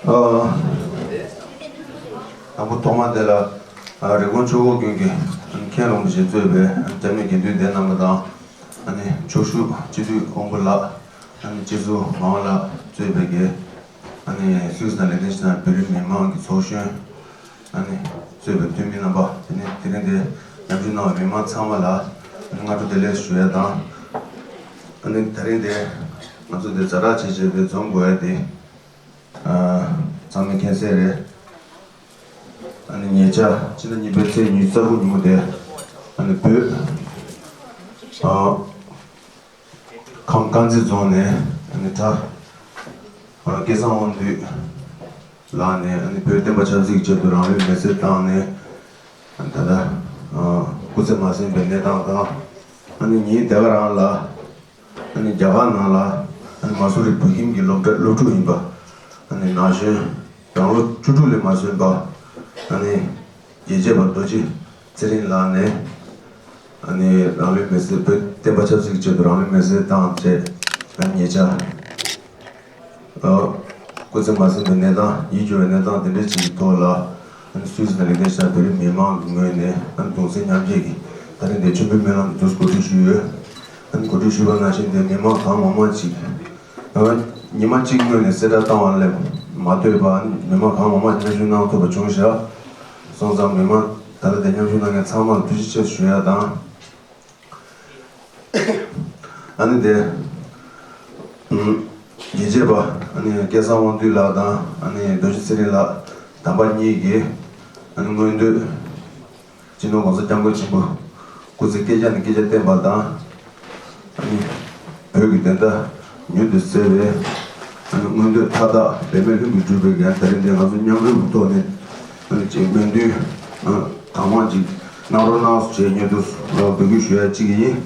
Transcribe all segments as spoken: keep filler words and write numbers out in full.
ཨ། དང་པོ་ཐོག་མ་དེ་ལ། ཨ། རི་ཀོན་ཆོས་འཁོར་དགོན་གྱི་མཁན་རིན་པོ་ཆེ་གཙོས་པའི་སྐྱབས་གནས་དགེ་འདུན་སྡེ་རྣམ་པ་དང་། ཨ་ནི་ཕྱོགས་བཞུགས་སྤྱི་འཐུས་དབང་པོ་ལགས། ཨ་ནི་སྤྱི་ཟུར་མང་བ་ལགས་གཙོས་པའི་གི། ཨ་ནི་སུད་སི་དང་ལིག་ཏེན་ཤི་ཊེན་བོད་རིགས་མི་མང་གི་ཚོགས་གཞོན། ཨ་ནི་གཙོས་པའི་འཐུས་མི་རྣམ་པ། དེ་ནས་དེ་རིང་འདིར་མཉམ་ཞུགས་གནང་བའི་མི་མང་ཚང་མ་ལ་ཨ་ནི་སྔ་དྲོ་བདེ་ལེགས་ཞུ་ཡ་དང་། ཨ་ནི་དེ་རིང་འདིར་ང་ཚོ་འདི་ཛ་དྲག་བྱས་བྱས་ཏེ་འཛོམས་དགོས་ཡ་དེ། ཨ། ཚང་མས་མཁྱེན་གསལ་རེད། ཨ་ནི་ཉེ་ཆར་ཕྱི་ཟླ་གཉིས་པའི་ཚེས་ཉི་ཤུ་རྩ་དགུ་ཉིན་མོ་དེ། ཨ་ནི་བོད། ཨ། ཁམས་དཀར་མཛེས་རྫོང་ནས་ཨ་ནི་གྲྭ། ཨ། སྐལ་བཟང་དབང་འདུས་ལགས་ནས་ཨ་ནི་བོད་བསྟན་པ་ཆབ་སྲིད་ཀྱི་ཆེད་དུ་རང་ལུས་མེར་སྲེག་བཏང་ནས། ཨ་ནི་ད་ལྟ། ཨ། སྐུ་ཚེ་མ་ཟིན་པའི་གནས་སྟངས་དང་། ཨ་ནི་ཉིན་དེ་ག་རང་ལ། ཨ་ནི་རྒྱ་གར་ནང་ལ། ཨ་ནི་མ་སུ་རི་བོད་ཁྱིམ་གྱི་སློབ་གྲྭ་སློབ་ཕྲུག་ཡིན་པ། ཨ་ནི་ན་གཞོན་རང་ལོ་བཅུ་དྲུག་ལས་མ་སོན་པ། ཨ་ནི་རྒྱལ་གཅེས་པ་རྡོ་རྗེ་ཚེ་རིང་ལགས་ནས། ཨ་ནི་རང་ལུས་མེར་སྲེག། བོད་བསྟན་པ་ཆབ་སྲིད་ཀྱི་ཆེད་དུ་རང་ལུས་མེར་སྲེག་བཏང་བྱས། ཨ་ནི་ཉེ་ཆར། ཨ། སྐུ་ཚེ་མ་ཟིན་པའི་གནས་སྟངས། ཡིད་སྐྱོ་བའི་གནས་སྟངས་དེ་འདྲ་ཅིག་གི་ཐོག་ལ། ཨ་ནི་སུད་སི་དང་ལིག་ཏེན་ཤི་ཊེན་བོད་རིགས་མི་མང་གི་ངོས་ནས་ཨ་ནི་གདུང་སེམས་མཉམ་སྐྱེད་ཀྱི་ད་རིང་འདིར་མཆོད་འབུལ་སྨོན་ལམ་དུ་གོ་སྒྲིག་ཞུས་ཡོད། ཨ་ནི་གོ་སྒྲིག་ཞུས་པ་ནང་བཞིན་དེ་མི་མང་གང་མང་མང་ཅིག། ཨ། ཉི་མ་གཅིག་སྔོན་ནས་གསལ་བསྒྲགས་བཏང་བ་ལས་མ་ལྟོས་པར་ཨ་ནི་མི་མང་གང་མང་མང་མཉམ་ཞུགས་གནང་ཐུབ་པ་བྱུང་བཞག། སོང་ཙང་མི་མང་ད་ལྟ་དེ་མཉམ་ཞུགས་གནང་མཁན་ཚང་མ་ལ་ཐུགས་རྗེ་ཆེ་ཞུ་ཡ་དང་། ཨ་ནི་དེ། ཨུམ། རྒྱལ་གཅེས་པ་ཨ་ནི་སྐལ་བཟང་དབང་འདུས་ལགས་དང་ཨ་ནི་རྡོ་རྗེ་ཚེ་རིང་ལགས་དམ་པ་གཉིས་ཀྱིས་ཨ་ནི་སྔོན་དུས་སྤྱི་ནོར་༸གོང་ས་༸སྐྱབས་མགོན་ཆེན་པོ་སྐུ་ཚེ་བསྐལ་བརྒྱ་ནས་བསྐལ་བརྒྱར་བརྟན་པ་དང་། ཨ་ནི་བོད་ཀྱི་བདེན་མཐའ་མྱུར་དུ་གསལ་བའི། ཨ་ནི་མངོན་འདོད་མཐའ་དག་འབད་མེད་ལྷུན་གྱིས་གྲུབ་པའི་གི་ད་རིང་འདིར་ང་ཚོ་མཉམ་རུབ་ཀྱི་ཐོག་ནས་ཨ་ནི་ཅིག་སྨོན་འདུན། ཨ། གང་མང་ཅིག་གནང་རོགས་གནང་ཞེས་སྙིང་ཐག་པ་ནས་འབོད་སྐུལ་ཞུ་ཡ་གཅིག་ཡིན།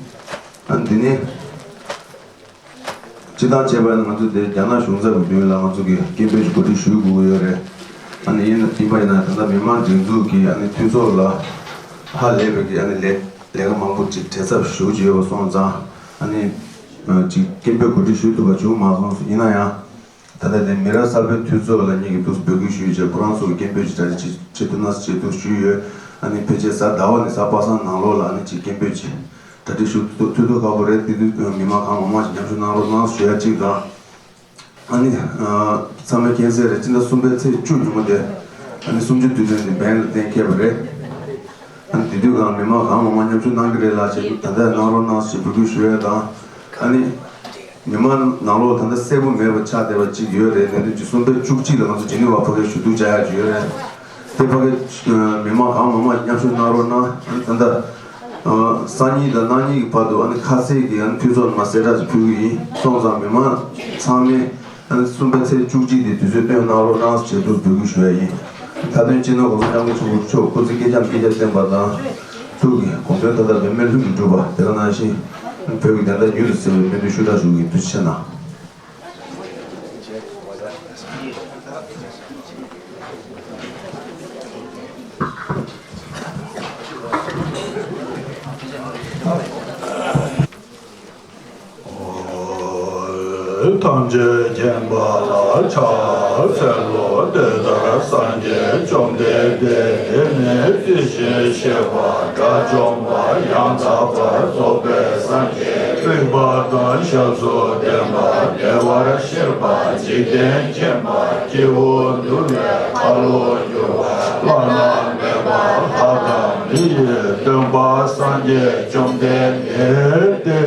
ཨ་ནི་འདི་ནི། སྤྱིར་བཏང་བྱས་པ་ཡིན་ན་ང་ཚོ་དེ་རྒྱ་ནག་གཞུང་ཚབ་ཀྱི་མདུན་ལ་ང་ཚོ་གིས་སྐད་འབོད་ཅིག་གོ་སྒྲིག་ཞུ་དགོས་ཀྱི་ཡོད་རེད། ཨ་ནི་ཡིན་ཡིན་པ་ཡིན་ན་ད་ལྟ་མི་མང་སྒྲིག་འཛུགས་ཀྱི་ཨ་ནི་འཐུས་ཚོགས་ལ་ཧ་ལས་པའི་གི་ཨ་ནི་ལས་ལས་ཀ་མང་པོ་ཅིག་བྲེལ་འཚུབ་ཞེ་པོ་ཅིག་ཡོད་པ་སོང་ཙང་ཨ་ནི་ཅིག་སྐད་འབོད་གོ་སྒྲིག་ཞུ་ཐུབ་པ་བྱུང་མ་སོང་། ཡིན་ན་ཡང་། ད་ལྟ་དེ་མི་རབས་གསར་པའི་འཐུས་ཚོགས་ལ་ངེད་ཀྱིས་འདུག་འབོད་སྐུལ་ཞུས་བྱས་ཁོ་རང་ཚོ་གི་སྐད་འབོད་ཅིག་གྲ་སྒྲིག་བྱེད་ཐུབ་ན་བྱེད་འདུག་ཞུས་ཡོད། ཨ་ནི་ཕལ་ཆེར་གཟའ་ཟླ་བ་ནས་གཟའ་པ་སངས་ནང་ལོགས་ལ་ཨ་ནི་ཅིག་སྐད་འབོད་ཅིག་གྲ་སྒྲིག་ཞུ་ཐུབ་ཐུབ་ཁག་པོ་རེད། དེ་དུས་མི་མང་གང་མང་མང་ཞིག་མཉམ་ཞུགས་གནང་རོགས་གནང་ཞུ་ཡ་གཅིག་དང་། ཨ་ནི། ཨ། ཚང་མས་མཁྱེན་གསལ་རེད། སྤྱི་ཟླ་གསུམ་པའི་ཚེས་བཅུ་ཉིན་མོ་དེ། ཨ་ནི་གསུམ་བཅུའི་དུས་སྟོན་དེ་བན་ལ་གཏན་འཁེལ་བ་རེད། ཨ་ནི་དེ་དུས་གང་མི་མང་གང་མང་མང་མཉམ་ཞུགས་གནང་གི་རེད་ལགས་ཞེས་ད་ལྟ་གནང་རོགས་གནང་ཞེས་འབོད་སྐུལ་ཞུ་ཡ་དང་། ཨ་ནི། མི་མང་ནང་ལོགས་ད་ལྟ་གསལ་པོ་མེད་པ་ཆགས་བསྡད་པ་གཅིག་ཡོད་རེད། དེ་དུས་ཀྱི་གསུམ་པའི་བཅུ་གཅིག་ལ་ང་ཚོ་ཇི་ནི་ཝ་ཕ་གིར་ཞུ་གཏུག་བྱ་ཡག་ཅིག་ཡོད་རེད། དེ་ཕ་གིར་མི་མང་གང་མང་མང་མཉམ་ཞུགས་གནང་རོགས་གནང་། ཨ་ནི་ད་ལྟ་སང་ཉིན་དང་གནངས་ཉིན་གྱི་བར་དུ་ཨ་ནི་ཁ་གསལ་གྱི་ཨ་ནི་འཐུས་ཚོགས་ནས་མར་གསལ་བསྒྲགས་ཅིག་ཕུལ་གྱི་ཡིན། སོང་ཙང་མི་མང་ཚང་མས་ཨ་ནི་གསུམ་པའི་ཚེས་བཅུ་གཅིག་དེ་དུས་ཚོད་བཏོན་གནང་རོགས་གནང་ཞེས་འབོད་སྐུལ་ཞུ་ཡ་ཡིན། མཐའ་དོན་སྤྱི་ནོར་༸གོང་ས་༸སྐྱབས་མགོན་ཆེན་པོ་མཆོག་སྐུ་ཚེ་བསྐལ་བརྒྱ་ནས་བསྐལ་བརྒྱར་བརྟན་པ་དང་། ཐུགས་ཀྱི་དགོངས་དོན་མཐའ་དག་འབད་མེད་ལྷུན་གྱིས་གྲུབ་པ། དེ་ག་ནང་བཞིན་བོད་ཀྱི་བདེན་མཐའ་མྱུར་དུ་གསལ་བའི་སྨོན་འདུན་ཤུགས་དྲག་ཞུ་གི་ཡིན། ཐུགས་རྗེ་ཆེ་གནང་། ཐམས་ཅད་མཁྱེན་པ་ལ་ཕྱག་འཚལ་ལོ། དེ་ལྟར་སངས་རྒྱས་བཅོམ་ལྡན་འདས་དེ་ནི་དེ་བཞིན་གཤེགས་པ་དགྲ་བཅོམ་པ་ཡང་དག་པར་རྫོགས་པའི་སངས་རྒྱས་པའི་བསྟན་པ་དང་ཞབས་སུ་ལྡན་པ། བདེ་བར་གཤེགས་པ། འཇིག་རྟེན་མཁྱེན་པ། སྐྱེས་བུ་འདུལ་བའི་ཁ་ལོ་སྒྱུར་བ། བླ་ན་མེད་པ་ལྷ་དང་མི་ཡི་སྟོན་པ་སངས་རྒྱས་བཅོམ་ལྡན་འདས་དེ་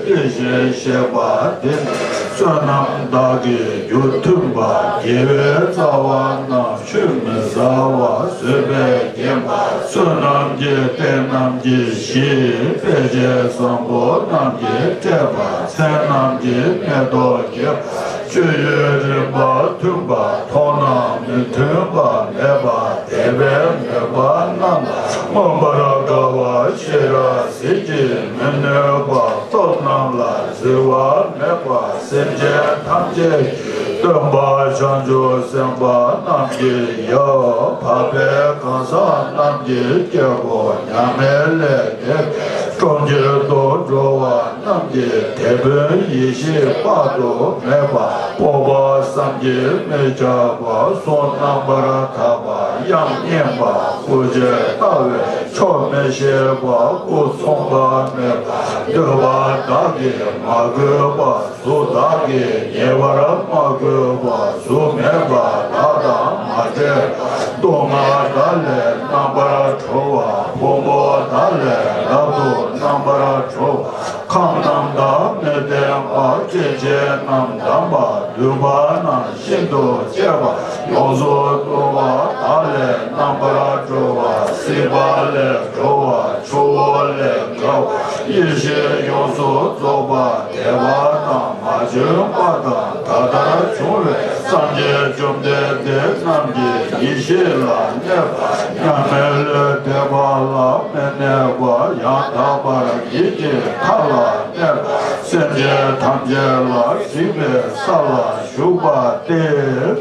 དེ་བཞིན་གཤེགས་པ་དེ་ནི་བསོད་ནམས་དག་གི་རྒྱུ་མཐུན་པ། དགེ་བའི་རྩ་བ་རྣམས་ཆུད་མི་ཟ་བ། བཟོད་པས་བརྒྱན་པ། བསོད་ནམས་ཀྱི་རྟེན་རྣམས་ཀྱི་གཞི། དཔེ་བྱད་བཟང་པོ་རྣམས་ཀྱིས་སྤྲས་པ། མཚན་རྣམས་ཀྱི་མེ་ཏོག་རྒྱས་པ། སྤྱོད་ཡུལ་རིམ་པ་མཐུན་པ། མཐོང་ན་མི་མཐུན་པ་མེད་པ། དད་པས་མོས་པ་རྣམས་ལ། མངོན་པར་དགའ་བ། ཤེས་རབ་ཟིལ་གྱིས་མི་གནོན་པ། སྟོབས་རྣམས་ལ་གཟིར་བ་མེད་པ། སེམས་ཅན་ཐམས་ཅད་ཀྱི་སྟོན་པ་བྱང་ཆུབ་སེམས་དཔའ་རྣམས་ཀྱི་ཡབ། འཕགས་པའི་གང་ཟག་རྣམས་ཀྱི་སྐྱེ་བོ། མྱ་ངན་ལས་འདས་པའི་ གྲོང་ཁྱེར་དུ་འགྲོ་བ་རྣམས་ཀྱི་དེད་དཔོན་ཡེ་ཤེས་དཔག་ཏུ་མེད་པ། སྤོབས་པ་བསམ་གྱིས་མི་ཁྱབ་པ། གཟུགས་རྣམ་པར་དག་པ། དབྱངས་སྙན་པ། སྐུ་བྱད་བལྟ་བས་ཆོག་མི་ཤེས་པ། སྐུ་མཚུངས་པ་མེད་པ། འདོད་པ་བདག་གིས་མ་གོས་པ། གཟུགས་བདག་གིས་ཉེ་བར་མ་གོས་པ། གཟུགས་མེད་པ་བདག་དང་མ་འཕྲད་པ། སྡུག་བསྔལ་བདག་ལས་རྣམ་པར་གྲོལ་བ། ཕུང་པོ་བདག་ལས་རབ་ཏུ་རྣམ་པར་གྲོལ་བ། ཁམས་རྣམས་དང་མི་ལྡན་པ། སྐྱེ་མཆེད་རྣམས་དམ་པ། འདུས་པ་རྣམས་ཤིན་ཏུ་གཅེས་པ། ཡོངས་སུ་རྫོགས་པ་བདག་ལས་རྣམ་པར་གྲོལ་བ། སྲིད་པ་ལས་གྲོལ་བ། ཆུ་བོ་ལས་བརྒལ་བ། ཡེ་ཤེས་ཡོངས་སུ་རྫོགས་པ། འདས་པ་དང་མ་བྱོན་པ་དང་ད་ལྟར་བྱུང་བའི་སངས་རྒྱས་བཅོམ་ལྡན་འདས་རྣམས་ཀྱི་ཡེ་ཤེས་ལ་གནས་པ། མྱ་ངན་ལས་འདས་པ་ལ་མི་གནས་པ། ཡང་དག་པར་ཡིད་ཀྱི་མཐའ་ལ་གནས་པ། སེམས་ཅན་ཐམས་ཅད་ལ་གཟིགས་པའི་ས་ལ་བཞུགས་པ་སྟེ།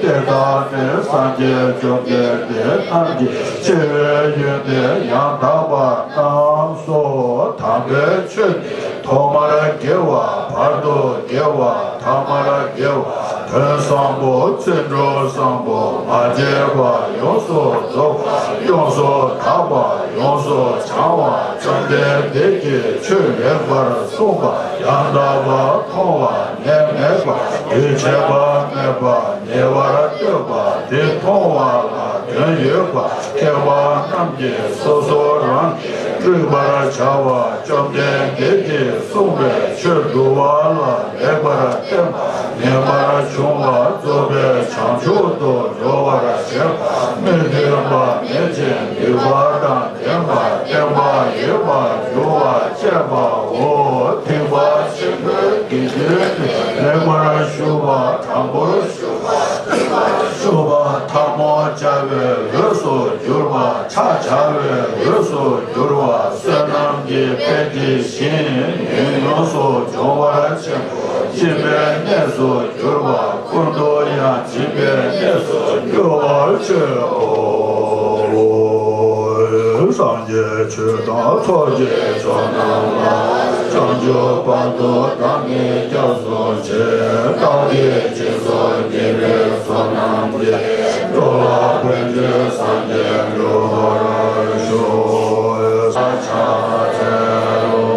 དེ་དག་ནི་སངས་རྒྱས་བཅོམ་ལྡན་འདས་རྣམས་ཀྱི་སྐྱེ་བའི་ཡོན་ཏན་ཡང་དག་པ་རྣམས་སོ། དམ་པའི་ཆོས་ནི་ཐོག་མར་དགེ་བ། བར་དུ་དགེ་བ། ཐ་མར་དགེ་བ། དོན་བཟང་པོ། ཚིག་འབྲུ་བཟང་པོ། མ་སྐྱེས་པ། ཡོངས་སུ་རྫོགས་པ། ཡོངས་སུ་དག་པ། ཡོངས་སུ་བྱང་བ། བཅོམ་ལྡན་འདས་ཀྱིས་ཆོས་ལེགས་པར་གསུངས་པ་ཡང་དག་པར་མཐོང་བ། ནད་མེད་པ། རྒྱུན་ཆད་པ་མེད་པ། ཉེ་བར་གཏོད་པ། དེ་མཐོང་བ་ལ་དོན་ཡོད་པ། མཁས་པ་རྣམས་ཀྱིས་སོ་སོ་རང་གིས་བསྒྲུབ་པར་བྱ་བ། བཅོམ་ལྡན་འདས་ཀྱིས་གསུངས་པའི་ཆོས་འདུལ་བ་ལ་ལེགས་པར་བརྟེན་པ། ངེས་པར་འབྱུང་བ་རྫོགས་པའི་བྱང་ཆུབ་ཏུ་འགྲོ་བར་བྱེད་པ། མི་མཐུན་པ་མེད་ཅིང་འདུས་པ་དང་ལྡན་པ། བརྟན་པ་ཡོད་པར་འགྱུར་བ་བཅས་པའོ། ཐེག་པ་ཆེན་པོའི་དགེ་འདུན་ནི་ལེགས་པར་ཞུགས་པ། དྲང་པོར་ཞུགས་པ། ཞུགས་པ། ཐལ་མོ་སྦྱར་བའི་འོས་སུ་གྱུར་པ། ཕྱག་བྱ་བའི་འོས་སུ་གྱུར་པ། བསོད་ནམས་ཀྱི་དཔལ་དེ་བཞིན་ཉུང་ཉུང་སུ་འབྱུང་བར་བྱེད་པ། སྦྱིན་པའི་གནས་སུ་གྱུར་པ། ཀུན་ཏུ་ཡང་སྦྱིན་པའི་གནས་སུ་འགྱུར་བར་བྱེད་པའོ། སངས་རྒྱས་ཆོས་དང་ཚོགས་ཀྱི་མཆོག་རྣམས་ལ། བྱང་ཆུབ་བར་དུ་བདག་ནི་སྐྱབས་སུ་མཆི། བདག་གིས་སྦྱིན་སོགས་བགྱིས་པའི་བསོད་ནམས་ཀྱིས། འགྲོ་ལ་ཕན་ཕྱིར་སངས་རྒྱས་འགྲུབ་པར་ཤོག། ཕྱག་འཚལ་ལོ།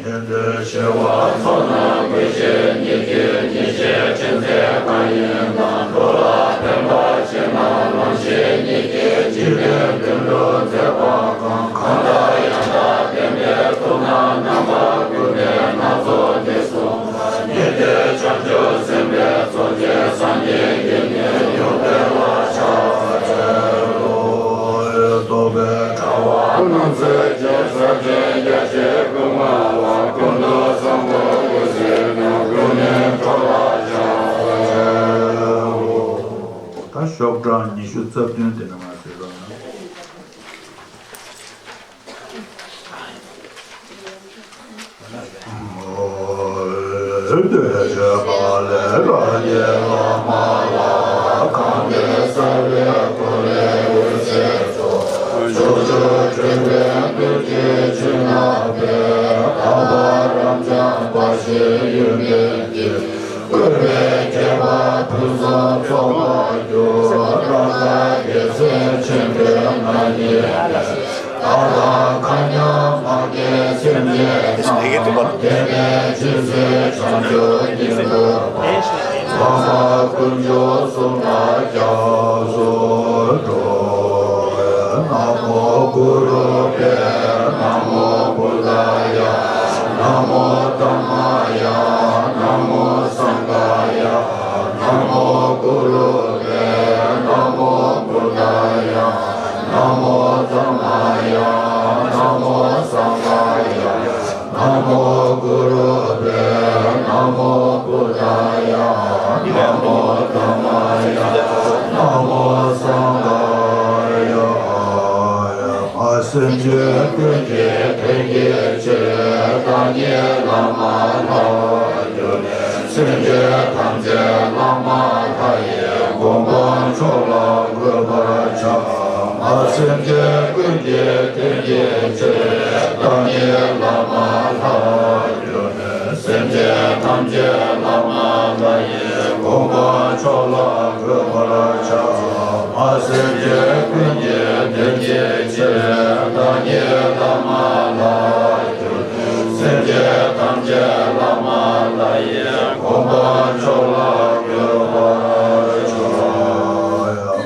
ཉན་ཐོས་ཞི་བ་འཚོ་རྣམས་ཀུན་ཤེས་ཉིད་ཀྱི་ཉིན་བྱེད་ཅན་ཚེ་གང་ཡིན་དང་། འགྲོ་ལ་ཕན་པ་ཅན་རྣམས་ལམ་ཤེས་ཉིད་ཀྱི་འཇིག་རྟེན་ཀུན་ཏུ་མཛད་པ་གང་། གང་དག་ཡང་དག་བདེན་པའི་ཐུགས་རྣམས་རྣམ་པ་ཀུན་ནས་སྣ་ཚོགས་ནས་གསུངས་པ། ཉན་ཐོས་བྱང་ཆུབ་སེམས་དཔའི་ཚོགས་ཀྱིས་སངས་རྒྱས་ཀྱི་ཉན་ཡོངས་འཕེལ་བར་ཕྱག་འཚལ་ལོ། རྟོག་པའི་དྲ་བ་རྣམ་སེལ་གྱི་ས་ཆེན་རྒྱ་ཆེ་ཀུན་མང་བ། ཀུན་ཏུ་བཟང་པོ་འོད་ཟེར་རྣམས་ཀུན་ནས་འཕྲོ་བརླག་ཕྱག་འཚལ་ལོ། ད་ཤོག་གྲངས་ཉི་ཤུ་རྩ་བདུན་དེ་ནས་མར་གཟིགས་རོགས་གནང་། འདོད་ཆེན་དཀའ་ལས་རང་རྒྱལ་བླ་མ་ལ། གང་འདོད་གསལ་བའི་གོ་ལའི་འོད་ཟེར་མཚོ། ཕྱོགས་བཅུར་འཕྲོས་པའི་འགུལ་གྱི་ཆུ་ནག་པས། དག་པ་རབ་འབྱམས་འབའ་ཞིག་ཡོན་ཏན་གྱིས། བཀོད་པའི་ཁྱད་པར་ཕུན་སུམ་ཚོགས་པར་གྱུར། རབ་དང་རྒྱལ་མཚན་ཆེན་པོའི་ང་ཉིད་ལས། བདག་དང་མཁའ་མཉམ་མ་སྐྱེས་སེམས་ཅན་རྣམས། དེ་ནས་ཇི་སྲིད་བྱང་ཆུབ་སྙིང་པོའི་བར། བླ་མ་དཀོན་མཆོག་གསུམ་ལ་སྐྱབས་སུ་འགྲོ། ན་མོ་གུ་རུ་བྷྱཿ། ན་མོ་བུདྡྷཱ་ཡ། ན་མོ་དྷརྨཱ་ཡ། ན་མོ་སངྒྷཱ་ཡ། ན་མོ་གུ་རུ་བྷྱཿ། ན་མོ་བུདྡྷཱ་ཡ། ན་མོ་དྷརྨཱ་ཡ། ན་མོ་སངྒྷཱ་ཡ། ན་མོ་གུ་རུ་བྷྱཿ། ན་མོ་བུདྡྷཱ་ཡ། ན་མོ་དྷརྨཱ་ཡ། ན་མོ་སངྒྷཱ་ཡ། སེམས་ཅན་ཀུན་གྱི་དོན་གྱི་ཕྱིར། བདག་ཉིད་བླ་མ་ལྷར་གྱུར་ནས། སེམས་ཅན་ཐམས་ཅད་བླ་མ་ལྷ་ཡི་དགོངས་པ་མཆོག་ལ་འགོད་པར་བྱ། སེམས་ཅན་ཀུན་གྱི་དོན་གྱི་ཕྱིར། བདག་ཉིད་ ཐམས་ཅད་བླ་མ་ལྷ་ཡི་གོ་འཕང་མཆོག་ལ་འགོད་པར་བྱ། མ་སེམས་ཅན་ཀུན་གྱི་དོན་གྱི་ཕྱིར། བདག་ཉིད་བླ་མ་ལ་གྱུར་ཏོ། སེམས་ཅན་ཐམས་ཅད་བླ་མ་ལྷ་ཡི་གོ་འཕང་མཆོག་ལ་འགོད་པར་བྱ།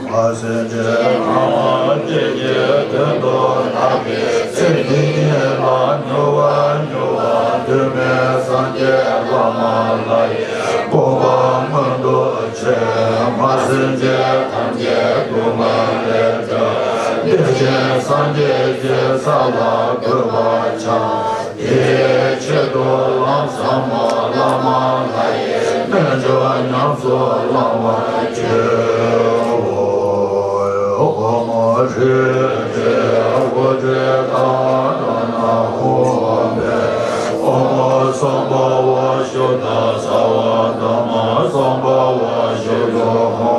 མ་སེམས་ཅན་ཐམས་ཅད་ཀྱི་དོན་དུ་བདག་གིས་ཚེ་འདི་ཉིད་ལ་མྱུར་བ་མྱུར་བ་དུ་མའི་སངས་རྒྱས་བླ་མ་ལྷ་ཡི་གོ་འཕང་མངོན་དུ་བྱས། མ་སེམས་ཅན་ཐམས་ཅད་སྡུག་བསྔལ་ལས་བསྒྲལ། བདེ་ཆེན་སངས་རྒྱས་ཀྱི་ས་ལ་འགོད་པར་བྱ། དེའི་ཆེད་དུ་ལམ་ཟབ་མོ་བླ་མ་ལྷ་ཡི་རྣལ་འབྱོར་ཉམས་སུ་བླང་བར་བྱའོ། ཨོཾ་ཧྲཱིཿ་ཧྲཱིཿ། ཨོཾ་ཧྲཱིཿ་ཏ་ན་ཧཱུྃ་ཕཊ། ཨོཾ་སྭ་བྷཱ་ཝ་ཤུདྡྷ་སརྦ་དྷརྨ་སྭ་བྷཱ་ཝ་ཤུདྡྷོ་ཧོ།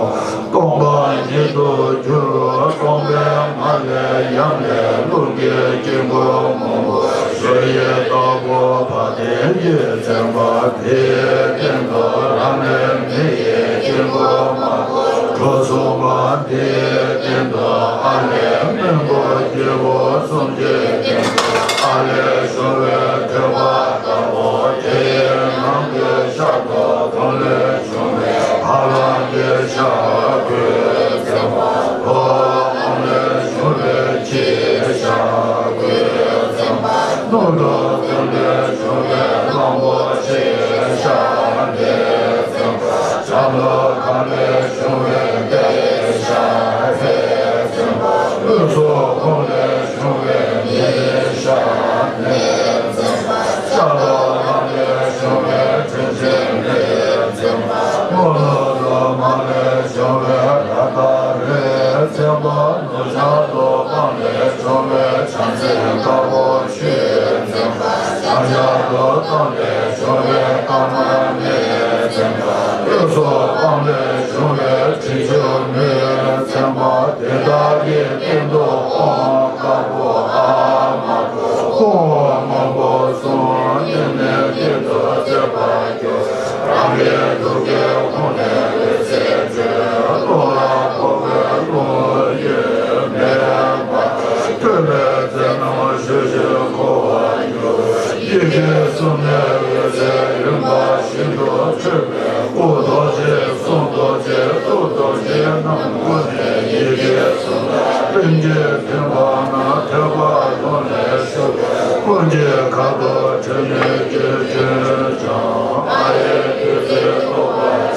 སྟོང་པ་ཉིད་དུ་གྱུར། སྟོང་པའི་ངང་ལས་ཡམ་ལས་རླུང་གི་དཀྱིལ་འཁོར་སྔོན་པོ་ཞུ་ཡི་དྭགས་པོ་བ་དན་གྱིས་མཚན་པ། དེའི་སྟེང་དུ་རབ་གནས་མེ་ཡི་དཀྱིལ་འཁོར་དམར་པོ་གྲུ་གསུམ་པ། དེའི་སྟེང་དུ་ཨ་ལས་སྔོན་པོ་སྐྱེས་བུ་གསུམ་གྱི་སྟེང་དུ་ཨ་ལས་བྱུང་བའི་ཐོད་པ་ལྟ་བུ། དེའི་ནང་གི་ཤར་དུ་དུང་ལས་བྱུང་བའི་ཧ་ལམ་གྱི་ཤར་གོས་བཙན་པོ། ལྷོ་ཁོང་ལས་བྱུང་བའི་ཁྱི་ཤར་གོས་བཙན་པོ། སྣོད་དུ་སྟོད་ལས་བྱུང་བའི་གླང་པོ་ཆེ་ཤར་འདྲེ་བཙན་པོ། བྱ་ལོ་ཁ་ལས་བྱུང་བའི་དེ་ཤར་ཧེ་བཙན་པོ། དབུས་སུ་ཁོང་ལས་བྱུང་བའི་མི་ཤར་ནེ་བཙན་པོ། ཤར་ལྷོ་ལམ་ལས་བྱུང་བའི་དྲིན་ཅན་ནེ་བཙན་པོ། སྔོ་ལྷོ་ལུ་མ་ལས་བྱུང་བའི་ར་ཏ་རེ་བཙན་པོ། ནུབ་བྱང་དུ་སྤང་ལས་བྱུང་བའི་བྱང་རྩེ་དཀར་པོ་ཆུ་བཙན་པོ། བྱང་ཤར་དུ་སྤང་ལས་བྱུང་བའི་ཀ་མ་ནེ་བཙན་པོ། དབུས་སུ་སྤང་ལས་བྱུང་བའི་དྲི་ཆབ་མི་བཙན་པོ། དེ་དག་གི་སྟེང་དུ་ཨོཾ་དཀར་པོ་ཨ་མ་ཧོ། སྔོན་པོ་གསུམ་སྟེང་ནས་སྟེང་དུ་བརྩེགས་པར་གྱུར། རང་གི་ཐུགས་ཀའི་ཧཱུྃ་ནས་འོད་ཟེར་འཕྲོས། རླུང་ལ་ཕོག་པས་རླུང་གཡོས་མེ་འབར། ཐོད་པའི་རྩེ་རྣམས་ཞུ་ཞིང་འཁོར་བར་གྱུར། ཡི་གེ་གསུམ་ནས་འོད་ཟེར་རིམ་པ་བཞིན་དུ་འཕྲོས་པས། སྐུ་རྡོ་རྗེ་གསུང་རྡོ་རྗེ་ཐུགས་རྡོ་རྗེ་རྣམས་ཀུན་ནས་ཡི་གེ་གསུམ་ལ་རིམ་གྱིས་ཐིམ་པ་ན་ཐོད་པ་རླུང་ལས་ཞུགས་པས། ཀུན་གྱི་ཁ་དོག་དྲི་མེད་ཀྱི་ཆོས་ཀྱང་ཨ་ཡེ་བདུད་རྩིས་བཟློག་པར་བྱེད།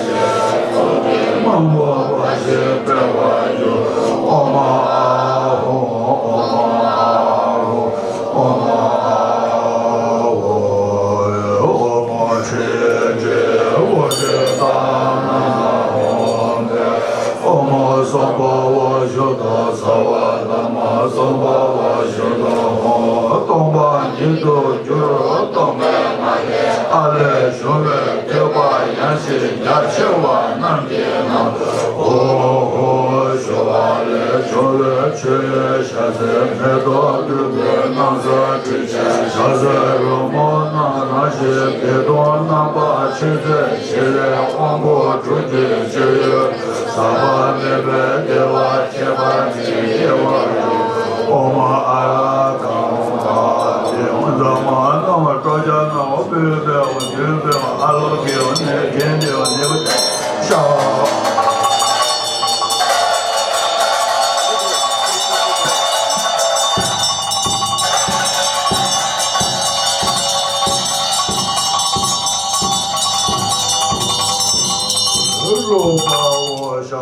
ཀློང་གི་རྨང་པོ་འབའ་ཞིག་སྤེལ་བར་འགྱུར། ཨོཾ་ཨཱཿཧཱུྃ། ཨོཾ་ཨཱཿཧཱུྃ། ཨོཾ་ཨཱཿཧཱུྃ། ཨོཾ་ཧྲཱིཿ་ཧྲཱིཿ། ཨོཾ་ཧྲཱིཿཏ་ན་ཧཱུྃ་ཕཊ། ཨོཾ་སྭ་བྷཱ་ཝ་ཤུདྡྷ་སརྦ་དྷརྨ་སྭ་བྷཱ་ཝ་ཤུདྡྷོ་ཧོ། སྟོང་པ་ཉིད་དུ་གྱུར། སྟོང་པའི་ངང་ལས་ཨ་ལས་བྱུང་བའི་ཐོད་པ་ཡངས་ཤིང་རྒྱ་ཆེ་བ་རྣམས་ཀྱི་ནང་དུ་ཧོ་ཧོ་ཞུ་བ་ལས་བྱུང་བའི་ཆུ་ཡི་ཞལ་ཟས་མེ་ཏོག་བདུག་སྤོས་སྣང་གསལ་དྲི་ཆབ་ཞལ་ཟས་རོལ་མོ་རྣམས་རང་བཞིན་བདེ་སྟོང་རྣམ་པར་ཆོས་མཛད་ཞི་ལྷའི་དབང་པོ་དྲུག་གི་སྤྱོད་ཡུལ། ཟག་པ་མེད་པའི་བདེ་བ་ཁྱད་པར་ཅན་སྐྱེ་བར་འགྱུར། ཨོཾ་ཨཱ་ར་ག་ཧཱུྃ་ཕཊ། ཨོཾ་ཛམ་མ་ན་མ་སྤྲོ་བྱ་ན་ཨོ་པི་པེ་ཨོ་དུན་པེ་ཨ་ལོ་ཀེ་ཨོ་ནེ་གན་དེ་ཨོ་ནེ་བ་ཤ། རོ་པ་ཨོ་ཤ།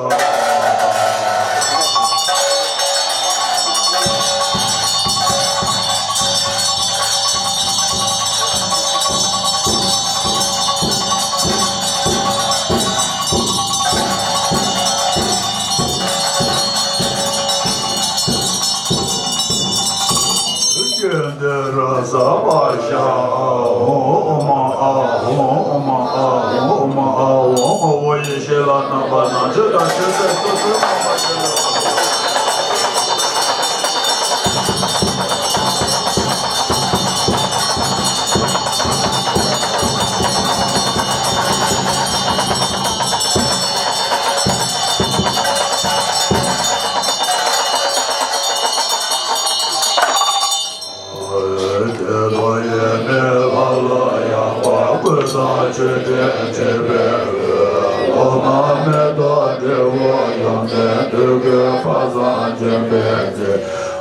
ཀྱེ་འདི་ར་ས་པ་ཤ་ཨ་ཧོ་ཨོ་མ་ཨ་ཧོ་ཨོ་མ་ཨ་ཧོ་ཨོ་མ་ཨ་ཧོ། ངོ་བོ་ཡེ་ཤེས་ལ་རྣམ་པར་སྣང་མཆོད་དང་མཆོད་རྫས་སོ་སོའི་རྣམ་པར་ཤེས་པ། སངས་ཆོས་འབྲེལ་འབྲེལ་བའི་འོད། འོག་མ་མེ་ཏོག་འབྲས་བུ་ཡོངས་བརྩེགས། འདོད་དགུའི་དཔག་བསམ་ལྗོན་པའི་རྩེ།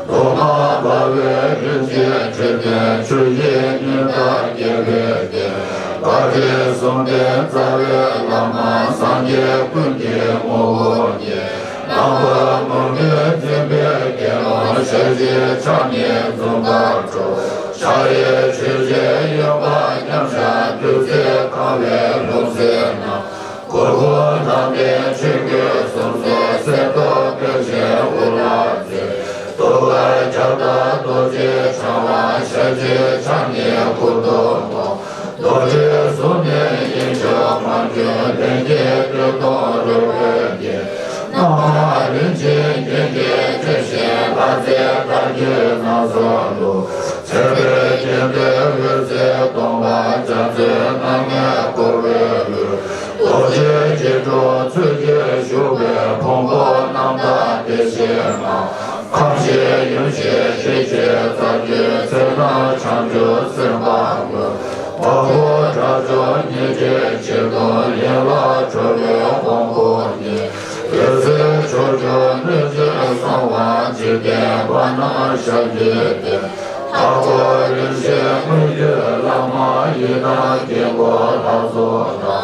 ལོ་མ་འབར་བའི་རིན་ཆེན་ཁྲི་སྟེང་། ཆོས་བཞིན་ཉི་ཟླ་རྒྱས་པའི་སྟེང་། བཀའ་དྲིན་གསུམ་ལྡན་རྩ་བའི་བླ་མ། སངས་རྒྱས་ཀུན་གྱི་ངོ་བོ་ཉིད། ནམ་མཁའ་མུ་ནེ་འཛིན་པའི་དགེ་སློང་། ཞལ་གཅིག་ཕྱག་གཉིས་འཛུམ་པར་འཁྲུག། ཕྱག་གཡས་ཆོས་ཀྱི་གཡོན་པ་མཉམ་བཞག། བདུད་རྩིས་གང་བའི་ལྷུང་བཟེད་བསྣམས། གུར་གུམ་མདངས་ལྡན་ཆོས་གོས་གསུམ་སོགས། གསེར་ཏོག་དཔལ་ཆེན་དབུ་ལ་མཛེས། ཏོག་དཀར་ཁྱབ་བདག་རྡོ་རྗེ་འཆང་དབང་། ཞལ་གཅིག་ཕྱག་གཉིས་སྐུ་གདུང་མོ། རྡོ་རྗེ་གཟུགས་ནི་ཡིད་འཇོམས་དབང་ཕྱུག། ལྷན་སྐྱེས་སྟོད་ཐུང་རོལ་པའི་རྒྱན། རྣམ་པར་རིན་ཆེན་རྒྱན་གྱིས་སྤྲས་ཤིང་། ལྷ་རྫས་དར་གྱི་ནགས་སུ་བླུགས། ཚལ་པའི་རྒྱན་ལྡན་འོད་ཟེར་སྟོང་པ། རྒྱ་མཚོའི་སྣང་བས་བསྐོར་བའི་ལུས། རྡོ་རྗེ་སྐྱིལ་ཀྲུང་ཚུལ་གྱིས་བཞུགས་པའི། ཕུང་པོ་རྣམ་དག་བདེ་ཆེན་མ། ཁམས་བཞི་ཡུམ་བཞི་ཡེ་ཤེས་རྩ་བརྒྱད། ཚེ་དང་བྱང་ཆུབ་སེམས་དཔའ་དངོས། འཕགས་པོ་དགྲ་བཅོམ་ཉེར་གཅིག་ཆེ་མཐོང་། ཡན་ལག་ཁྲོ་བོའི་དབང་པོ་ཉིད། འོད་ཟེར་ཕྱོགས་བཅུར་གནོད་སྦྱིན་གསང་བ། འཇིག་རྟེན་པ་རྣམས་ཞབས་ཀྱིས་བསྟེན། འཕགས་པ་རིན་ཆེན་དངོས་ཀྱི་བླ་མ། ཡི་དམ་དཀྱིལ་འཁོར་ལྷ་ཚོགས་དང་།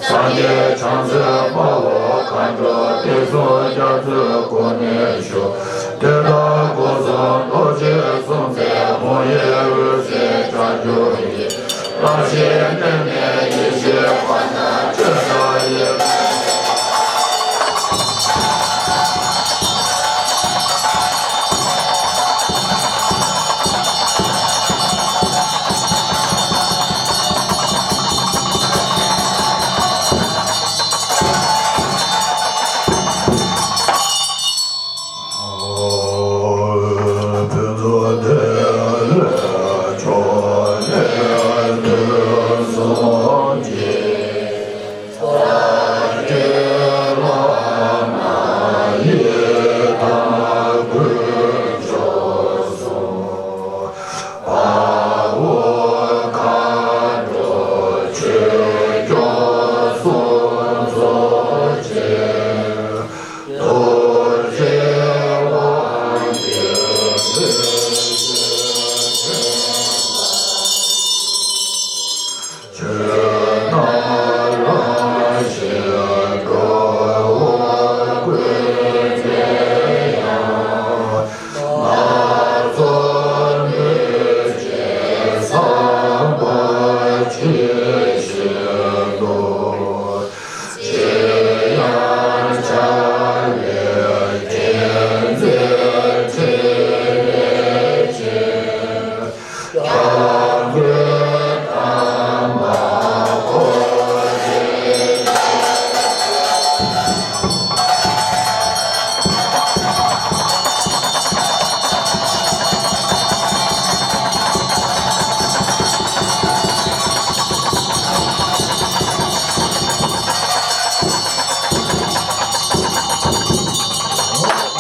སངས་རྒྱས་བྱང་སེམས་དཔའ་བོ་མཁའ་འགྲོ། དུས་གསུམ་རྒྱ་མཚོའི་སྒོ་ནས་བཞུགས། དེ་དག་སྒོ་གསུམ་རྡོ་རྗེ་གསུམ་མཚན། ཧཱུྃ་ཡིག་འོད་ཟེར་ལྕགས་ཀྱུ་ཡིས། རང་བཞིན་གནས་ནས་ཡེ་ཤེས་པ་རྣམས། སྤྱན་དྲངས་ཡེ།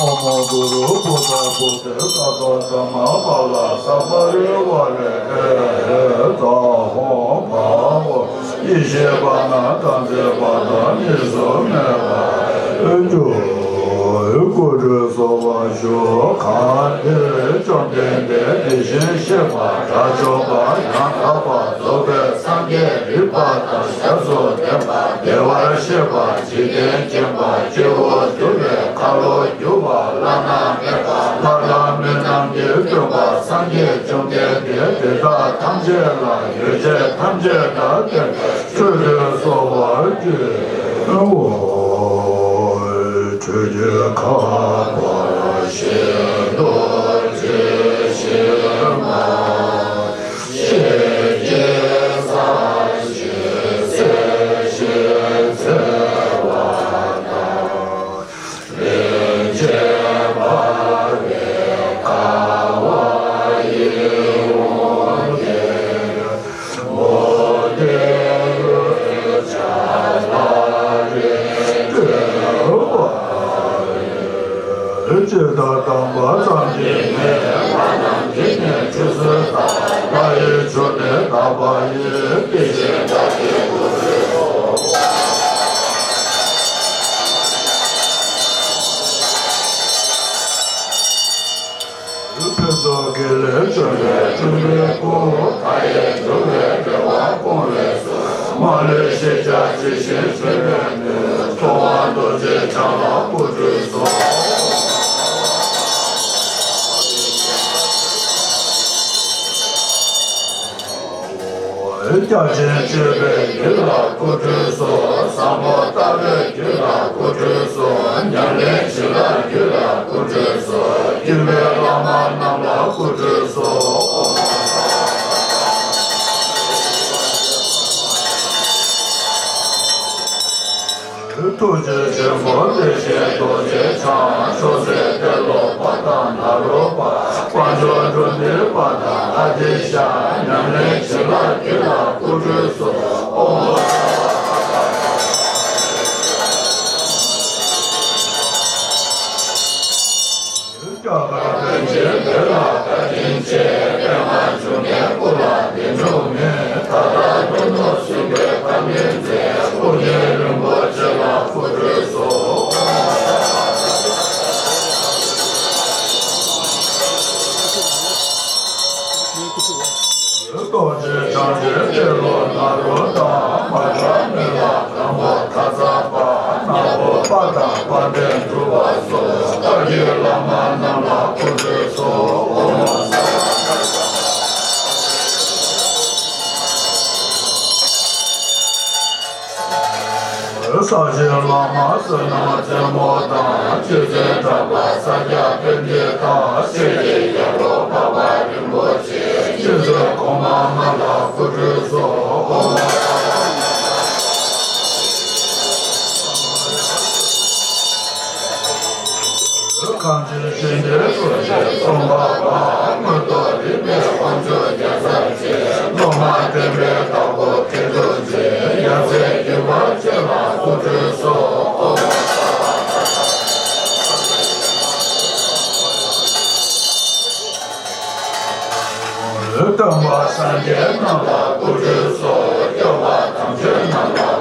ཨོཾ་གུ་རུ་བོ་དྷ་བོ་དྷི་ས་ཏྭ་ཙྪ་པཱ་ལ་ས་པ་རི་ཝཱ་རེ་ཧེ་ཏཱ་ཧཱུྃ་བྷ་ཝ། ཡེ་ཤེས་པ་རྣམས་བདག་འཛིན་པ་དང་གཉིས་སུ་མེད་པར་གྱུར། སྐུ་ཁྲུས་གསོལ་བ་ཞུ། གང་འདིར་བཅོམ་ལྡན་འདས་དེ་བཞིན་གཤེགས་པ་དགྲ་བཅོམ་པ་ཡང་དག་པར་རྫོགས་པའི་སངས་རྒྱས་རིག་པ་དང་ཞབས་སུ་ལྡན་པ། བདེ་བར་གཤེགས་པ། འཇིག་རྟེན་མཁྱེན་པ། སྐྱེ་བོ་འདུལ་བའི་ཁ་ལོ་སྒྱུར་བ། བླ་ན་མེད་པ། ལྷ་དང་མི་རྣམས་ཀྱི་སྟོན་པ། སངས་རྒྱས་བཅོམ་ལྡན་འདས་དེ་དག་ཐམས་ཅད་ལ། ཡོ་བྱད་ཐམས་ཅད་དང་ལྡན་པའི་ཁྲུས་ཀྱིས་གསོལ་བ་འདེབས། ཨོ། ཁྲུས་ཀྱི་ཁ་པར་ཤིན་ཏུ་དྲི་ཞིམ་པ། ཤེས་ཀྱི་ས་གཞི་གསལ་ཞིང་འཚེར་བ་དང་། རིན་ཆེན་འབར་བའི་ཁ་བ་ཡི་འོད་ཀྱིས། མུ་སྟེགས་འོད་ཆགས་ལྷ་རེ་སྤྲོས་པ་ཡི། ཇི་ལྟར་བལྟམས་པ་ཙམ་གྱིས་ནི། ལྷ་རྣམས་འདི་ནས་ཁྲུས་གསོལ་དང་། ལྷ་ཡི་ཆུ་ནི་དག་པ་ཡིས། དེ་བཞིན་བདག་ མ་ལུས་ཤེས་བྱ་ཇི་བཞིན་དུ། མཐོང་བ་རྡོ་རྗེ་འཆང་ལ་སྐུ་ཁྲུས་སོ། རྒྱ་ཆེན་སྤྱོད་པའི་རྒྱུད་ལ་སྐུ་ཁྲུས་སོ། ཟབ་མོ་ལྟ་བའི་རྒྱུད་ལ་སྐུ་ཁྲུས་སོ། ཉམས་ལེན་བྱིན་རླབས་རྒྱུད་ལ་སྐུ་ཁྲུས་སོ། བརྒྱུད་པའི་བླ་མ་རྣམས་ལ་སྐུ་ཁྲུས་སོ། ཐུགས་རྗེ་ཆེན་པོ་བདེ་ཆེན་རྡོ་རྗེ་འཆང་། མཆོག་སྲེད་ཏེ་ལོ་པ་དང་ནཱ་རོ་པ། དཀོན་མཆོག་འབྲུ་གནོན་པ་དང་ཨ་ཏི་ཤ། ཉམས་ལེན་བྱིན་རླབས་རྒྱུད་ལ་སྐུ་ཁྲུས་སོ། ཨོཾ། སྐྱོབ་པ་དོན་ཆེན་བོད་ལ་བཀའ་དྲིན་ཆེ། པདྨ་འབྱུང་གནས་སྐུ་ལ་བདེན་གྲུབ་མེད། ད་ལྟ་ལྷོ་ནུབ་སྲིན་པོའི་ཁ་གནོན་མཛད། སྐུ་མདུན་རིན་པོ་ཆེ་ལ་སྐུ་ཁྲུས་སོ། རྡོ་རྗེ་འཆང་ཆེན་ཏེ་ལོ་ནཱ་རོ་དང་། མ་ཧཱ་མི་ལ་སྒམ་པོ་ད་ཚ་པ། ནག་པོ་པ་དང་དཔལ་ལྡན་འབྲུག་པ་སོགས། བཀའ་བརྒྱུད་བླ་མ་རྣམས་ལ་སྐུ་ཁྲུས་སོ། ཨོཾ། ས་གཞི་བླ་མ་བསོད་ནམས་རྩེ་མོ་དང་། རྗེ་བཙུན་གྲགས་པ་ས་སྐྱ་པཎྜི་ཏ། ཆོས་ཀྱི་རྒྱལ་པོ་འཕགས་པ་རིན་པོ་ཆེ། རྗེ་བཙུན་གོང་མ་རྣམས་ལ་སྐུ་ཁྲུས་སོ། ཨོཾ། ཁམས་ཆེན་ཞིང་གི་སྲུང་མ་པ། མངོན་རྟོགས་རིག་པའི་དབང་ཕྱུག་རྒྱལ་ཚབ་ཆེ། སློབ་མ་བསྟན་པའི་བདག་པོ་མཁས་གྲུབ་ཆེ། ཡབ་སྲས་བརྒྱུད་པ་ཆེ་ལ་སྐུ་ཁྲུས་སོ། ཨོཾ། སྟོན་པ་སངས་རྒྱས་རྣམས་ལ་སྐུ་ཁྲུས་སོ། སྐྱོབ་པ་དམ་ཆོས་རྣམས་ལ་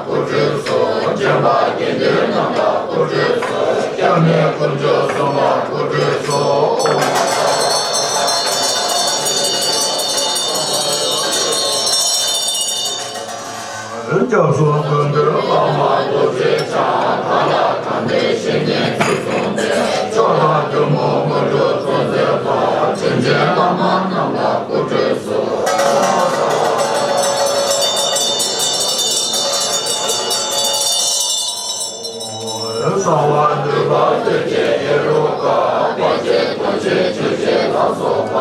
སྐུ་ཁྲུས་སོ། མཁྱེན་པ་དགེ་འདུན་རྣམས་ལ་སྐུ་ཁྲུས་སོ། སྐྱབས་གནས་དཀོན་མཆོག་གསུམ་ལ་སྐུ་ཁྲུས་སོ། ཨོཾ། སྐྱབས་སུ་མགོན་པོའི་བླ་མ་རྡོ་རྗེ་འཆང་། གང་ལ་གང་འདུལ་བཤེས་གཉེན་ཚུལ་བཟུང་སྟེ། མཆོག་དང་ཐུན་མོང་དངོས་གྲུབ་སྩོལ་མཛད་པ། དྲིན་ཅན་བླ་མ་རྣམས་ལ་སྐུ་ཁྲུས་སོ། གསང་བ་འདུས་པ་སྟོད་ཀྱི་ཡེ་རུ་ཀ། དཔལ་གྱི་དོན་ཆེན་ཆོས་ཀྱི་ལྷ་ཚོགས་པ།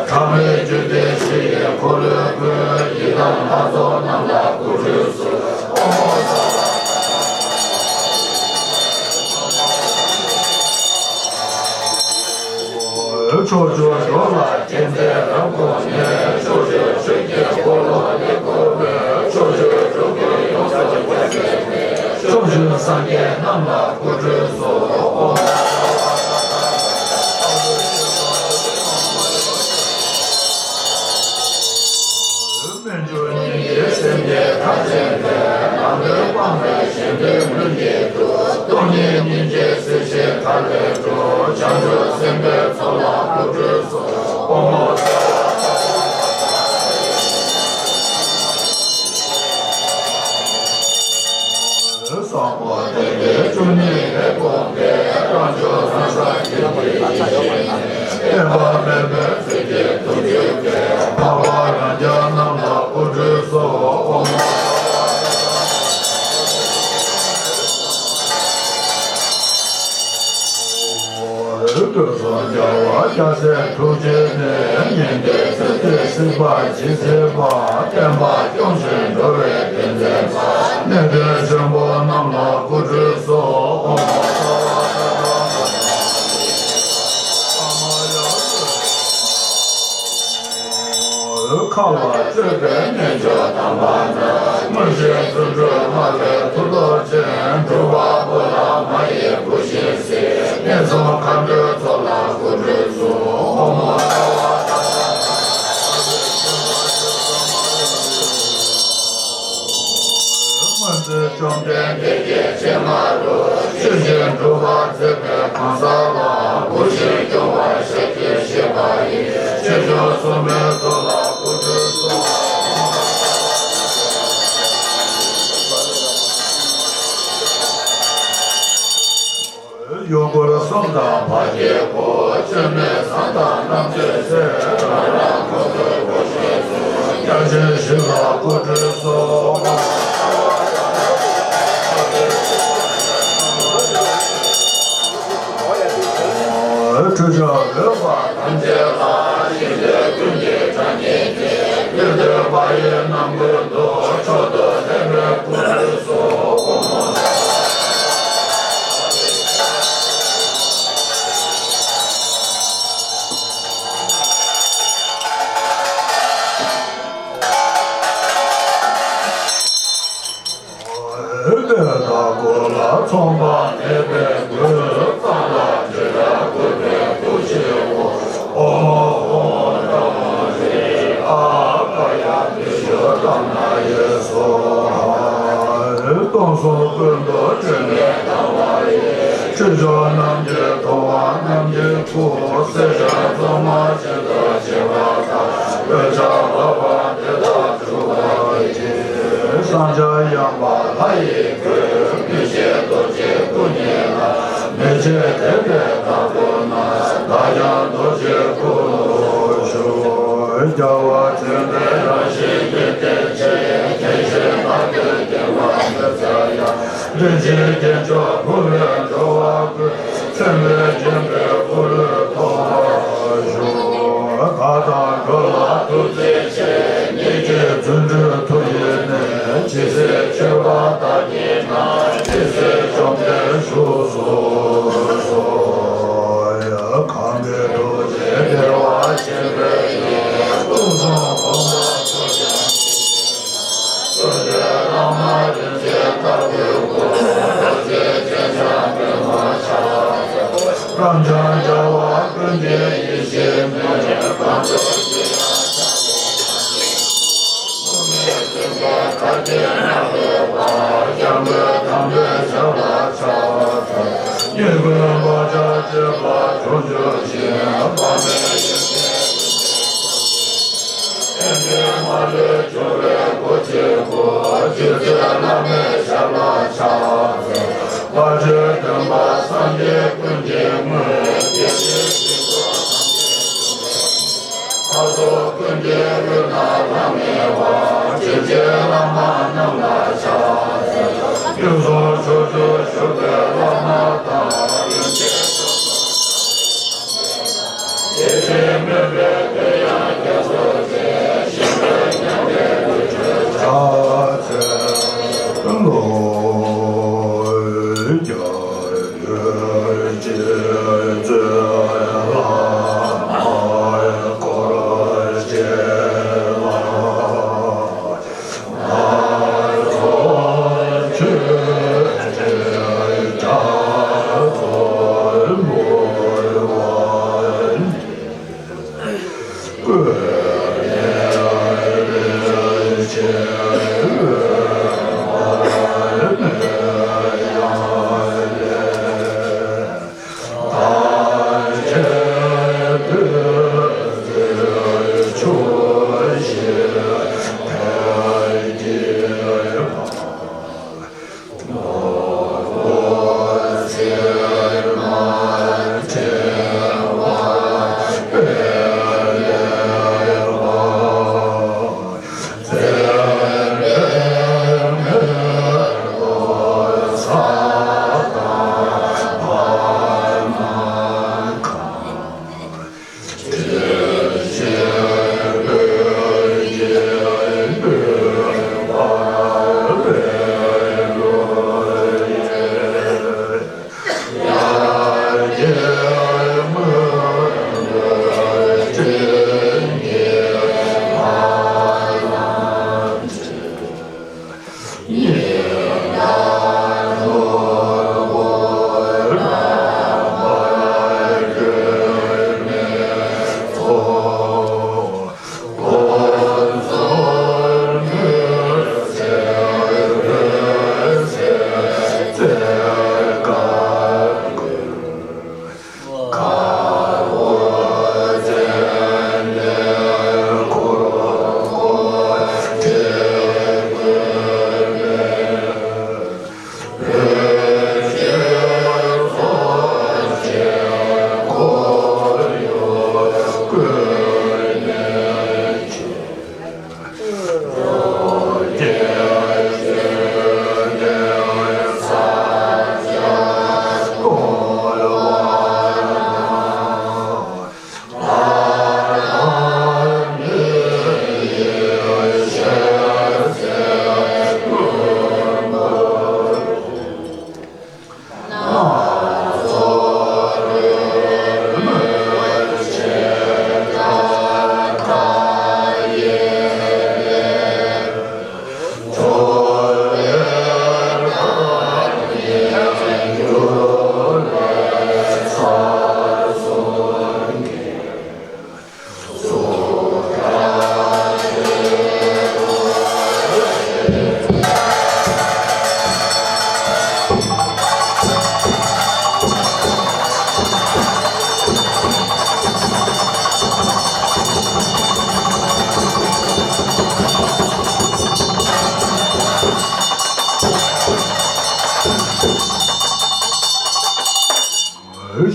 གྲངས་མེད་རྒྱུད་སྡེ་བཞི་ཡི་འཁོར་ལོས་ཀུན། ཡི་དམ་ལྷ་ཚོགས་རྣམས་ལ་སྐུ་ཁྲུས་སོ། ཕྱོགས་བཅུར་འགྲོ་ལ་མཁྱེན་བརྩེ་རབ་དགོངས་ནས། ཕྱོགས་བཅུར་ཆོས་ཀྱི་འཁོར་ལོ་ལས་བསྐོར་བའི། ཕྱོགས་བཅུར་འགྲོ་ཀུན་ཡོངས་སུ་རྫོགས་པའི་ཕྱོགས་བཅུའི་སངས་རྒྱས་རྣམས་ལ་སྐུ་ཁྲུས་སོ། ཨོཾ། སྨན་མཆོག་སྙིང་རྗེའི་སེམས་ཀྱི་མཐར་ཕྱིན་པས། ལམ་དུ་སྤངས་པའི་གཞན་དོན་ལུས་ཉིད་དུ། སྟོང་ཉིད་སྙིང་རྗེའི་སྲིད་ཞིའི་མཐའ་ལས་གྲོལ། བྱང་ཆུབ་སེམས་དཔའི་ཚོགས་ལ་སྐུ་ཁྲུས་སོ། ཨོཾ། ཟབ་མོ་སྡེ་སྣོད་བཅུ་གཉིས་ལས་བསྐོངས་ཏེ། རང་བྱུང་ལྷ་བཟང་གི་ཡེ་ཤེས་ནི། དབེན་པ་མེད་པའི་ཚུལ་གྱིས་ཐུགས་བསྐྱེད་དེ། འཕགས་པ་རང་རྒྱལ་རྣམས་ལ་སྐུ་ཁྲུས་སོ། ཨོཾ། དུས་གསུམ་རྒྱལ་བ་རྒྱལ་སྲས་ཐུགས་རྗེ་ནས། ཉན་ཐོས་ཚུལ་ཁྲིམས་གཟིགས་པ་ཇི་སྲིད་པ། བསྟན་པ་སྐྱོང་ཞིང་འགྲོ་བའི་དོན་མཛད་པ། གནས་བརྟན་ཆེན་པོ་རྣམས་ལ་སྐུ་ཁྲུས་སོ། ཨོཾ། མཁའ་ལ་སྤྱོད་པའི་རྣལ་འབྱོར་དམ་པ་རྣམས། དངོས་གཞི་རྫུ་འཕྲུལ་ལྷ་ལས་མཐུ་སྟོབས་ཅན། འབྲུག་པ་པོ་ཏ་མ་ཡི་བུ་བཞིན་གཟིགས། གནས་གསུམ་མཁའ་འགྲོའི་ཚོགས་ལ་སྐུ་ཁྲུས་སོ། ཨོཾ། སྔོན་ཚེ་བཅོམ་ལྡན་འདས་ཀྱི་སྤྱན་སྔ་རུ། ཆོས་བཞིན་སྒྲུབ་པར་མཛད་པའི་གང་ཟག་ལ། བུ་བཞིན་སྐྱོང་བར་ཞལ་གྱིས་བཞེས་པ་ཡི། ཆོས་སྐྱོང་སྲུང་མའི་ཚོགས་ལ་སྐུ་ཁྲུས་སོ། ཡུལ་འཁོར་གསུམ་དང་བར་གྱི་སྒོ། སྤྱན་མི་བཟང་དང་རྣམ་དཔྱོད་ཆེ། རང་རང་འཁོར་ལོའི་སྒོ་བཞི་སོགས། རྒྱལ་ཆེན་བཞི་ལ་སྐུ་སྤྲུལ་སོགས། ཁྲུས་ཆོག་ལུས་པ་ཐམས་ཅད་ལ། ཞིང་དུ་ཀུན་གྱི་གྲངས་སྙེད་ཀྱི། ཡུལ་དུ་བག་ཡོད་རྣམ་ཀུན་ཏུ། མཆོག་ཏུ་ལྷན་པའི་སྐུ་སྤྲུལ་སོགས། འོད་དེ་དག་སྐུ་ལ་མཚུངས་པ་མེད་པའི་མགོན། གཙང་ལ་འདྲེ་ལ་བཀོད་པའི་སྐུ་ཆེ་བོ། ཨོཾ་ཨོཾ་ཏཱ་རེ་ཨཱ་ཀཱ་ཡ་བི་ཤུདྡྷ་ནཱ་ཡེ་སྭཱ་ཧཱ། སྟོང་གསུམ་ཀུན་ཏུ་སྤྲིན་ལས་ལྡང་བ་ཡི། ཁྲུས་ཆོག་རྣམས་ཀྱི་ཐུབ་དབང་རྣམས་ཀྱི་སྐུ། བསེ་ཆ་བཙོ་མ་ཇི་ལྟར་བྱེད་པ་ལྟར། འོད་ཆགས་འབར་བ་དེ་དག་འཁྲུགས་པ་ཡི། བསང་ཆབ་ཡངས་པ་ལྷ་ཡི་གོས། མི་ཕྱེད་རྡོ་རྗེའི་སྐུ་བརྙེས་ལ། མི་ཕྱེད་དད་པས་བདག་བསྐུལ་ན། བདག་ཀྱང་རྡོ་རྗེའི་སྐུ་རུ་ཞུགས། རྒྱལ་བ་བྱོན་པའི་རང་བཞིན་གྱི་རྟེན་ཅན། མཁྱེན་ཅིང་བདག་གིས་བསྟེན་པ་འདི་ཙམ་ཡང་། རིན་ཆེན་རྒྱན་མཆོག་ཕུལ་བས་འགྲོ་བ་ཀུན། མཚན་ལས་བརྒྱན་པའི་སྐུ་ལུས་ཐོབ་པར་ཤོག། བདག་དང་འགྲོ་ལ་ཐུགས་བརྩེ་ཆེ། ཉིད་ཀྱི་རྫུ་འཕྲུལ་མཐུ་ཡིས་ནི། ཇི་སྲིད་མཆོད་པ་བདག་གིས་གནང་། དེ་སྲིད་བཅོམ་ལྡན་བཞུགས་སུ་གསོལ། གང་གི་ཐུགས་རྗེས་བདེ་བ་ཆེན་པོའི་དབྱིངས། དུས་གསུམ་གོང་དུ་ཐོབ་ཀྱང་། རབ་འབྱམས་རྒྱལ་བ་ཀུན་གྱི་ཡེ་ཤེས་མེ།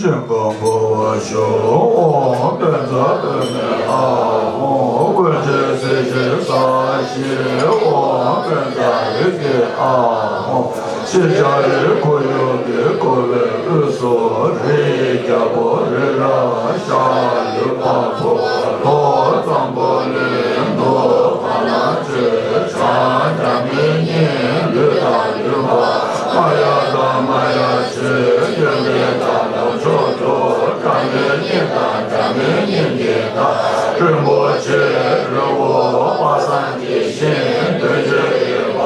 ཀོང་བུ་བ་ཞུ། ཨོཾ་བཛྲ་པདྨེ་ཨཱཿཧཱུྃ། ཀུན་གྱི་སྲས་ཀྱི་ས་གཞི། ཨོཾ་བཛྲ་རེ་ཏི་ཨཱཿཧཱུྃ། ཤེས་བྱ་རེ་ཁོར་ཡུག་གི་བསྐོར་བའི་དབུས་སུ་རི་ཡི་རྒྱལ་པོ་རི་རབ་ཤ་ལུས་འཕགས་པོ་ཐོག་བཟང་པོ་ལས་མདོ་ཕ་ལ་ཆོས་ཕྱག་རྒྱ་མི་གཉིས་ལུས་དང་ལུས་པ། མ་ཡ་དང་མ་ཡ་ཆོས་ཡོན་ཏན་དང་ལོངས་སྤྱོད་དུ། སྒྲ་མེད་གཉིས་དང་སྒྲ་མེད་གཉིས་ཀྱི་བདག་རིན་པོ་ཆེ་རི་བོ་དཔག་བསམ་གྱི་ཞིང་བདུན་ཅུ་ཡོད་པ།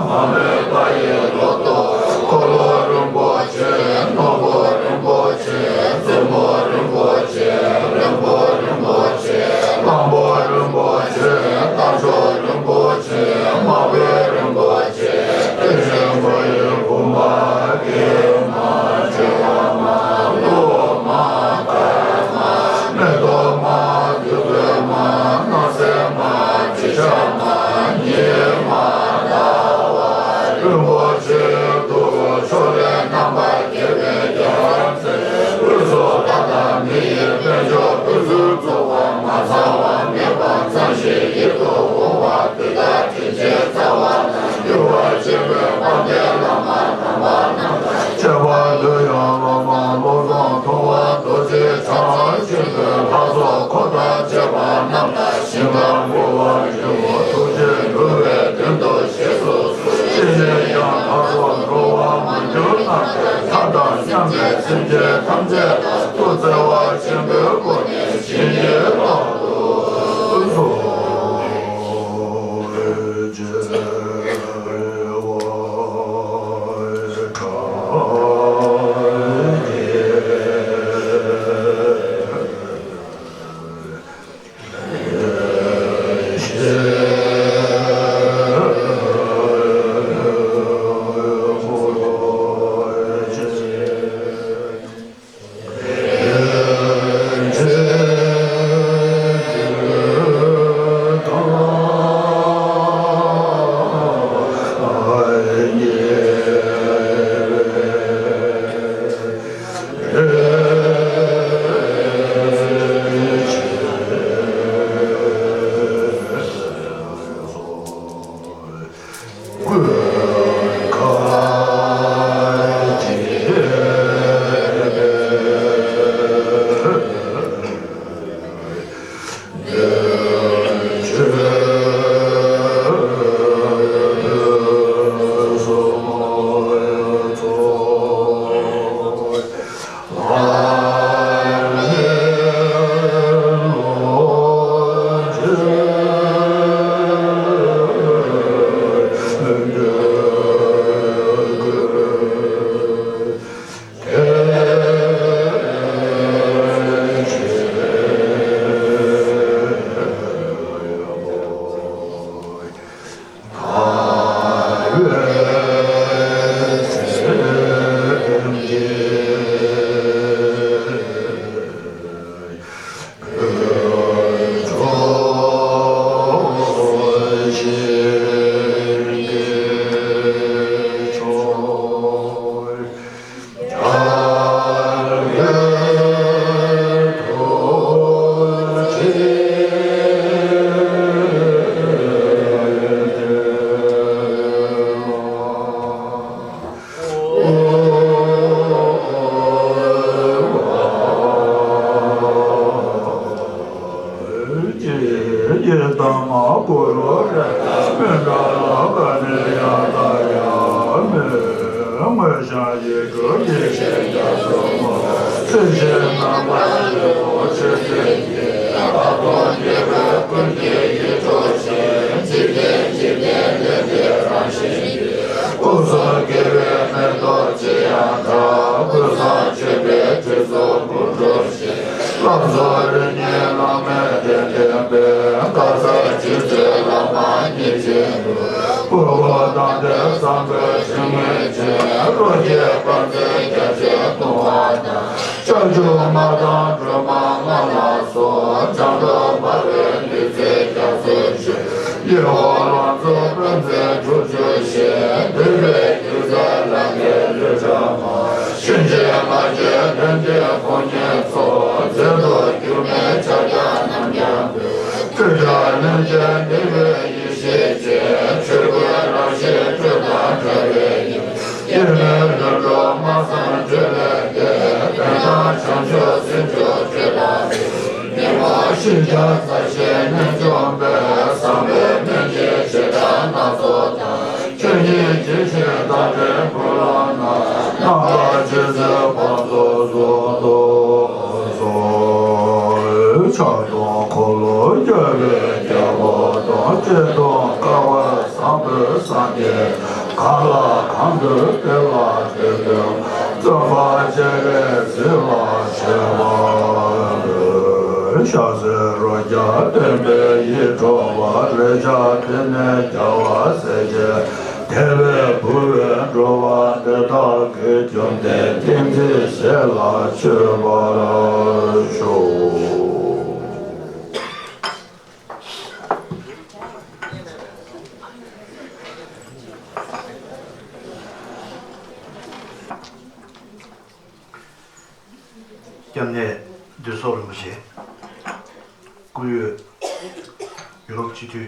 མ་རྨོས་པ་ཡི་ལོ་ཏོག་འཁོར་ལོ་རིན་པོ་ཆེ། ནོར་བུ་རིན་པོ་ཆེ། བཙུན་མོ་རིན་པོ་ཆེ། བློན་པོ་རིན་པོ་ཆེ། གླང་པོ་རིན་པོ་ཆེ། རྟ་མཆོག་རིན་པོ་ཆེ། དམག་དཔོན་རིན་པོ་ཆེ། དེ་བཞིན་མ་ཡི་བུམ་པ། སྐྱེས་མ། བྱེ་བ་མ། གློག་མ། གར་མ། མེ་ཏོག་མ། བདུད་རྩི་མ། སྣང་གསལ་མ། དྲི་ཆབ་མ། ཉི་མ། ཟླ་བ་རིན་པོ་ཆེ་དུ། ཕྱོགས་ལས་རྣམ་པར་རྒྱལ་བའི་རྒྱལ་བ། དབུས་སུ་ལྷ་དང་མི་ཡི་དཔལ་འབྱོར་ཕུན་སུམ་ཚོགས་པ། མ་ཚང་བ་མེད་པ་ཙམ་ཞིག་ཡིད་དུ་འོང་བ། དེ་དག་དྲིན་ཅན་རྩ་བ་དང་། འགྱུར་བ་ཆེན་པོའི་དཔལ་ལྡན་བླ་མ་དམ་པ་རྣམས་དང་། ཁྱད་པར་དུ་ཡང་བླ་མ་བློ་བཟང་ཐུབ་དབང་རྡོ་རྗེ་འཆང་། ཆོས་ཀྱི་ལྷ་ཚོགས་འཁོར་དང་བཅས་པ་རྣམས་དང་། ཞིང་ཁམས་འཁོར་བ་རིན་པོ་ཐུགས་རྗེས་འགྲོ་བའི་དོན་དུ་བཞེས་སུ། ཅི་ནས་ཀྱང་ལྷ་ཚོགས་འགྲོ་བ་མ་གྱུར་རྣམས་ཀྱི། ལྷ་དང་མཉམ་པའི་སེམས་ཅན་ཐམས་ཅད་ལ། ཐུགས་བརྩེ་བ་ཆེན་པོའི་སྒོ་ནས་བྱིན་གྱིས་བརླབ་ཏུ་གསོལ། སྐུ་གསུང་དགེ་བའི་མེ་ཏོག་ཅི་ཡང་དག་ཀུན་བཟང་མཆོད་པའི་དྲི་བསུང་འབུམ་འཁྲུགས་ཤིང་། ལྷ་ཚོགས་རིམ་གཉིས་བླ་མའི་གདན་འདྲེན་པའི། གར་ཟབ་ཅིང་གསལ་བླ་མ་མཉེས་གཤིན་ཏུ། སྤུར་བ་དང་ལྡན་བཟང་པོའི་སྤྱན་སྔོན་ཅན། རོ་བརྒྱའི་དཔལ་མཛོད་རྒྱ་ཆེར་གཏོང་བ་དང་། ལྕགས་ཀྱུ་མ་དང་སྒྲོལ་མ་ལྔ་ལ་སོགས། སྦྱང་དུ་བ་རའི་ལུས་རྩལ་རྒྱ་མཚོ་ཆེ། ཡེ་ཧོ་ལང་ཚོ་དཔལ་མཛོད་དྲུག་ཅུ་ཞེས། འདུས་པའི་རྒྱུད་རྩལ་ལ་ལས་ལུས་ཕྲ་མ། གཤིན་རྗེ་ང་རྒྱལ་ལྷུན་གྱིས་ཁོང་། ཡེ་ལས་ལྷུན་གྲུབ་སྨྲ་བསམ་བརྗོད་ལས་འདས། དོན་དམ་བྱང་ཆུབ་སེམས་མཆོག་སྤྱོད་པ་ཉིད། ཉོན་མོངས་ཤེས་བྱ་རྩ་ཤེས་རྣལ་འབྱོར་པས། བསམ་པའི་དོན་གྱི་བྱེ་བྲག་སྣ་ཚོགས་དང་། ཆོས་ཉིད་ཇི་བཞིན་རྟག་པའི་ཁུངས་ལ་སྣང་། རྣམ་པར་འབྱེད་ཚུལ་སྤངས་རྫོགས་སུ་རྟོགས་སོ། ཕྱག་སྟོང་འཁོར་ལོ་བརྒྱ་པའི་རྒྱལ་པོ་དང་། ཆེ་མཐོང་དཀའ་བར་བཟང་པོའི་སངས་རྒྱས། གང་ལ་གང་འདུལ་དེ་ལ་དེ་འདུལ། བརྩོན་པ་བྱས་པས་ཚིག་ལ་བྱས་པ། ཤ་ཟའི་རོ་བརྒྱ་སྟོན་པའི་ཡིད་འཕྲོག་པ། ལེགས་སྦྱར་ཕན་ནུས་རྒྱལ་བ་སྲས་བཅས། དད་པས་བསྐུལ་བས་འགྲོ་བ་འདི་དག་གི། བཅོམ་ལྡན་བསྟན་འཛིན་ཞེས་ལ་མཆོད་པར་ཤོག། སྐྱབས་གནས་བདུད་སོགས་རིན་པོ་ཆེ། སྐུ་ཡོད་ཡུ་རོབ་སྤྱི་འཐུས་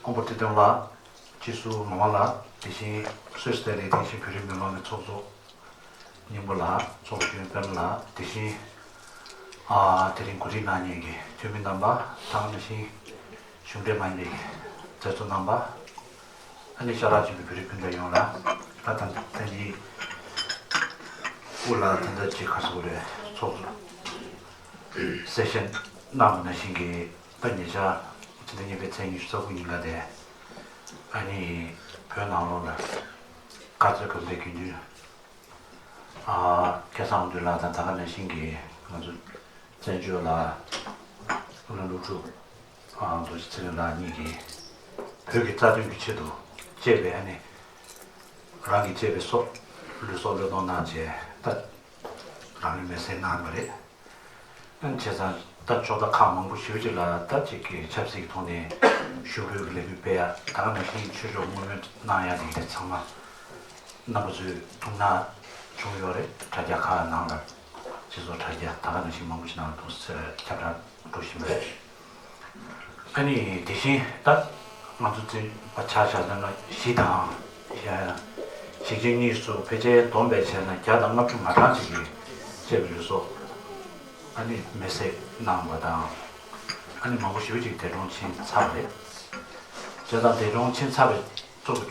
ཀོང་པོ་ཁྲི་སྟོན་ལགས། སྤྱི་ཟུར་ངག་དབང་ལགས། དེ་བཞིན་སུད་སི་ལ་དེ་བཞིན་བོད་རིགས་མི་མང་གི་ཚོགས་གཙོ་སྙིང་པོ་ལགས། ཚོགས་གཞོན་པད་མ་ལགས། དེ་བཞིན་ཨ་དེ་རིང་གོ་སྒྲིག་གནང་མཁན་གྱི་འཐུས་མི་རྣམ་པ། ད་ག་ནང་བཞིན་གཞུང་འབྲེལ་མ་ཡིན་པའི་མཛད་གཙོ་རྣམ་པ། ཨ་ནི་ཤ་ཁྲག་གཅིག་པའི་བོད་རིགས་སྤུན་ཟླ་ཡོངས་ལ། ད་ད་ད་ནི་དབུ་ལ་ད་ལྟ་ཅིག་ག་ཚོད་རེད། ཚོགས་གཙོ་གསལ་བཤད་གནང་བ་ནང་བཞིན་གྱི། ད་ཉེ་ཆར་ཕྱི་ཟླ་གཉིས་པའི་ཚེས་ཉི་ཤུ་རྩ་དགུ་ཉིན་ཀ་དེ། ཨ་ནི་བོད་ནང་ལོགས་ལ་དཀའ་སྤྱད་གང་སའི་དགེ་འདུན། ཨ་སྐལ་བཟང་དབང་འདུས་ལགས་དང་། ད་ག་ནང་བཞིན་གྱི་ང་ཚོ་བཙན་བྱོལ་ལ་སློབ་ཕྲུག་ཨ་རྡོ་རྗེ་ཚེ་རིང་ལགས་གཉིས་ཀྱིས་བོད་ཀྱི་རྩ་དོན་གྱི་ཆེད་དུ་གཅེས་པའི། ཨ་ནི་རང་གི་གཅེས་པའི་སྲོག་ལུས་སྲོག་བློས་གཏོང་གནང་བྱས། ད་རང་ལུས་མེར་སྲེག་གནང་བ་རེད། ཨ་ནི་བྱས་ཙང་ད་ཕྱོགས་མཐའ་ཁག་མང་པོ་ཞེ་པོ་ཅིག་ལ་ད་ཅིག་གི་ཆབ་སྲིད་ཀྱི་ཐོག་ནས་ཤུགས་རྒྱོབ་ཀྱི་ལས་འགུལ་སྤེལ་ཡ། ད་ག་ནང་བཞིན་ཆོས་ཕྱོགས་བསྔོ་སྨོན་གནང་ཡ་དེ་འདྲ་ཚང་མ་རྣམ་པ་ཚོས་ཐུགས་སྣང་བྱུང་ཡོད་རེད། དྲ་རྒྱ་ཁག་ནང་ལ་སྤྱི་ཚོགས་དྲ་རྒྱ་ད་ག་ནང་བཞིན་མང་པོ་ཞིག་ནང་ལ་ཐུགས་ཁྱབ་བསྒྲགས་འགྲོ་བཞིན་པ་རེད། ཨ་ནི་དེ་བཞིན་ད་ང་ཚོ་འཛིན་པ་ཆ་བཞག་ན་གཞིས་དང་ཞིང་ཆེན་གཉིས་སུ་ཕལ་ཆེར་བསྡོམས་པས་བྱས་ན་བརྒྱ་དང་ལྔ་བཅུ་ང་གྲངས་ཅིག་གིས་གཅེས་པའི་ལུས་སྲོག་ཨ་ནི་མེར་སྲེག་གནང་བ་དང་། ཨ་ནི་མང་པོ་ཞེ་པོ་ཅིག་འདས་གྲོངས་ཕྱིན་ཚར་བ་རེད། བྱས་ཙང་འདས་གྲོངས་ཕྱིན་ཚར་བའི་གཙོ་བོ་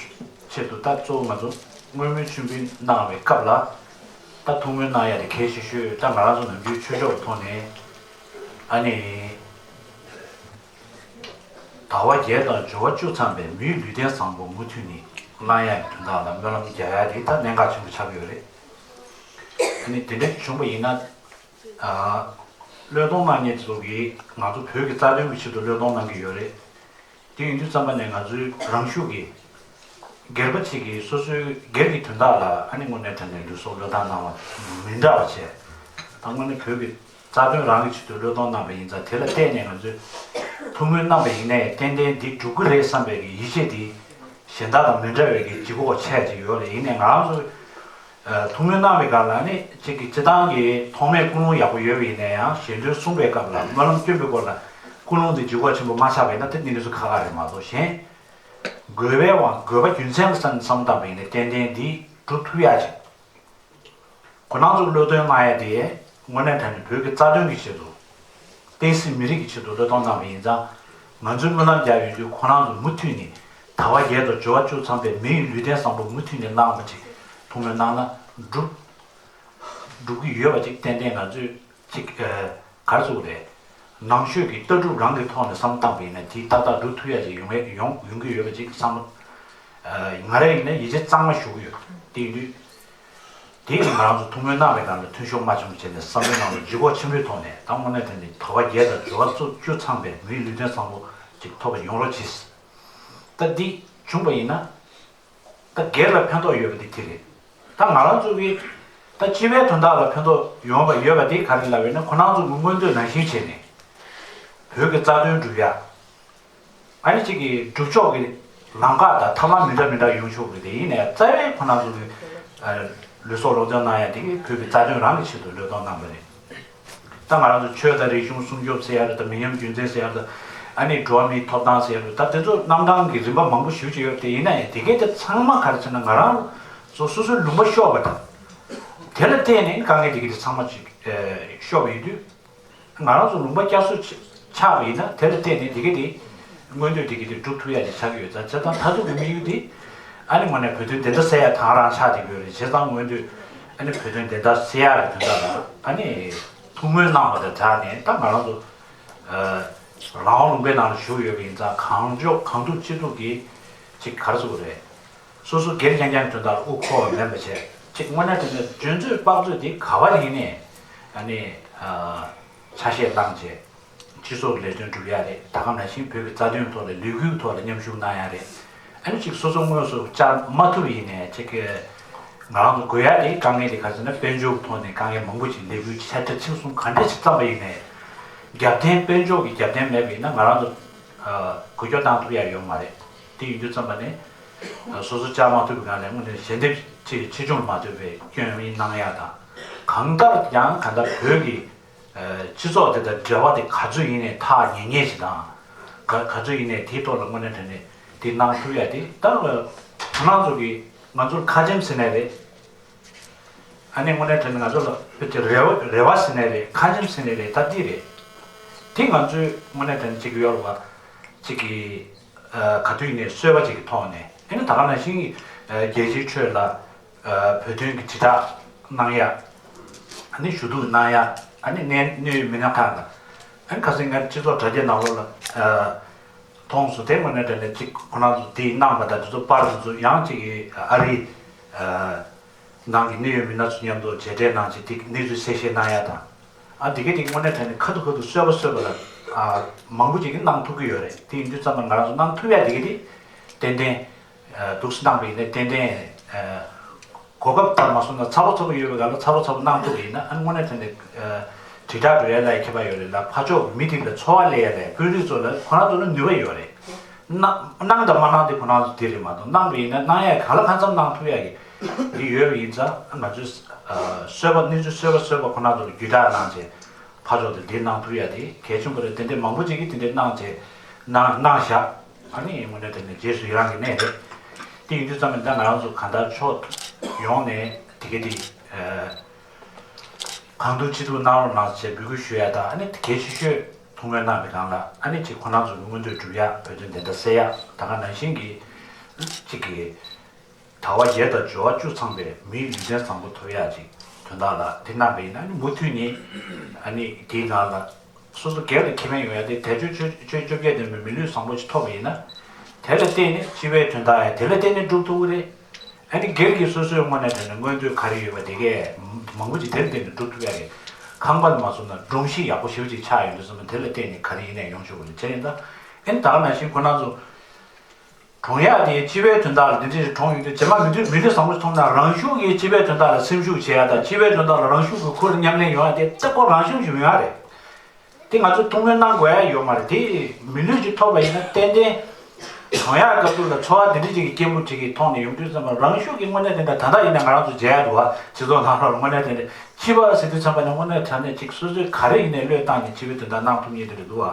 ཆེད་དུ་ད་གཙོ་བོ་ང་ཚོ་བསྔོ་སྨོན་མཆོད་འབུལ་གནང་བའི་སྐབས་ལ་ད་ཐུགས་སྨོན་གནང་ཡ་དེ་གལ་ཆེ་ཤོས། ད་ང་རང་ཚོ་ནམ་རྒྱུན་ཆོས་ཕྱོགས་ཀྱི་ཐོག་ནས་ཨ་ནི། དལ་བ་བརྒྱད་དང་འབྱོར་བ་བཅུ་ཚང་བའི། མི་ཡི་ལུས་རྟེན་བཟང་པོ་མུ་མཐུད་ནས་གནང་ཡག་གི་དོན་དག་ལ་སྨོན་ལམ་རྒྱག་ཡག་དེ་ད་གནད་འགག་ཆེན་པོ་ཆགས་ཀྱི་ཡོད་རེད། ཨ་ནི་དེ་འདྲ་བྱུང་པ་ཡིན་ན། ཨ་བློས་གཏོང་གནང་མཁན་ཚོ་གིས་ང་ཚོ་བོད་ཀྱི་རྩ་དོན་གྱི་ཆེད་དུ་བློས་གཏོང་གནང་གི་ཡོད་རེད། དེ་ཡིན་དུས་ཙམ་པ་ནས་ང་ཚོའི་རང་ཤུགས་ཀྱིས་སྒེར་པ་གཅིག་གིས་སོ་སོའི་སྒེར་གྱི་དོན་དག་ལ་ཨ་ནི་དངོས་གནས་དྲང་གནས་ལུས་སྲོག་བློས་བཏང་གནང་བ་མི་འདྲ་བ་བྱས། ད་དངོས་གནས་བོད་ཀྱི་རྩ་དོན་རང་གི་ཆེད་དུ་བློས་གཏོང་གནང་བ་ཡིན་ཙང་། དེ་ལ་བརྟེན་ནས་ང་ཚོས་ཐུགས་སྨོན་གནང་བ་ཡིན་ནའི་ཏན་ཏན་འདི་འགྲུབ་ཀྱི་རེད་བསམ་པའི་གི་ཡིད་ཆེས་དེ་གཞན་དག་དང་མི་འདྲ་བའི་གི་ལྗིད་ཁོག་ཆེ་ཅིག་ཡོད་རེད། ཡིན་ནའི་ང་རང་ཚོ་ཐུགས་སྨོན་གནང་བའི་སྒང་ལ་ནི་གཅིག་གི་སྤྱི་བཏང་གི་ཐོག་མའི་ཀུན་སློང་ཡག་པོ་ཡོད་པ་ཡིན་ན་ཡང་། ཞལ་འདོན་གསུངས་པའི་སྐབས་ལ་སྨོན་ལམ་སྐྱོན་པའི་སྐོར་ལ་ཀུན་སློང་དེ་ལྗིད་ཁོག་ཆེན་པོ་མ་ཆགས་པ་ཡིན་ན། དེ་ནི་འདི་ཚོ་ཁག་ཁག་རེད་མ་གཏོགས། གཞན་དགོས་པའི་དབང་། དགོས་པ་རྒྱུ་མཚན་གྱི་ས་ནས་བསམ་བློ་བཏང་བ་ཡིན་ན་ཏན་ཏན་འདི་འགྲུབ་ཐུབ་ཡག་ཅིག་ཁོ་རང་ཚོ་བློས་གཏོང་གནང་ཡ་དེ་དངོས་གནས་དྲང་གནས་བོད་ཀྱི་རྩ་དོན་གྱི་ཆེད་དུ། བསྟན་སྲིད་མི་རིགས་ཀྱི་ཆེད་དུ་བློས་གཏོང་གནང་བ་ཡིན་ཙང་། ང་ཚོས་སྨོན་ལམ་རྒྱག་ཡོང་དུས་ཁོ་རང་ཚོ་མུ་མཐུད་ནས་དལ་བ་བརྒྱད་དང་འབྱོར་བ་བཅུ་ཚང་བའི་མི་ཡི་ལུས་རྟེན་བཟང་པོ་མུ་མཐུད་ནས་གནང་བ་ཅིག་ཐུགས་སྨོན་གནང་ན་འགྲུབ། འགྲུབ་ཀྱི་ཡོད་པ་ཅིག་ཏན་ཏན་ང་ཚོས་ཅིག་ཨ་ག་རེ་ཟེར་དགོས་རེད། ནང་ཆོས་ཀྱི་ལྟ་གྲུབ་རང་གི་ཐོག་ནས་བསམ་བློ་བཏང་བ་ཡིན་ན། དེ་ཏག་ཏག་འགྲུབ་ཐུབ་ཡ་ཅིག་ཡོང་ཡ་ཡོང་ཡོང་གི་ཡོད་པ་ཅིག་བསམ་བློ། ཨ་ང་རང་ཡིན་ན་ཡིད་ཆེས་གཙང་མ་ཞུ་གི་ཡོད། དེ་ཡིན་དུས། དེ་ཡིས་ང་རང་ཚོ་ཐུགས་སྨོན་གནང་བའི་སྒང་ལ་མཐུན་ཤོག་མ་བྱུང་བྱས་ནས་བསམ་བློའི་ནང་ལ་ལྗིད་ཁོག་ཆེན་པོའི་ཐོག་ནས། ད་དངོས་གནས་དྲང་གནས་དལ་བ་བརྒྱད་དང་འབྱོར་བ་བཅུ་ཚང་བའི་མིའི་ལུས་རྟེན་བཟང་པོ་ཅིག་ཐོབ་པ་ཡོང་རོགས་གྱིས། ད་འདི་བྱུང་བ་ཡིན་ན། ད་སྒེར་ལ་ཕན་ཐོགས་ཡོད་པ་འདི་དེ་རེད། ད་ང་རང་ཚོ་གིས་ད་སྤྱི་པའི་དོན་དག་ལ་ཕན་ཐོགས་ཡོང་བ་ཡོད་པ་དེ་ག་རེ་ལབ་ཡོད་ན། ཁོ་རང་ཚོ་གི་མངོན་འདོད་ནང་བཞིན་བྱས་ནས་བོད་ཀྱི་རྩ་དོན་སྒྲུབ་ཡ། ཨ་ནི་གཅིག་གིས་སྒྲུབ་ཕྱོགས་ཀྱི་ལམ་ཁ་དང་ཐབས་ལམ་མི་འདྲ་མི་འདྲ་ཡོང་ཆོག་གི་རེད། ཡིན་ནའི་རྩ་བའི་ཁོ་རང་ཚོ་གི་ཨ་ལུས་སྲོག་བློས་གཏོང་གནང་ཡ་དེ་གི་བོད་ཀྱི་རྩ་དོན་རང་གི་ཆེད་དུ་བློས་གཏོང་གནང་བ་རེད། ད་ང་རང་ཚོ་ཆོས་དང་རིག་གཞུང་སྲུང་སྐྱོབ་ཟེར་ཡ་རེད་དང་། མི་ཉམས་རྒྱུན་འཛིན་ཟེར་ཡ་རེད་དང་། ཨ་ནི་འགྲོ་བ་མིའི་ཐོབ་ཐང་ཟེར་ཡ་རེད། ད་དེ་ཚོ་རྣམ་གྲངས་ཀྱི་རིམ་པ་མང་པོ་ཞེ་པོ་ཅིག་ཡོད་རེད་དེ། ཡིན་ནའི་དེ་གས་དེ་ཚང་མ་ག་རེ་ཟེར་ན། ང་རང་ཚོ་ སོ་སོའི་ལུང་པ་ཤོར་བ་དང་། དེ་ལ་བརྟེན་ནས་དཀའ་ངལ་དེ་ག་དེ་ཚང་མ་ཅིག་ཤོར་བ་ཡིན་དུས། ང་རང་ཚོ་ལུང་པ་བསྐྱར་གསོ་ཆགས་པ་ཡིན་ན་དེ་ལ་བརྟེན་ནས་དེ་ག་དེ་མངོན་འདོད་དེ་ག་དེ་འགྲུབ་ཐུབ་ཡ་ཅིག་ཆགས་ཀྱི་ཡོད་ཙང་། བྱས་ཙང་མཐར་ཐུག་གི་དམིགས་ཡུལ་དེ་ཨ་ནི་དངོས་གནས་བོད་དོན་བདེན་མཐའ་གསལ་ཡ་དེ་རང་ཆགས་བསྡད་ཀྱི་ཡོད་རེད། བྱས་ཙང་མངོན་འདོད་ཨ་ནི་བོད་དོན་བདེན་མཐའ་གསལ་ཡ་གི་དོན་དག་ལ་ཨ་ནི་ཐུགས་སྨོན་གནང་བ་དང་སྦྲགས་ནས། ད་ང་རང་ཚོ་རང་དབང་ལུང་པའི་ནང་ལ་བཞུགས་ཡོད་པ་ཡིན་ཙང་། གང་ལྕོགས་གང་ཐུབ་ཅི་ཐུབ་ཀྱིས་ཅིག་ག་རེ་ཟེར་དགོས་རེད། སོ་སོ་སྒེར་རྐྱང་རྐྱང་དོན་དག་ལ་དབུ་འཁོར་བ་མིན་པ་བྱས། ཅིག་དངོས་གནས་དྲང་གནས་འཇོན་ཚོད་དཔག་ཚོད་དེ་ག་བ་ཡིན་ནའི་ཨ་ནི་ཨ་ཆ་ཤས་བླངས་བྱས་སྤྱི་ཚོགས་ལས་དོན་སྒྲུབ་ཡ་རེད། ད་ག་ནང་བཞིན་བོད་ཀྱི་རྩ་དོན་ཐོག་ལ་ལས་འགུལ་ཐོག་ལ་མཉམ་ཞུགས་གནང་ཡ་རེད། ཨ་ནི་ཅིག་སོ་སོ་དངོས་སུ་བཅར་མ་ཐུབ་ཡིན་ནའི་ཅིག་ང་རང་ཚོ་དགོས་ཡ་དེ་དཀའ་ངལ་དེ་ག་ཟེར་ན། དཔལ་འབྱོར་གྱི་ཐོག་ནས་དཀའ་ངལ་མང་པོ་ཅིག་སླེབས་ཡོད། ཆ་རྐྱེན་ཁྱོན་གང་འདྲ་ཅིག་བརྩམས་པ་ཡིན་ནའི་རྒྱབ་རྟེན་དཔལ་འབྱོར་གྱི་རྒྱབ་རྟེན་མེད་པ་ཡིན་ན་ང་རང་ཚོ་འགུལ་སྐྱོད་གཏང་ཐུབ་ཡ་ཡོད་མ་རེད། དེ་ཡིན་དུས་ཙམ་པ་ནས་སོ་སོ་བཅར་མ་ཐུབ་པའི་སྒང་ནས་དངོས་གནས་ཞལ་འདེབས་ཆེ་ཆེ་ཆུང་ལ་མ་ལྟོས་པའི་སྐྱོན་མི་གནང་ཡ་དང་། གང་ལྟར་ཡང་གང་ལྟར་བོད་ཀྱི་སྤྱི་ཚོགས་དེ་དང་འབྲེལ་བ་དེ་ག་ཚོད་ཡིན་ནའི་ཐག་ཉེ་ཉེ་ཞིག་དང་། ག་ག་ཚོད་ཡིན་ནའི་དེའི་ཐོག་ལ་དངོས་གནས་དྲང་གནས་དེ་གནང་ཐུབ་ཡ་དེ། ད་ང་ཚོ་གི་ང་ཚོར་ཁ་ཆེམས་ཟེར་ནའི་རེད། ཨ་ནི་དངོས་གནས་དྲང་གནས་ང་ཚོ་ལ་བོད་ཀྱི་རེ་བ་རེ་བ་ཟེར་ནའི་རེད། ཁ་ཆེམས་ཟེར་ནའི་རེད། ད་འདི་རེད། དེ་ང་ཚོས་དངོས་གནས་དྲང་གནས་ཅིག་ཡོད་རེད་བ། ཅིག་གི་ག་དུས་ཡིན་ནའི་གསོལ་བ་ཅིག་གི་ཐོག་ནས། ཨ་ནི་ད་ག་ནང་བཞིན་རྒྱལ་སྤྱིའི་ཁྲོད་ལ་བོད་དོན་གྱི་དྲིལ་བསྒྲགས་གནང་ཡ། ཨ་ནི་ཞུ་གཏུག་གནང་ཡ། ཨ་ནི་གནད་གནད་ཡོད་མི་སྣ་ཁག་ལ། ཨ་ནི་ཁ་སང་ང་སྤྱི་ཚོགས་དྲ་རྒྱའི་ནང་ལོགས་ལ་མཐོང་སོང་། དེ་དངོས་གནས་དྲང་གནས་ཅིག་ཁོ་རང་ཚོ་དེ་གནང་བ་དང་། དེ་ཚོ་པར་དེ་ཚོ་ཡང་ཅིག་གི་ཨ་རིའི་ནང་གི་གནད་ཡོད་མི་སྣ་ཚོ་མཉམ་དུ་མཇལ་འཕྲད་གནང་བྱས་དེ་གནས་ཚུལ་གསལ་བཤད་གནང་ཡ་དང་། ཨ་དེ་ག་དེ་དངོས་གནས་དྲང་གནས་ཁ་ཐུག་ཁ་ཐུག་གསོལ་བ་གསོལ་བ་ལ་ཨ་མང་པོ་ཅིག་གིས་གནང་ཐུབ་ཀྱི་ཡོད་རེད། དེ་ཡིན་དུས་ཙམ་པ་ང་རང་ཚོ་གནང་ཐུབ་ཡ་དེ་ག་དེ་ཏན་ཏན་འདུག་སེ་གནང་བ་ཡིན་ན་ཏན་ཏན་གོ་སྐབས་ལྟར་མ་སོང་ན་ཚ་པོ་ཚ་པོ་ཡོད་པའི་སྒང་ལ་ཚ་པོ་ཚ་པོ་གནང་ཐུབ་པ་ཡིན་ན། ཨ་དངོས་གནས་དྲང་གནས་དྲིལ་བསྒྲགས་འགྲོ་ཡ་ལ་ཡ་ཁྱད་པར་ཡོད་རེད་ལ། ཕར་ཕྱོགས་མི་དེ་ལ་ཚོར་བ་སླེབས་ཡ་ལ་ཡ། དཔོན་རིགས་ཚོ་ལ་ཁོ་རང་ཚོ་ལ་ནུས་པ་ཡོད་རེད། གནང་གནང་དང་མ་གནང་དེ་ཁོ་རང་ཚོ་དེ་རེད་མ་གཏོགས། གནང་བ་ཡིན་ན་གནང་ཡ་གང་ལ་གང་འཚམ་གནང་ཐུབ་ཡ་གི་དེ་ཡོད་པ་ཡིན་ཙང་། ང་ཚོས་གསོལ་བ་གནས་ཚུལ་གསོལ་བ་གསོལ་བ་ཁོ་རང་ཚོ་ལ་བརྒྱུད་བསྒྲགས་གནང་བྱས། ཕར་ཕྱོགས་དེ་འདིར་གནང་ཐུབ་ཡ་དེ་གལ་ཆེན་པོ་རེད། དེ་འདྲའི་མང་པོ་ཅིག་གིས་དེ་འདྲའི་གནང་བྱས་གནང་གནང་བཞག་ཨ་ནི་དངོས་གནས་དྲང་གནས་རྗེས་སུ་ཡི་རང་གི་གནས་རེད། དེ་ཡིན་དུས་ཙམ་པ་ད་ང་རང་ཚོ་གང་ལྟར་ཕྱོགས་ཡོངས་ནས་དེ་ག་དེ་གང་ཐུབ་ཅི་ཐུབ་གནང་རོགས་གནང་ཞེས་འབོད་སྐུལ་ཞུ་ཡ་དང་། ཨ་ནི་གལ་ཆེ་ཤོས་ཐུགས་སྨོན་གནང་བའི་སྒང་ལ་ཨ་ནི་ཅིག་ཁོ་རང་ཚོ་གི་མངོན་འདོད་སྒྲུབ་ཡ། བོད་དོན་བདེན་མཐའ་གསལ་ཡ། ད་ག་ནང་བཞིན་གྱི་ཅིག་གི་ཟླ་བ་བརྒྱད་དང་སྦྱོར་བ་བཅུ་ཚང་པའི་མིའི་ལུས་རྟེན་བཟང་པོ་ཐོབ་ཡག་ཅིག་དོན་དག་ལ་འདི་གནང་བ་ཡིན་ན། ཨ་ནི་མུ་མཐུད་ནས་ཨ་ནི་འདིའི་ནང་ལ་སོ་སོ་སྒེར་ལ་ཁེ་ཕན་ཡོང་ཡ་དེ། དལ་འབྱོར་ཆོས་ཆོས་བཅོ་བརྒྱད་ལྡན་པའི་མི་ལུས་བཟང་པོ་ཞིག་ཐོབ་པ་ཡིན་ན། དེ་ལ་བརྟེན་ནས་སྤྱི་པའི་དོན་དག་ཡང་དེ་ལ་བརྟེན་ནས་སྒྲུབ་ཐུབ་ཀྱི་རེད། ཨ་ནི་སྒེར་གྱི་སོ་སོའི་དངོས་གནས་དྲང་གནས་མངོན་འདོད་ག་རེ་ཡོད་པ་དེ་གས་མང་པོ་ཅིག་དེ་ལ་བརྟེན་ནས་སྒྲུབ་ཐུབ་ཡ་རེད། ཁང་པ་ལ་མ་སོང་ན་སྒྲོམ་གཞི་ཡག་པོ་ཞེ་པོ་ཅིག་ཆགས་ཡོང་དུས་ཙམ་པ་དེ་ལ་བརྟེན་ནས་ག་རེ་ཡིན་ནའི་ཡོང་ཆོག་གི་རེད། བྱས་ཙང་ཨ་ནི་ད་ག་ནང་བཞིན་ཁོ་རང་ཚོ་གྲོངས་ཡག་དེ་སྤྱི་པའི་དོན་དག་ལ་འདི་འདྲ་ཞིག་གྲོངས་ཡོང་དུས། རྗེས་མ་མི་ལུས་མི་ལུས་བཟང་པོ་ཞིག་ཐོབ་ན་རང་ཤུགས་ཀྱིས་སྤྱི་པའི་དོན་དག་ལ་སེམས་ཤུགས་བྱེད་ཡག་དང་། སྤྱི་པའི་དོན་དག་ལ་རང་ཤུགས་ཀྱིས་ཁུར་ཉམས་ལེན་ཡོང་ཡག་དེ་ལྟ་སྐོར་རང་ཤུགས་ཤིག་ཡོང་ཡག་རེད། དེ་ང་ཚོས་ཐུགས་སྨོན་གནང་དགོས་ཡག་ཡོད་མ་རེད། དེ་མི་ལུས་ཅིག་ཐོབ་པ་ཡིན་ན་ཏན་ཏན་གྲོངས་ཡག་སྐབས་དུས་ལ་ཚོར་བ་འདི་འདྲ་ཅིག་གི་སྐྱེན་པོ་ཅིག་གི་ཐོག་ནས་ཡོང་དུས་ཙམ་པ་རང་ཤུགས་ཀྱིས་དངོས་གནས་དེ་འདྲ། ད་ལྟ་ཡིན་ན་ང་རང་ཚོ་མཇལ་ཡག་འདུག་བ། སྤྱི་ཚོགས་ནང་ལོགས་ལ་དངོས་གནས་དེ་འདྲ་སྤྱི་པ་ཟེར་དུས་ཙམ་པ་ནས་དངོས་གནས་དྲང་གནས་ཅིག་སོ་སོས་ག་རེ་ཡིན་ནའི་བློས་བཏང་ནས་སྤྱི་པའི་དོན་དག་གནང་ཐུབ་མཁན་དེ་འདྲ་འདུག་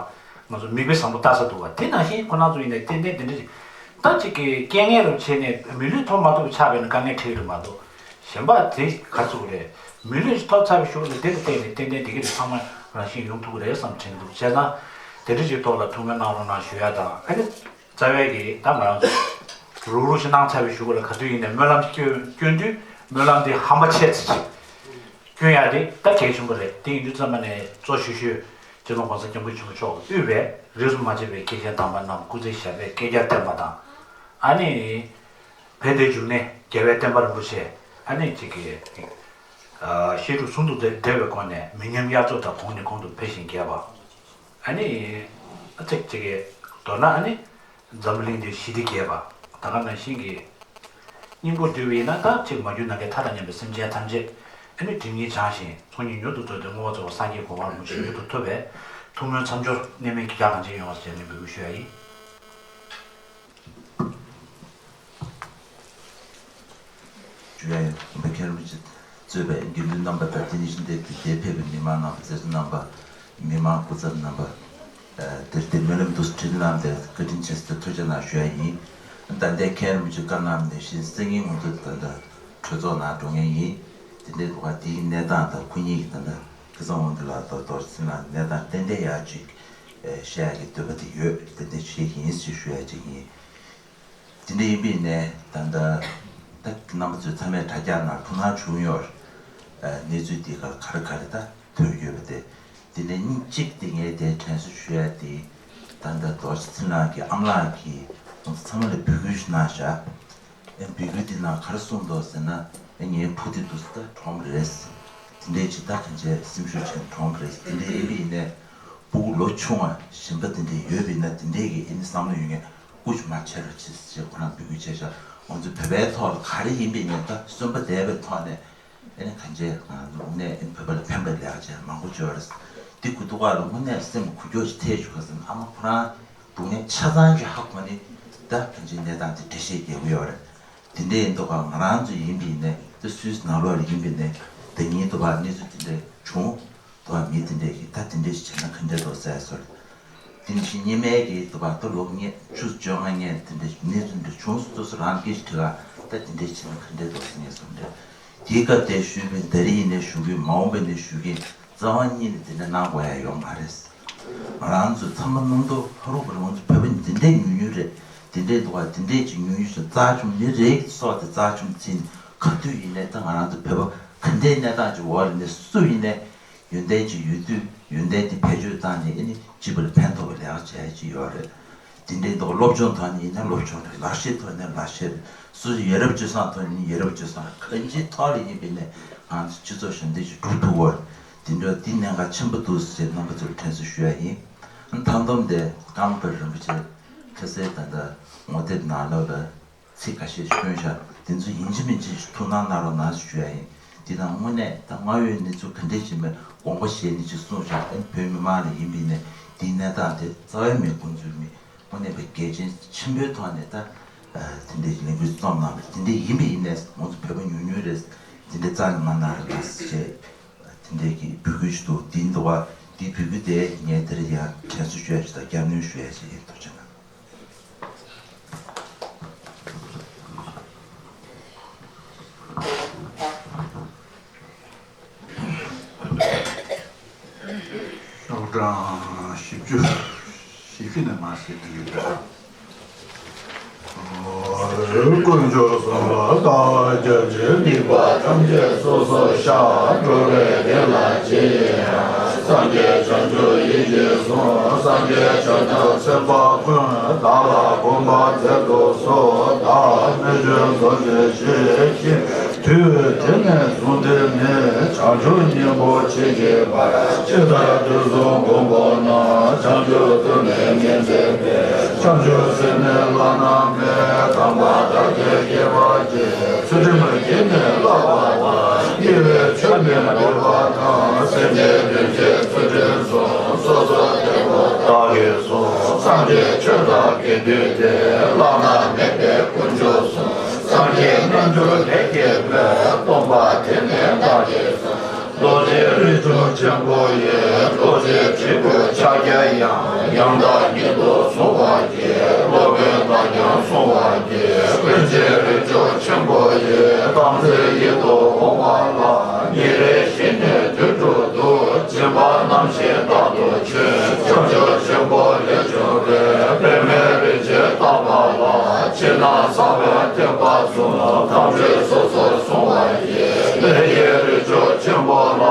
བ། ང་ཚོ་མིག་དཔེ་བཟང་པོ་ལྟ་ས་འདུག་བ། དེ་ནང་བཞིན་ཁོ་རང་ཚོ་ཡིན་ནའི་ཏན་ཏན་དེ་འདྲ་ཅིག་ད་ཅིག་གི་རྐྱེན་ངན་རུ་བྱས་ནས་མི་ལུས་ཐོབ་མ་ཐུབ་ཆགས་པས་ན་དཀའ་ངལ་འཕྲད་ཀྱི་རེད་མ་གཏོགས། གཞན་པ་དེ་ག་ཚོད་རེད། མི་ལུས་ཐོབ་ཚར་བའི་གཞུག་ལ་དེ་ལ་བརྟེན་ནས་ཏན་ཏན་དེ་ག་རེ་ཚང་མ་རང་བཞིན་ཡོང་ཐུབ་ཀྱི་རེད་བསམ་དྲན་འདུག་བྱས་ཙང་དེ་འདྲ་ཅིག་ཐོག་ལ་ཐུགས་སྨོན་གནང་རོགས་གནང་ཞུ་ཡ་དང་། ཨ་ནི་རྩ་བའི་གི་ད་ང་རང་ཚོ་རུག་རུག་ཞིག་གནང་ཚར་བའི་གཞུག་ལ་ག་དུས་ཡིན་ནའི་སྨོན་ལམ་ཞིག་སྐྱོན་སྐྱོན་དུས་སྨོན་ལམ་དེ་ཧམ་པ་ཆེ་ཙམ་ཞིག་སྐྱོན་ཡ་དེ་ད་གལ་ཆེན་པོ་རེད། དེ་ཡིན་དུས་ཙམ་པ་ནས་གཙོ་ཤོས་ཤོས་སྤྱི་ནོར་༸གོང་ས་༸སྐྱབས་མགོན་ཆེན་པོ་མཆོག་གིས་དབུས་པའི་རིས་སུ་མ་ཆད་པའི་སྐྱེས་ཆེན་དམ་པ་རྣམས་སྐུ་ཚེ་ཞབས་པད་བསྐལ་བརྒྱར་བརྟན་པ་དང་། ཨ་ནི་ཕན་བདེའི་འབྱུང་གནས་རྒྱལ་བའི་བསྟན་པ་རིན་པོ་ཆེ་ཨ་ནི་གཅིག་གི་བཤད་སྒྲུབ་ཟུང་དུ་འབྲེལ་བའི་སྒོ་ནས་མི་ཉམས་དབྱར་མཚོ་ལྟར་གོང་ནས་གོང་དུ་འཕེལ་ཞིང་རྒྱས་པ། ཨ་ནི་ཨ་ཙིག་ཅིག་གི་མདོར་ན་ཨ་ནི་འཛམ་བུ་གླིང་འདིར་ཞི་བདེ་རྒྱས་པ། ད་ག་ནང་བཞིན་གྱི་སྙིང་པོ་བསྡུས་པ་ཡིན་ན། ད་ཅིག་མ་གྱུར་ནམ་མཁའི་མཐའ་དང་མཉམ་པའི་སེམས་ཅན་ཐམས་ཅད་ཨ་ནི་སྒྲིབ་གཉིས་བྱང་ཞིང་ཚོགས་གཉིས་མྱུར་དུ་རྫོགས་ཏེ་མངོན་པར་རྫོགས་པ་སངས་རྒྱས་གོ་འཕང་རིན་པོ་ཆེ་མྱུར་དུ་ཐོབ་པའི་ཐུགས་སྨོན་མཚམས་སྦྱོར་གནད་སྨིན་གྱི་རྒྱ་གང་ཆེ་ཡོང་བ་ཞེས་ནས་འབོད་སྐུལ་ཞུ་ཡ་ཡིན། ཞུ་ཡ་ཡིན། མཁན་རིན་པོ་ཆེ་གཙོས་པའི་དགེ་འདུན་རྣམ་པ་དང་། དེ་ནས་ཕྱིན་ཏེ་འདིར་ཕེབས་པའི་མི་མང་རྣམ་པ། མཛད་གཙོ་རྣམ་པ། མི་མང་སྐུ་ཚབ་རྣམ་པ། ཨ་དེར་བརྟེན་སྨོན་ལམ་འདུག་སེ་ཁྲིད་གནང་སྟེ་བཀའ་དྲིན་ཆེ་ཟེར་ཐུགས་རྗེ་གནང་ཞུ་ཡ་ཡིན། ད་ལྟའི་མཁན་རིན་པོ་ཆེ་བཀའ་གནང་ནང་བཞིན་སང་ཉིན་ང་ཚོ་ད་ལྟ་ གྲོས་ཚོགས་ནང་འགྲོ་མཁན་ཡིན། དེ་འདྲའི་ཐོག་དེའི་གནས་སྟངས་དང་ཁོ་གཉིས་ཀྱི་ད་ལྟ་ཁ་སང་འོང་དུས་ལ་རྡོ་རྡོ་རྗེ་ཚེ་རིང་ལགས་གནས་སྟངས་ཏན་ཏན་ཡག་ཅིག་བཤད་ཡག་གི་འདོད་པ་དེ་ཡོད། ཏན་ཏན་བཤད་ཀྱི་ཡིན་ཞེས་ཞུ་ཡག་ཅིག་ཡིན། དེ་འདྲ་ཡིན་པའི་ནས་ད་ལྟ་ད་རྣམ་པ་ཚོས་ཚང་མས་དྲ་རྒྱ་ནང་ཐུགས་སྣང་བྱུང་ཡོད། གནས་ཚུལ་འདི་ག་ག་རེ་ག་རེ་ད་ཐོན་ཡོད་པ་དེ། དེ་ནས་གཉིས་གཅིག་དེ་ངས་དེ་དྲན་གསོ་ཞུ་ཡ་དེ། ད་ལྟ་རྡོ་རྗེ་ཚེ་རིང་གི་ཨ་མ་ལགས་ཀྱིས་ང་ཚོ་ཚང་མ་ལ་འབོད་སྐུལ་ཞིག་གནང་བཞག་ཨེ་འབོད་སྐུལ་དེ་ནང་ག་རེ་གསུངས་འདུག་ཟེར་ན། ཨེ་ངའི་བུ་དེ་འདུག་ཟེར་ད་གྲོངས་པ་རེད། དེ་འདྲས་ཅིག་ད་གང་བྱས་སེམས་ཤུགས་ཆེན་གྲོངས་པ་རེད། དེ་འདྲས་ཡིན་པ་ཡིན་ནས་སྤུ་གུ་ལོ་ཆུང་བ་གཞན་པ་དེ་འདྲས་ཡོད་པ་ཡིན་ན་དེ་འདྲས་ཀྱི་ཨེ་ནི་བསམ་བློ་ཡོད་མཁན་སྐུ་མཁྱེན་མ་བྱེད་རོགས་བྱེད་ཅེས་ཁོ་རང་འབོད་སྐུལ་བྱས་ཤག་ང་ཚོ་བོད་པའི་ཐོག་ལ་ག་རེ་ཡིན་པ་ཡིན་ན་ད་གསོན་པ་བསྡད་པའི་ཐོག་ནས། ཨེ་ནི་གང་བྱས་ང་ཚོ་དངོས་གནས་ཨེ་ནི་བོད་པ་ལ་ཕན་པའི་ལས་ཀ་བྱས་མང་པོ་བྱོས་རེད། འདི་གུ་ཐུག་ག་ལ་དངོས་གནས་སེམས་འགུལ་སྐྱོད་ཅིག་ཐེབས་བྱུང་ག་ཟེར་ན་ཨ་མ་ཁོ་རང་སྡུག་བསྔལ་ཆ་ཚང་གི་ཧ་གོ་ནི་ད་གང་བྱས་གནས་སྟངས་དེ་འགྲེལ་བཤད་རྒྱག་གི་ཡོད་རེད། དེ་འདྲ་ཡིན་མདོག་ག་ང་རང་ཚོ་ཡིན་པ་ཡིན་ནའི་ད་སུད་སི་ནང་ལོགས་ལ་ཡིན་པ་ཡིན་ནའི་ད་ཉིན་དུ་བ་གནས་ཚུལ་དེ་འདྲ་བྱུང་དུ་བ་མི་དེ་འདྲ་གིས་ད་དེ་འདྲ་ཞིག་བྱས་ན་ག་འདྲ་འདུག་ཟེར་སོང་། དེ་ནི་ཕྱི་ཉི་མའི་གི་དུ་བ་ད་ལོ་ལྔ་བཅུ་བཅོ་ལྔ་ཉིན་དེ་འདྲ་གནས་ཚུལ་འདྲ་བྱུང་སོང་སོ་སོ་རང་སྐད་ཆ་དྲི་ག་ད་དེ་འདྲ་བྱས་ན་ག་འདྲ་འདུག་ཟེར་ངས་གསུངས་འདྲ། དེའི་སྐབས་དེ་ཞུས་པའི་ད་རེས་ཡིན་ནའི་ཞུ་གི་མ་འོངས་པ་ནས་ཞུ་གི་རྩ་བ་ཉིད་ནས་དེ་འདྲ་གནང་དགོས་ཡ་ཡོད་མ་རེད། ང་རང་ཚོ་ཚང་མ་རྣམ་རྟོག་ཧ་རུ་པར་ང་ཚོ་བོད་པ་འདི་འདྲའི་ཉུང་ཉུང་རེད། འདི་འདྲའི་འདུག་བ་འདི་འདྲའི་ཅིག་ཉུང་ཉུང་ཞིག་རྩ་ཆུང་མི་རེ་སོགས་དེ་རྩ་ཆུང་ཚིག་ནི་ག་དུས་ཡིན་ནའི་ད་ང་རང་ཚོ་བོད་པ་ག་འདྲའི་གནས་སྟངས་ཅིག་འོག་ལ་ནས་སུ་ཡིན་ནའི་ཡོན་ཏན་ཅིག་ཡོད་དུས་ཡོན་ཏན་དེ་བེད་སྤྱོད་བཏང་ནས་ཨེ་ནི་སྤྱི་པ་ལ་ཕན་ཐོགས་པའི་ལས་ཀ་བྱས་ཅིག་ཡོད་རེད། དེ་འདྲའི་ཐོག་སློབ་སྦྱོང་ཐོག་ནས་ཡིན་ན་སློབ་སྦྱོང་རེད། ལག་ཤེས་ཐོག་ནས་ལག་ཤེས་རེད། སུ་ཡི་ཡ་རབས་སྤྱོད་བཟང་ཐོག་ནས་ཡ་རབས་སྤྱོད་བཟང་རེད། གང་ཅིའི་ཐོག་ལ་ཡིན་པས་ནས་ང་ཚོ་སྤྱི་ཚོགས་ཞབས་འདེགས་ཤིག་སྒྲུབ་ཐུབ་བོ། དེ་འདྲ་འདི་གནད་འགག་ཆེན་པོ་འདུག་ཟེར་རྣམ་པ་ཚོར་དྲན་གསོ་ཞུ་ཡ་ཡིན། མཐའ་སྡོམ་དེ་ཀརྨ་པ་རིན་པོ་ཆེ་ཁ་སའི་ད་ལྟ་ངོ་དེབ་ནང་ལོགས་ལ་ཚིག་ཁ་ཤས་ཤིག་བསྐྱོན་བཞག་དེ་ཚོ་ཡིན་གཅིག་མིན་གཅིག་ཐུགས་སྣང་གནང་རོགས་གནང་ཞུ་ཡ་ཡིན། འདི་དང་དངོས་གནས་ད་སྔར་ཡོད་གནས་ཚུལ་ག་འདྲས་ཤིག་མེད་དགོངས་པ་བཞེས་ནས་ཅིག་གསུངས་བཞག་ཨ་ནི་བོད་མི་མང་ལ་ཡིན་པས་ནས་འདིའི་གནས་སྟངས་དེ་རྩ་བའི་མེད་འགོ་འཛུལ་མེད། དངོས་གནས་པའི་འགལ་རྐྱེན་ཆེན་པོའི་ཐོག་ནས་ད་དེ་འདྲའི་ལས་འགུལ་རྩོམ་གནང་བ་དེ་འདྲ་ཡིན་པ་ཡིན་ནས་ང་ཚོ་བོད་པ་ཉུང་ཉུང་རེད། དེ་འདྲའི་རྩ་ནས་མ་གནང་རོགས་གནང་ཞེས་དེ་འདྲའི་གི་འབོད་སྐུལ་ཞིག་འདུག་འདི་འདུག་བ། འདི་འབོད་སྐུལ་དེ་ངས་དེ་རིང་ཡང་དྲན་གསོ་ཞུ་ཡ་ཞིག་དང་རྒྱབ་སྣོན་ཞུ་ཡ་ཞིག་ཡིན། ཐུགས་རྗེ་གནང་། ཤོག་གྲངས་བཞི་བཅུ། བཞི་བཅུ་ནས་མར་གཟིགས་དུས་ཡོད་པས། དཀོན་མཆོག་གསུམ་ལ་བདག་སྐྱབས་མཆི། སྡིག་པ་ཐམས་ཅད་སོ་སོར་བཤགས། འགྲོ་བའི་བདེ་བླག་ཅི་ཡིན་ཡང་། སངས་རྒྱས་བྱང་ཆུབ་ཡིད་ཀྱིས་བཟུང་། སངས་རྒྱས་བྱང་ཆུབ་སེམས་དཔའ་ཀུན། བདག་ལ་གོམས་པར་མཛད་དུ་གསོལ། བདག་སྨོན་འཇུག་རྫོགས་བྱེད་ཞིང་། དུས་དེ་ནས་བཟུང་སྟེ་ནི། བྱང་ཆུབ་སྙིང་པོར་མཆི་བགྱིད་པར། ཇི་ལྟར་དུས་གསུམ་མགོན་པོ་རྣམས། བྱང་ཆུབ་ཏུ་ནི་ངེས་འཛིན་པའི། བྱང་ཆུབ་སེམས་ནི་བླ་ན་མེད། དམ་པ་བདག་གིས་བགྱིས་པར་བགྱི། ཚུལ་ཁྲིམས་བགྱིས་ནས་བསླབ་པ་དང་། དགེ་བའི་ཆོས་ནི་འདུལ་བ་དང་། སེམས་ཅན་དོན་བྱེད་ཚུལ་ཁྲིམས་སྲུང་། སོ་སོར་ཐེག་པ་བདག་གིས་སྲུང་། སངས་རྒྱས་ཆོས་དང་དགེ་འདུན་ཏེ། བླ་ན་མེད་པའི་དཀོན་མཆོག་གསུམ། སངས་རྒྱས་རྣལ་འབྱོར་ལས་སྐྱེས་པའི། སྟོན་པ་དེ་ནི་བདག་གིས་སྲུང་། རྡོ་རྗེ་རིགས་ཆུང་ཆེན་པོ་ཡི། རྡོ་རྗེ་དྲིལ་བུ་ཕྱག་རྒྱ་ཡང་། ཡང་དག་ཉིད་དུ་བཟུང་བར་བགྱི། སློབ་དཔོན་དག་ཀྱང་བསྲུང་བར་བགྱི། ཀུན་མཁྱེན་རིགས་ཆུང་ཆེན་པོ་ཡི། དམ་ཚིག་ཡིད་དུ་འོང་བ་ལ། ཉིན་རེ་བཞིན་ནི་དུས་དྲུག་ཏུ། སྦྱིན་པ་རྣམ་བཞིན་རྟག་ཏུ་བྱོན། བྱང་ཆུབ་ཆེན་པོ་ལས་བྱུང་བའི། པདྨའི་རིན་ཆེན་བརྟག་པ་ལ། ཕྱི་ནང་གསང་བའི་ཐེག་པ་གསུམ། ཐམས་ཅད་སོ་སོར་བཟུང་བར་བགྱི། ལས་ཀྱི་རིགས་ཆུང་ཆེན་པོ་ལ།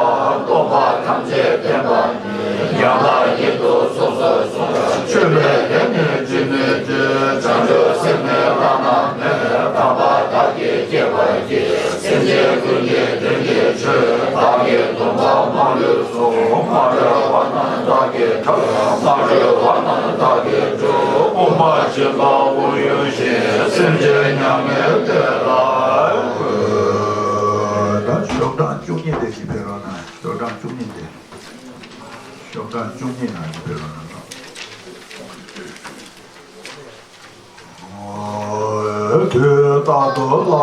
སྟོན་པ་ཐམས་ཅད་བསྟེན་པ་ཡི། ཡང་དག་ཉིད་དུ་སོ་སོར་བཟུང་། མཆོད་པའི་ལས་ནི་ཇི་སྙེད་ཅི། བྱང་ཆུབ་སེམས་ནི་བླ་ན་མེད། དམ་པ་བདག་གིས་བགྱིས་པར་བགྱི། སེམས་ཅན་ཀུན་གྱི་དོན་གྱི་ཕྱིར། བདག་གིས་སྡོམ་པ་མ་ལུས་སྲུང་། མ་གྲོལ་བ་རྣམས་བདག་གིས་བསྒྲགས། མ་གྲོལ་བ་རྣམས་བདག་གིས་སྒྲུབ། དབུ་མ་སྦྱིན་པ་དབུགས་དབྱུང་ཞིང་། སེམས་ཅན་མྱ་ངན་འདས་ལ་འགོད། ད་ཤོག་གྲངས་བཅུ་གཉིས་དེ་ཞིག་ཕེབས་རོགས་གནང་། ཤོག་གྲངས་བཅུ་གཉིས་དེ། ཤོག་གྲངས་བཅུ་གཉིས་ནང་ཞིག་ཕེབས་རོགས་གནང་། དུས་རྟག་ཏུ་བླ་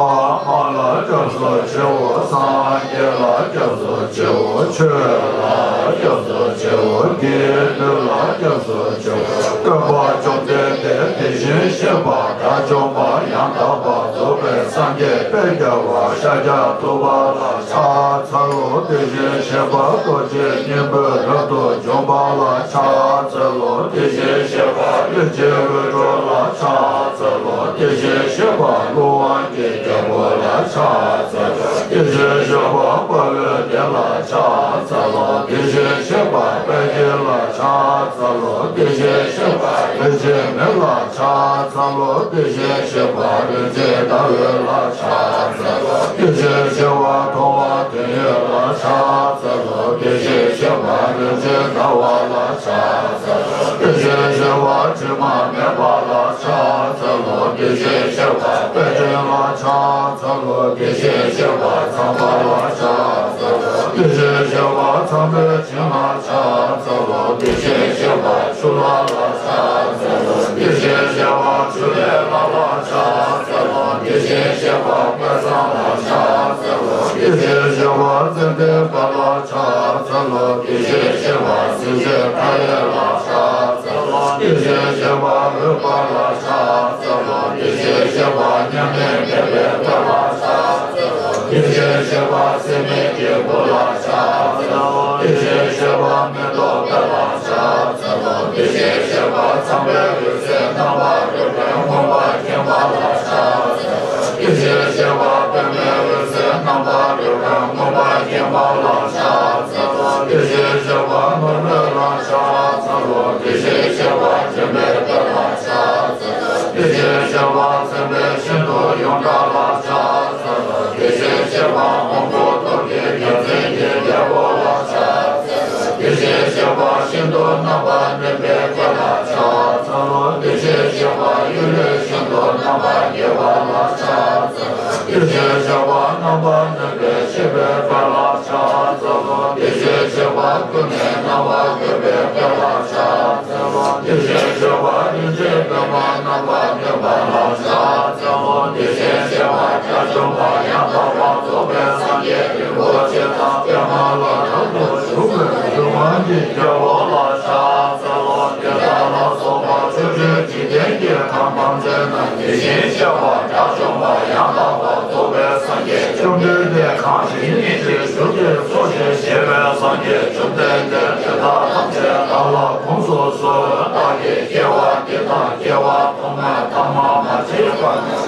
མ་ལ་སྐྱབས་སུ་མཆིའོ། སངས་རྒྱས་ལ་སྐྱབས་སུ་མཆིའོ། ཆོས་ལ་སྐྱབས་སུ་མཆིའོ། དགེ་འདུན་ལ་སྐྱབས་སུ་མཆིའོ། བསྟན་པ་བཅོམ་ལྡན་འདས་དེ་ དེ་བཞིན་གཤེགས་པ་དགྲ་བཅོམ་པ་ཡང་དག་པར་རྫོགས་པའི་སངས་རྒྱས་དཔལ་རྒྱལ་བ་ཤཱཀྱ་ཐུབ་པ་ལ་ཕྱག་འཚལ་ལོ། དེ་བཞིན་གཤེགས་པ་རྡོ་རྗེ་སྙིང་པོས་རབ་ཏུ་འཇོམས་པ་ལ་ཕྱག་འཚལ་ལོ། དེ་བཞིན་གཤེགས་པ་གླིང་རྗེ་འོད་འཕྲོ་ལ་ཕྱག་འཚལ་ལོ། དེ་བཞིན་གཤེགས་པ་ཀླུ་དབང་གི་རྒྱལ་པོ་ལ་ཕྱག་འཚལ་ལོ། དེ་བཞིན་གཤེགས་པ་དཔའ་བོའི་སྡེ་ལ་ཕྱག་འཚལ་ལོ། དེ་བཞིན་གཤེགས་པ་དཔལ་ཆེན་ལ་ཕྱག་འཚལ་ལོ། དེ་བཞིན་གཤེགས་པ་རིན་ཆེན་མེ་ལ་ཕྱག་འཚལ་ལོ། དེ་བཞིན་གཤེགས་པ་རིན་ཆེན་ཟླ་འོད་ལ་ཕྱག་འཚལ་ལོ། དེ་བཞིན་གཤེགས་པ་ཐོག་མ་དོན་ཡོད་ལ་ཕྱག་འཚལ་ལོ། དེ་བཞིན་གཤེགས་པ་རིན་ཆེན་ཟླ་བ་ལ་ཕྱག་འཚལ་ལོ། དེ་བཞིན་གཤེགས་པ་དྲི་མ་མེད་པ་ལ་ཕྱག་འཚལ་ལོ། དེ་བཞིན་གཤེགས་པ་དཔལ་ལྡན་ལ་ཕྱག་འཚལ་ལོ། དེ་བཞིན་གཤེགས་པ་ཚངས་པ་ལ་ཕྱག་འཚལ་ལོ། དེ་བཞིན་གཤེགས་པ་ཚངས་པའི་བྱིན་ལ་ཕྱག་འཚལ་ལོ། དེ་བཞིན་གཤེགས་པ་ཆུ་ལྷ་ལ་ཕྱག་འཚལ་ལོ། དེ་བཞིན་གཤེགས་པ་ཆུ་ལྷའི་ལྷ་ལ་ཕྱག་འཚལ་ལོ། དེ་བཞིན་གཤེགས་པ་དཔལ་བཟང་ལ་ཕྱག་འཚལ་ལོ། དེ་བཞིན་གཤེགས་པ་ཙན་དན་དཔལ་ལ་ཕྱག་འཚལ་ལོ། དེ་བཞིན་གཤེགས་པ་སྲིད་ཞིའི་མཐའ་ཡས་ལ་ཕྱག་འཚལ་ལོ། དེ་བཞིན་གཤེགས་པ་འོད་དཔལ་ལ་ཕྱག་འཚལ་ལོ། དེ་བཞིན་གཤེགས་པ་མཉམ་མེད་མེད་པའི་དཔལ་ལ་ཕྱག་འཚལ་ལོ། དེ་བཞིན་གཤེགས་པ་སྲེད་མེད་ཀྱི་སྐུ་ལ་ཕྱག་འཚལ་ལོ། དེ་བཞིན་གཤེགས་པ་མེ་ཏོག་དཔལ་ལ་ཕྱག་འཚལ་ལོ། དེ་བཞིན་གཤེགས་པ་ཚངས་པའི་འོད་ཟེར་རྣམ་པར་རོལ་པའི་མངོན་པར་མཁྱེན་པ་ལ་ཕྱག་འཚལ་ལོ། དེ་བཞིན་གཤེགས་པ་པདྨའི་འོད་ཟེར་རྣམ་པར་རོལ་པའི་མངོན་པར་མཁྱེན་པ་ལ་ཕྱག་འཚལ་ལོ། དེ་བཞིན་གཤེགས་པ་ནོར་སྨྲས་ལ་ཕྱག་འཚལ་ལོ། དེ་བཞིན་གཤེགས་པ་འདྲེན་པའི་དཔལ་ལ་ཕྱག་འཚལ་ལོ། དེ་བཞིན་གཤེགས་པ་མཚན་དཔལ་ཤིན་ཏུ་ཡོངས་གྲགས་ལ་ཕྱག་འཚལ་ལོ། དེ་བཞིན་གཤེགས་པ་དབང་པོ་ཏོག་གི་རྒྱལ་མཚན་གྱི་རྒྱལ་པོ་ལ་ཕྱག་འཚལ་ལོ། དེ་བཞིན་གཤེགས་པ་ཤིན་ཏུ་རྣམ་པར་གནོན་པའི་དཔལ་ལ་ཕྱག་འཚལ་ལོ། དེ་བཞིན་གཤེགས་པ་གཡུ་ལོས་ཤིན་ཏུ་རྣམ་པར་རྒྱལ་བ་ལ་ཕྱག་འཚལ་ལོ། དེ་བཞིན་གཤེགས་པ་རྣམ་པར་གནོན་པའི་མཆེད་པའི་དཔལ་ལ་ཕྱག་འཚལ་ལོ། དེ་བཞིན་གཤེགས་པ་ཀུན་ནས་རྣམ་པར་བཀོད་པའི་དཔལ་ལ་ཕྱག་འཚལ་ལོ། དེ་བཞིན་གཤེགས་པ་རིན་ཆེན་པདྨ་རྣམ་པར་གནོན་པ་ལ་ཕྱག་འཚལ་ལོ། དེ་བཞིན་གཤེགས་པ་དགྲ་བཅོམ་པ་ཡང་དག་པར་རྫོགས་པའི་སངས་རྒྱས་རིན་པོ་ཆེ་དང་པདྨ་ལ་རབ་ཏུ་བཞུགས་པའི་སྒྲུབ་པ་གི་རྒྱལ་པོ་ལ་ཕྱག་འཚལ་ལོ། དེ་དག་ལ་སོགས་པ་ཕྱོགས་བཅུའི་འཇིག་རྟེན་གྱི་ཁམས་ཐམས་ཅད་ན་དེ་བཞིན་གཤེགས་པ་དགྲ་བཅོམ་པ་ཡང་དག་པར་རྫོགས་པའི་སངས་རྒྱས་བཅོམ་ལྡན་འདས་གང་ཞིག་སྙིང་རྗེའི་གཟུགས་ཀྱིས་སོ་ཞེས་བྱ་བའི་སངས་རྒྱས་བཅོམ་ལྡན་འདས་དེ་དག་ཐམས་ཅད་བདག་ལ་དགོངས་སུ་གསོལ། བདག་གིས་སྐྱེ་བ་འདི་དང་སྐྱེ་བ་ཐོག་མ་ཐ་མ་མ་མཆིས་པ་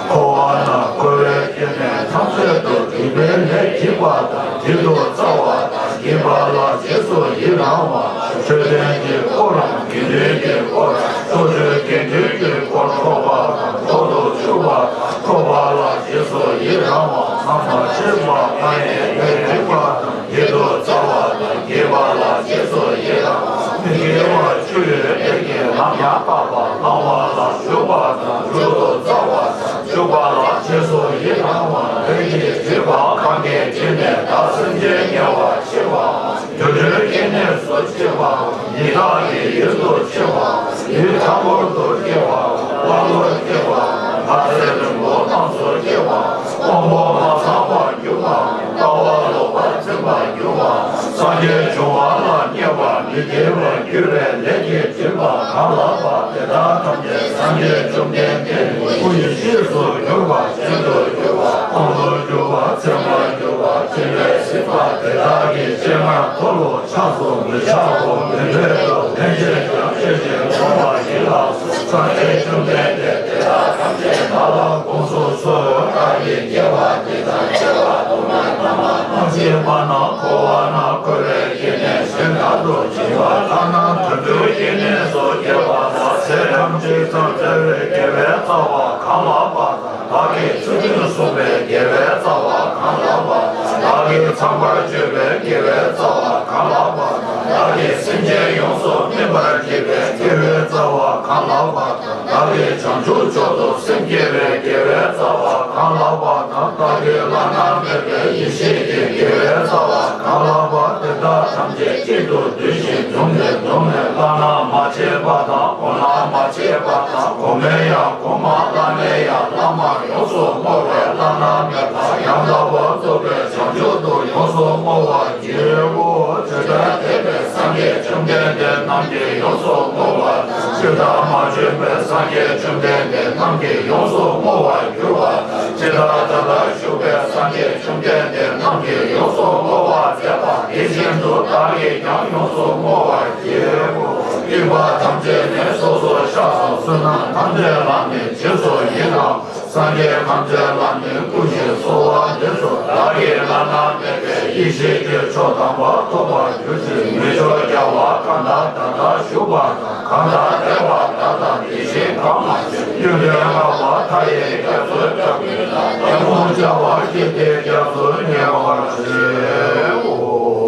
འཁོར་བ་ན་འཁོར་བའི་སྐྱེ་གནས་ཐམས་ཅད་དུ་སྒྲིབ་པའི་ལས་བགྱིས་པ་དང་བགྱིད་དུ་སྩལ་བ་དང་བགྱིས་པ་ལ་རྗེས་སུ་ཡི་རང་བ། མཆོད་རྟེན་གྱི་དཀོར་དང་དགེ་འདུན་གྱི་དཀོར། ཕྱོགས་བཅུའི་དགེ་འདུན་གྱི་དཀོར་འཕྲོག་པ་དང་འཕྲོག་ཏུ་བཅུག་པ་དང་འཕྲོག་པ་ལ་རྗེས་སུ་ཡི་རང་བ། ང་མ་ཤེས་པ་ང་ཡི་ལས་བགྱིས་པ་དང་བགྱིད་དུ་སྩལ་བ་དང་བགྱིས་པ་ལ་རྗེས་སུ་ཡི་རང་བ། མི་དགེ་བ་བཅུ་ཡོད་ལས་ཀྱི་ལམ་ཡང་དག་པར་བླང་བ་ལ་ཞུགས་པ་དང་འཇུག་ཏུ་སྩལ་བ་དང་འཇུག་པ་ལ་རྗེས་སུ་ཡི་རང་བ། ལས་ཀྱི་སྒྲིབ་པ་གང་གིས་བསྒྲིབས་ནས་བདག་སེམས་ཅན་དམྱལ་བར་མཆིས་པའམ། དུད་འགྲོའི་སྐྱེ་གནས་སུ་མཆིས་པའམ། ཡི་དྭགས་ཀྱི་ཡུལ་དུ་མཆིས་པའམ། ཡུལ་ཕྲ་མོར་དུ་སྐྱེ་བའམ། ལྷ་ལུར་སྐྱེ་བའམ། ལྷ་ཚེ་རིང་པོ་རྣམས་སུ་སྐྱེ་བའམ། དབང་པོ་མ་ཚང་བར་གྱུར་པའམ། ལྟ་བ་ལོག་པར་འཛིན་པར་གྱུར་པའམ། སངས་རྒྱས་འབྱུང་བ་ལ་བསྙེན་པ་མི་དགེ་བར་གྱུར་པའི་ལས་ཀྱིས་བསྒྲིབས་པ་གང་ལགས་པ། དེ་དག་ཐམས་ཅད་སངས་རྒྱས་བཅོམ་ལྡན་འདས་སྐུ་ཡེ་ཤེས་སུ་གྱུར་པ། རྒྱུན་དུ་གྱུར་པ། དབང་དུ་གྱུར་པ། མཚན་མར་གྱུར་པ། སྤྱན་རས་གཟིགས་པ་དེ་དག་གི་སྤྱན་སྔར་མཐོལ་ལོ་བཤགས་སོ། མི་བཤགས་གོ། མི་འཕེལ་དུ་ལྷན་ཅིག་ཀྱང་ཤེས་བཞིན་མཐོང་བ་ཡིན་ལགས་སོ། སངས་རྒྱས་བཅོམ་ལྡན་འདས་དེ་དག་ཐམས་ཅད་བདག་ལ་དགོངས་སུ་གསོལ། བདག་གིས་སྐྱེ་བ་འདི་དང་སྐྱེ་བ་ཐོག་མ་ཐ་མ་མ་མཆིས་པ་ན་འཁོར་བ་ན་འཁོར་བའི་སྐྱེ་གནས་གཞན་དག་ཏུ་འབྱིན་པ་ལྟར་ན་དུད་འགྲོའི་སྐྱེ་གནས་སུ་སྐྱེ་བ་ལ་ཚེ་ཐམས་ཅད་ཙམ་བཙལ་བའི་དགེ་བའི་རྩ་བ་གང་ལགས་པ་དང་། བདག་གིས་ཚུལ་ཁྲིམས་བསྲུངས་པའི་དགེ་བའི་རྩ་བ་གང་ལགས་པ་དང་། བདག་གིས་ཚངས་པར་སྤྱོད་པའི་དགེ་བའི་རྩ་བ་གང་ལགས་པ་དང་། བདག་གིས་སེམས་ཅན་ཡོངས་སུ་སྨིན་པར་བགྱིས་པའི་དགེ་བའི་རྩ་བ་གང་ལགས་པ་དང་། བདག་གིས་བྱང་ཆུབ་མཆོག་ཏུ་སེམས་བསྐྱེད་པའི་དགེ་བའི་རྩ་བ་གང་ལགས་པ་དང་། བདག་གིས་བླ་ན་མེད་པའི་ཡེ་ཤེས་ཀྱི་དགེ་བའི་རྩ་བ་གང་ལགས་པ། དེ་དག་ཐམས་ཅད་གཅིག་ཏུ་བསྡུས་ཤིང་བཟུང་ནས་བཟུང་ནས་བླ་ན་མ་མཆིས་པ་དང་། གོང་ན་མ་མཆིས་པ་དང་། གོང་མའི་ཡང་གོང་མ། བླ་མའི་ཡང་བླ་མ། ཡོངས་སུ་བསྔོ་བས་བླ་ན་མེད་པ་ཡང་དག་པར་རྫོགས་པའི་བྱང་ཆུབ་ཏུ་ཡོངས་སུ་བསྔོ་བར་བགྱིའོ། དེ་ལྟར་འདས་པའི་སངས་རྒྱས་བཅོམ་ལྡན་འདས་རྣམས་ཀྱིས་ཡོངས་སུ་བསྔོ་བ་དང་ ཇི་ལྟར་མ་བྱོན་པའི་སངས་རྒྱས་བཅོམ་ལྡན་འདས་རྣམས་ཀྱིས་ཡོངས་སུ་བསྔོ་བར་གྱུར་པ་དང་། ཇི་ལྟར་ད་ལྟར་བཞུགས་པའི་སངས་རྒྱས་བཅོམ་ལྡན་འདས་རྣམས་ཀྱིས་ཡོངས་སུ་བསྔོ་བར་མཛད་པ་དེ་བཞིན་དུ་བདག་གིས་ཀྱང་ཡོངས་སུ་བསྔོ་བར་བགྱིའོ། སྐྱེས་པ་ཐམས་ཅད་ནི་སོ་སོར་བཤགས་སོ། བསོད་ནམས་ཐམས་ཅད་ལ་ནི་རྗེས་སུ་ཡི་རང་། སངས་རྒྱས་ཐམས་ཅད་ལ་ནི་བསྐུལ་ཞིང་གསོལ་བ་འདེབས་སོ། བདག་གིས་བླ་ན་མེད་པའི་ཡེ་ཤེས་ཀྱི་མཆོག་དམ་པ་ཐོབ་པར་གྱུར་ཅིག་མི་མཆོག་རྒྱལ་བ་གང་དག་ད་ལྟར་བཞུགས་པ་དང་། གང་དག་འདས་པ་དག་དང་དེ་བཞིན་གང་མ་བྱོན། ཡོན་ཏན་བསྔགས་པ་མཐའ་ཡས་རྒྱ་མཚོའི་བཀའ་བརྒྱུད་དང་། ཉོན་མོངས་བྱ་བ་སྐྱེས་ཏེ་རྒྱ་མཚོའི་ཉེ་བར་མཆིའོ།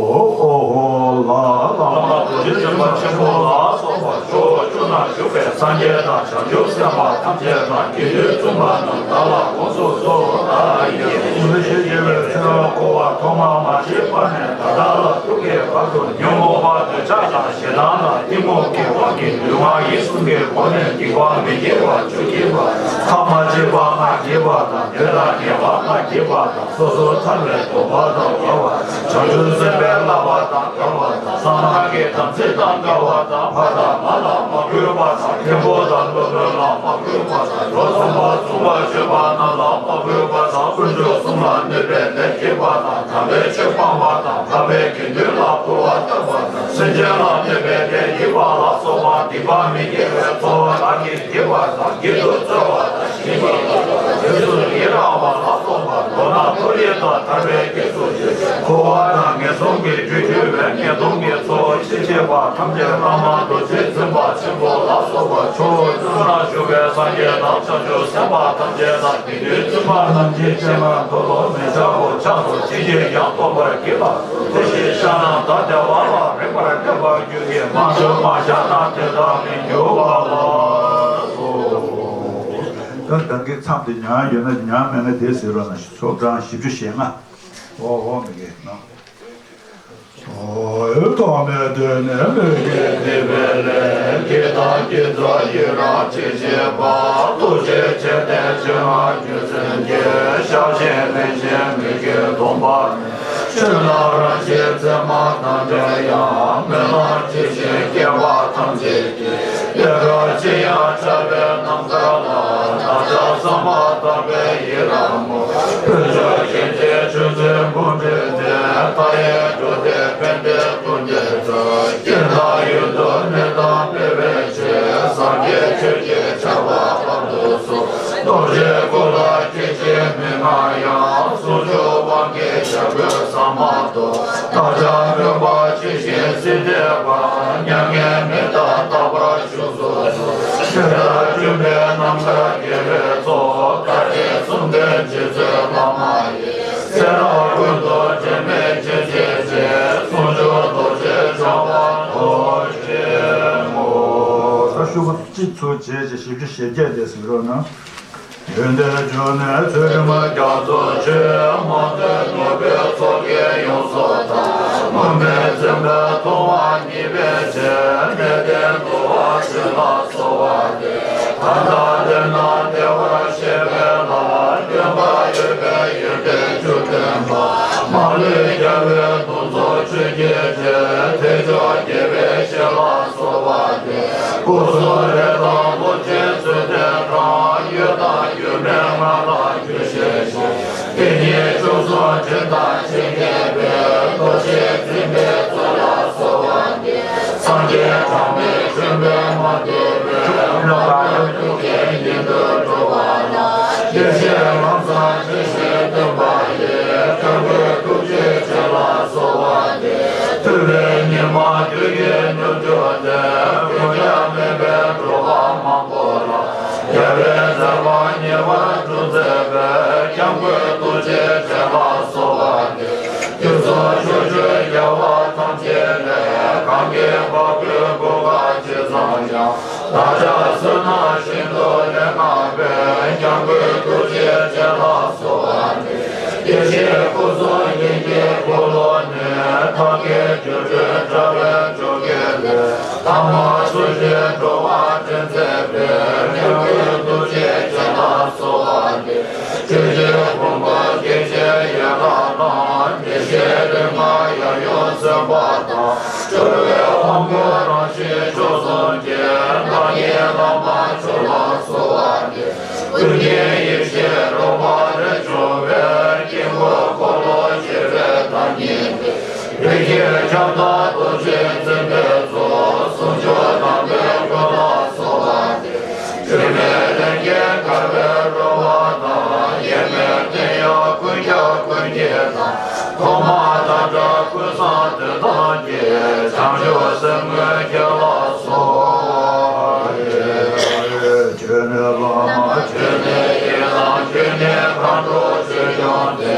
ཨོ་ཧོ་ལ་ལ། བླ་མ་རྡོ་རྗེ་འཛིན་པ་ཆེན་པོ་ལ་སོགས་པ་ཕྱོགས་བཅུ་ན་བཞུགས་པའི་སངས་རྒྱས་དང་བྱང་ཆུབ་སེམས་དཔའ་ཐམས་ཅད་དང་། དགེ་འདུན་བཙུན་པ་རྣམས་བདག་ལ་དགོངས་སུ་གསོལ་ལོ། བདག་གིས་ཀུན་ཏུ་སྤྱོད་པའི་ཚེ་རབས་འཁོར་བ་ཐོག་མ་མ་སྐྱེས་པ་ནས་ད་ལྟ་ལ་ཐུག་གི་བར་དུ་ཉོན་མོངས་པ་འདོད་ཆགས་དང་ཞེ་སྡང་དང་གཏི་མུག་གི་དབང་གིས་ལུས་ངག་ཡིད་གསུམ་གྱི་སྒོ་ནས་སྡིག་པ་མི་དགེ་བ་བཅུ་བགྱིས་པ། ཐ་མ་སྡིག་པ་ལྔ་བགྱིས་པ་དང་། དེ་དག་ཉེས་པ་ལྔ་བགྱིས་པ་དང་། སོ་སོར་ཐར་པའི་སྡོམ་པ་དང་འགལ་བ། བྱང་ཆུབ་སེམས་དཔའི་བསླབ་པ་དང་འགལ་བ་དང་། གསང་སྔགས་ཀྱི་དམ་ཚིག་དང་འགལ་བ་དང་། ཕ་དང་མ་ལ་མ་གུས་པ་དང་། མཁན་པོ་དང་སློབ་དཔོན་ལ་མ་གུས་པ་དང་། ལོ་གསུམ་པ་གསུམ་པར་བྱོན་པ་རྣམས་ལ་མ་གུས་པ་དང་། དཀོན་མཆོག་གསུམ་ལ་གནོད་པའི་ལས་བགྱིས་པ་དང་། དམ་པའི་ཆོས་སྤངས་པ་དང་། འཕགས་པའི་དགེ་འདུན་ལ་འཁོར་བ་བཏབ་པ་དང་། སེམས་ཅན་ལ་གནོད་པའི་ལས་བགྱིས་པ་ལ་སོགས་པ་སྡིག་པ་མི་དགེ་བའི་ཚོགས་བདག་གིས་བགྱིས་པ་དང་། བགྱིད་དུ་སྩོལ་བ་དང་། བགྱིད་པ་དང་། རྗེས་སུ་ཡི་རང་བ་ལ་སོགས་པ་མདོར་ན་མཐོ་རིས་དང་ཐར་པའི་རྒྱུ་སོགས་ཀྱི་འཁོར་བ་དང་ངན་སོང་གི་རྒྱུར་གྱུར་པའི་ངན་སྡོམ་གྱི་ཚོགས་ཅི་མཆིས་པ་ཐམས་ཅད་བླ་མ་རྡོ་རྗེ་འཛིན་པ་ཆེན་པོ་ལ་སོགས་པ་ཕྱོགས་བཅུ་ན་བཞུགས་པའི་སངས་རྒྱས་དང་བྱང་ཆུབ་སེམས་དཔའ་ཐམས་ཅད་དང་། དགེ་འདུན་བཙུན་མ་རྣམས་ཀྱི་སྤྱན་སྔར་མཐོལ་ལོ་མི་འཆབ་བོ། ཕྱག་ཏུ་ཅི་བགྱིས་ཀྱང་སྟོན་པར་བགྱིད་ལ། དེ་བཞིན་བཤགས་ན་བདག་བདེ་བ་ལ་རེག་པར་གནས་པར་འགྱུར་གྱི། མ་བྱོན་མ་བཤགས་ན་དེ་དག་མི་འགྱུར་བ་ལགས་སོ། ད་ད་གིན་མཚམས་དེ་ཉན་ཡོད་ན། ཉན་མེད་ན་དེ་ཟེར་རོགས་གནང་། ཚོགས་གྲངས་བཞི་བཅུ་ཞེ་ལྔ། འོ་འོ་མི་དགེ་ནོ། འོ་ཐོག་མའི་དུས་ནས་མི་དགེ་སྡིག་པའི་ལས། བགྱིས་དང་བགྱིད་དང་ཡི་རང་ཅི་མཆིས་པ། ཐུགས་རྗེ་ཆེ་སྟེ་ཆེས་མངའ་རྒྱུད་བཙན་གྱི། བཤགས་ཤིང་དམན་ཞིང་མི་དགེ་སྡོམ་པ། ཆོས་རྣམས་རང་བཞིན་མཚན་མ་དང་འདྲ་ཡང་། སྨོན་ལམ་ཇི་བཞིན་སྐྱེ་བ་ཐམས་ཅད་ཀྱི། ཡལ་ག་ཅི་ཡང་འཆར་བའི་རྣམ་ཐར་ལ། བདག་ཅག་བསམ་པ་དག་པའི་ཡི་རང་ངོ་། དཀོན་མཆོག་སྤྱན་རས་གཟིགས་ཆོས་མཛད་འབུམ་འདྲེན་ཏེ། མཐའ་ཡས་འགྲོ་དོན་ཕན་བདེའི་དོན་དུ་སྩོལ། དགེ་དང་ཡོན་དུ་གནས་དང་སྤེལ་བའི་ཆེད། སངས་རྒྱས་ཆོས་ཀྱི་ཆར་པ་ཕབ་ཏུ་གསོལ། རྡོ་རྗེའི་སྐུ་ལ་སྐྱེ་ཤི་མི་མངའ་ཡང་། གསུང་ཆོས་དབང་གི་བྱ་རྒོད་ཟ་མ་ཏོག། བདག་ཅག་སྨོན་པ་ཇི་བཞིན་སྲིད་མཐའི་བར། མྱ་ངན་མི་འདའ་རྟག་པར་བཞུགས་སུ་གསོལ། དེ་ལྟར་བསྐྲུན་པའི་རྣམ་ཐར་དགེ་བའི་ཚོགས། བདག་གི་གསུང་དོན་རྗེ་བཙུན་བླ་མ་ཡི། ཚེ་རབས་ཀུན་ཏུ་འབྲལ་མེད་རྗེས་འབྲེལ་ཅན། གསུང་མཆོག་རྡོ་རྗེ་འཆང་དབང་རྡོ་རྗེ་སྨོན། ད་ཤོག་གུ་གཅིག་ཚུར་བྱས་བྱས་བཞི་བཅུ་ཞེ་བརྒྱད་དེ་ཟེར་རོགས་གནང་། ཡོན་ཏན་འབྱུང་གནས་ཚུལ་ཁྲིམས་རྒྱ་མཚོ་ཆེ། མང་ཐོས་ནོར་བུའི་ཚོགས་ཀྱིས་ཡོངས་སུ་དག། མུ་མེད་འཛིན་པའི་ཐུབ་དབང་བརྙེས་པའི་ཕྱིར། གནས་བརྟན་འགྲོ་བ་སྤྱི་ལ་གསོལ་བ་འདེབས། ད་ལྟ་དེ་ན་བདེ་བར་གཤེགས་པའི་ལྷ། སྟོན་པ་འོད་དཔལ་ཡོན་ཏན་བཅུ་སྟོན་པ། མ་ལུས་རྒྱལ་བའི་གདུང་འཚོབ་ཆོས་ཀྱི་རྗེ། ཐེག་མཆོག་དགྱེས་པའི་བཤེས་ལ་གསོལ་བ་འདེབས། སྐུ་གསུང་རས་དང་ལོངས་སྤྱོད་ཚུལ་ལྡན་དང་། འོད་དང་སྒྱུ་མའི་མངའ་ཐང་རྒྱུད་བཤད་ཅིང་། དེ་ཉིད་བཅུ་གསུམ་འདྲེན་དང་ཆེ་བརྒྱད་པའི། རྡོ་རྗེ་འཛིན་པའི་གཙོ་ལ་གསོལ་བ་འདེབས། སངས་རྒྱས་གྲངས་མེད་བྱོན་པས་མ་ཐུལ་བའི། མ་ལུས་ཐུགས་བསྐྱེད་ཉིད་དུ་འགྲོ་བ་ལ། བདེ་གཤེགས་ལམ་བཟང་ཇི་བཞིན་སྟོན་པ་ཡི། སྐྱབས་མགོན་ཐུགས་རྗེའི་བྱིན་རླབས་གསོལ་བ་འདེབས། ཐུབ་པའི་ཉི་མ་བདུད་ཀྱི་མྱུར་མགྱོགས་ཏེ། མགོན་སྐྱབས་མེད་པའི་འགྲོ་བ་མང་པོ་ལ། རྒྱལ་བའི་མཛད་པ་ཉེ་བར་སྒྲུབ་མཛད་པའི། སྐྱབས་མགོན་ཐུགས་རྗེའི་བྱིན་རླབས་གསོལ་བ་འདེབས། བརྒྱུད་འཚོ་ཕྱོགས་བཅུའི་རྒྱལ་བ་ཐམས་ཅད་ལས། གང་གི་བ་སྤུའི་གོ་འཕང་ཇི་ཙམ་ཡང་། བདག་ཅག་བསོད་ནམས་ཤིན་ཏུ་ལེགས་བསྔགས་པའི། སྐྱབས་མགོན་ཐུགས་རྗེའི་བྱིན་རླབས་གསོལ་བ་འདེབས། དེ་བཞིན་སྐུ་གསུང་དབྱིངས་ཀྱི་འཁོར་ལོ་ནས། ཐབས་མཁས་སྒྱུ་འཕྲུལ་དྲ་བའི་འཇུག་གུ་ལས། ཐ་མ་ཚུལ་བཞིན་འགྲོ་བ་འདྲེན་མཛད་པའི། སྐྱབས་མགོན་ཐུགས་རྗེའི་བྱིན་རླབས་གསོལ་བ་འདེབས། ཆོས་ཀྱི་ཕུང་པོ་སྐྱེ་མཆེད་ཡན་ལག་རྣམས། བདེ་གཤེགས་རིགས་ལྔ་ཡབ་ཡུམ་སེམས་དཔའ་དང་། སྤྲུལ་པའི་དབང་པོ་རང་བཞིན་མཆོག་གསུམ་གྱིས། བདག་ཉིད་ ཀུན་མཁྱེན་ཡེ་ཤེས་རོལ་པ་རིན་འབྱུང་བའི། དཀྱིལ་འཁོར་འཁོར་ལོ་བཞི་པའི་བདག་ཉིད་དེ། རིགས་བཞིའི་ཁྱབ་བདག་རྡོ་རྗེ་འཛིན་པའི་ཚོགས། གསུང་མཆོག་དམ་པའི་མགོན་ལ་གསོལ་བ་འདེབས། སྒྱུ་མའི་ལས་ཀྱི་དགའ་བའི་རོལ་པ་དང་། ཡེངས་མེད་བསྟོད་དབྱངས་ཀུན་ཁྱབ་ཀུན་གྱི་བདག་ཐོག་མ་དང་སྒྲ་ཀུན་བཟང་དོན་དམ་གྱི། བྱང་ཆུབ་སེམས་དངོས་ཁྱེད་ལ་གསོལ་བ་འདེབས། ཁྱོད་ནི་བླ་མ། ཁྱོད་ནི་ཡི་དམ། ཁྱོད་ནི་མཁའ་འགྲོ་ཆོས་སྐྱོང་སྟེ།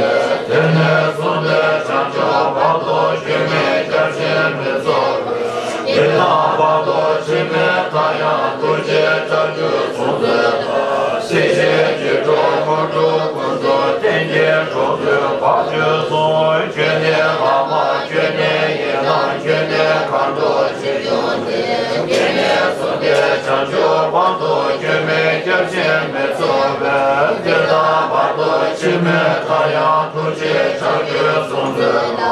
དེང་ནས་བཟུང་སྟེ་བྱང་ཆུབ་བར་དུ། ཁྱོད་མིན་སྐྱབས་གཞན་མི་འཚོལ་བའི། ཡི་དམ་བར་དུ་འཆི་མེད་མཐའ་ཡང་། ཐུགས་རྗེའི་ལྕགས་ཀྱུས་བཟུང་མཛད་པ། སྲིད་ཞིའི་རྗེས་འགྲོ་དངོས་གྲུབ་ཀུན་སྩོལ། དེང་གི་གྲོགས་མཛོད་བར་ཆད་སོལ། ཁྱོད་ནི་བླ་མ། ཁྱོད་ནི་ཡི་དམ། ཁྱོད་ནི་མཁའ་འགྲོ་ཆོས་སྐྱོང་སྟེ། དེང་ནས་བཟུང་སྟེ་བྱང་ཆུབ་བར་དུ། ཁྱོད་མིན་སྐྱབས་གཞན་མི་འཚོལ་བའི། འདི་དང་བར་དུ་འཆི་མེད་མཐའ་ཡང་། ཐུགས་རྗེའི་ལྕགས་ཀྱུས་བཟུང་མཛད་པ།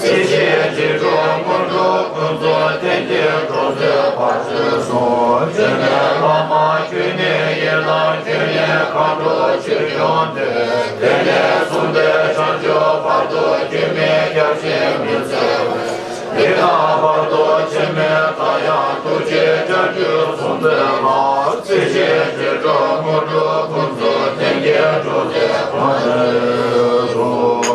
སྲིད་ཞིའི་རྗེས་འགྲོ་དངོས་གྲུབ་ཀུན་སྩོལ། དེང་གི་གྲོགས་མཛོད་བར་ཆད་སོལ། ཁྱོད་ནི་བླ་མ། ཁྱོད་ནི་ཡི་དམ། ཁྱོད་ནི་མཁའ་འགྲོ་ཆོས་སྐྱོང་སྟེ། དེང་ནས་བཟུང་སྟེ་བྱང་ཆུབ་བར་དུ། ཁྱོད་མིན་སྐྱབས་གཞན་མི་འཚོལ་བའི། འདི་དང་བར་དུ་འཆི་མེད་མཐའ་ཡང་། ཐུགས་རྗེའི་ལྕགས་ཀྱུས་བཟུང་མཛད་པ། སྲིད་ཞིའི་རྗེས་འགྲོ་དངོས་གྲུབ་ཀུན་སྩོལ། དེང་གི་གྲོགས་མཛོད་བར་ཆད་སོལ།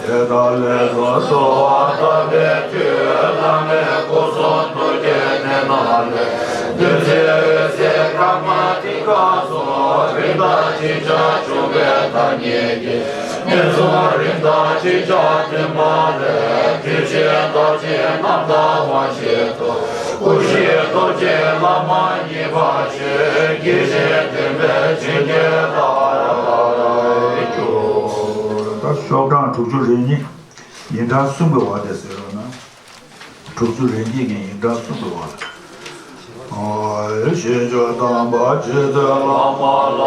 དེ་དག་ལས་སུ་གསོལ་བ་བཏབ་པའི་མཐུས། བླ་མའི་སྐུ་གསུང་ཐུགས་ཀྱི་གནས་རྣམས་ལས། བདུད་རྩིའི་འོད་ཟེར་དཀར་དམར་མཐིང་ག་སོགས། རིམ་དང་ཅིག་ཅར་བྱུང་བའི་བདག་ཉིད་ཀྱི། ངན་སོང་རིམ་དང་ཅིག་ཅར་འདྲེན་པ་ལས། བདུད་ཀྱི་བདག་ཅན་རྣམ་དག་དབང་བཞི་ཐོབ། སྐུ་བཞིའི་སྟོབས་ཀྱིས་བླ་མ་མཉེས་པར་བྱས། དགྱེས་བཞིན་འདུན་པས་བྱིན་གྱིས་བརླབ་ཏུ་གྱུར། ད་ཤོག་གྲངས་དྲུག་ཅུ་རེ་གཉིས། ཡིག་གྲངས་གསུམ་གྱི་བར་དེ་ཟེར་རོགས་གནང་། དྲུག་ཅུ་རེ་གཉིས་ཀྱི་ཡིག་གྲངས་གསུམ་གྱི་བར། ཨོ། ཞིང་བཅུ་དམ་པ་རྗེ་བཙུན་བླ་མ་ལ།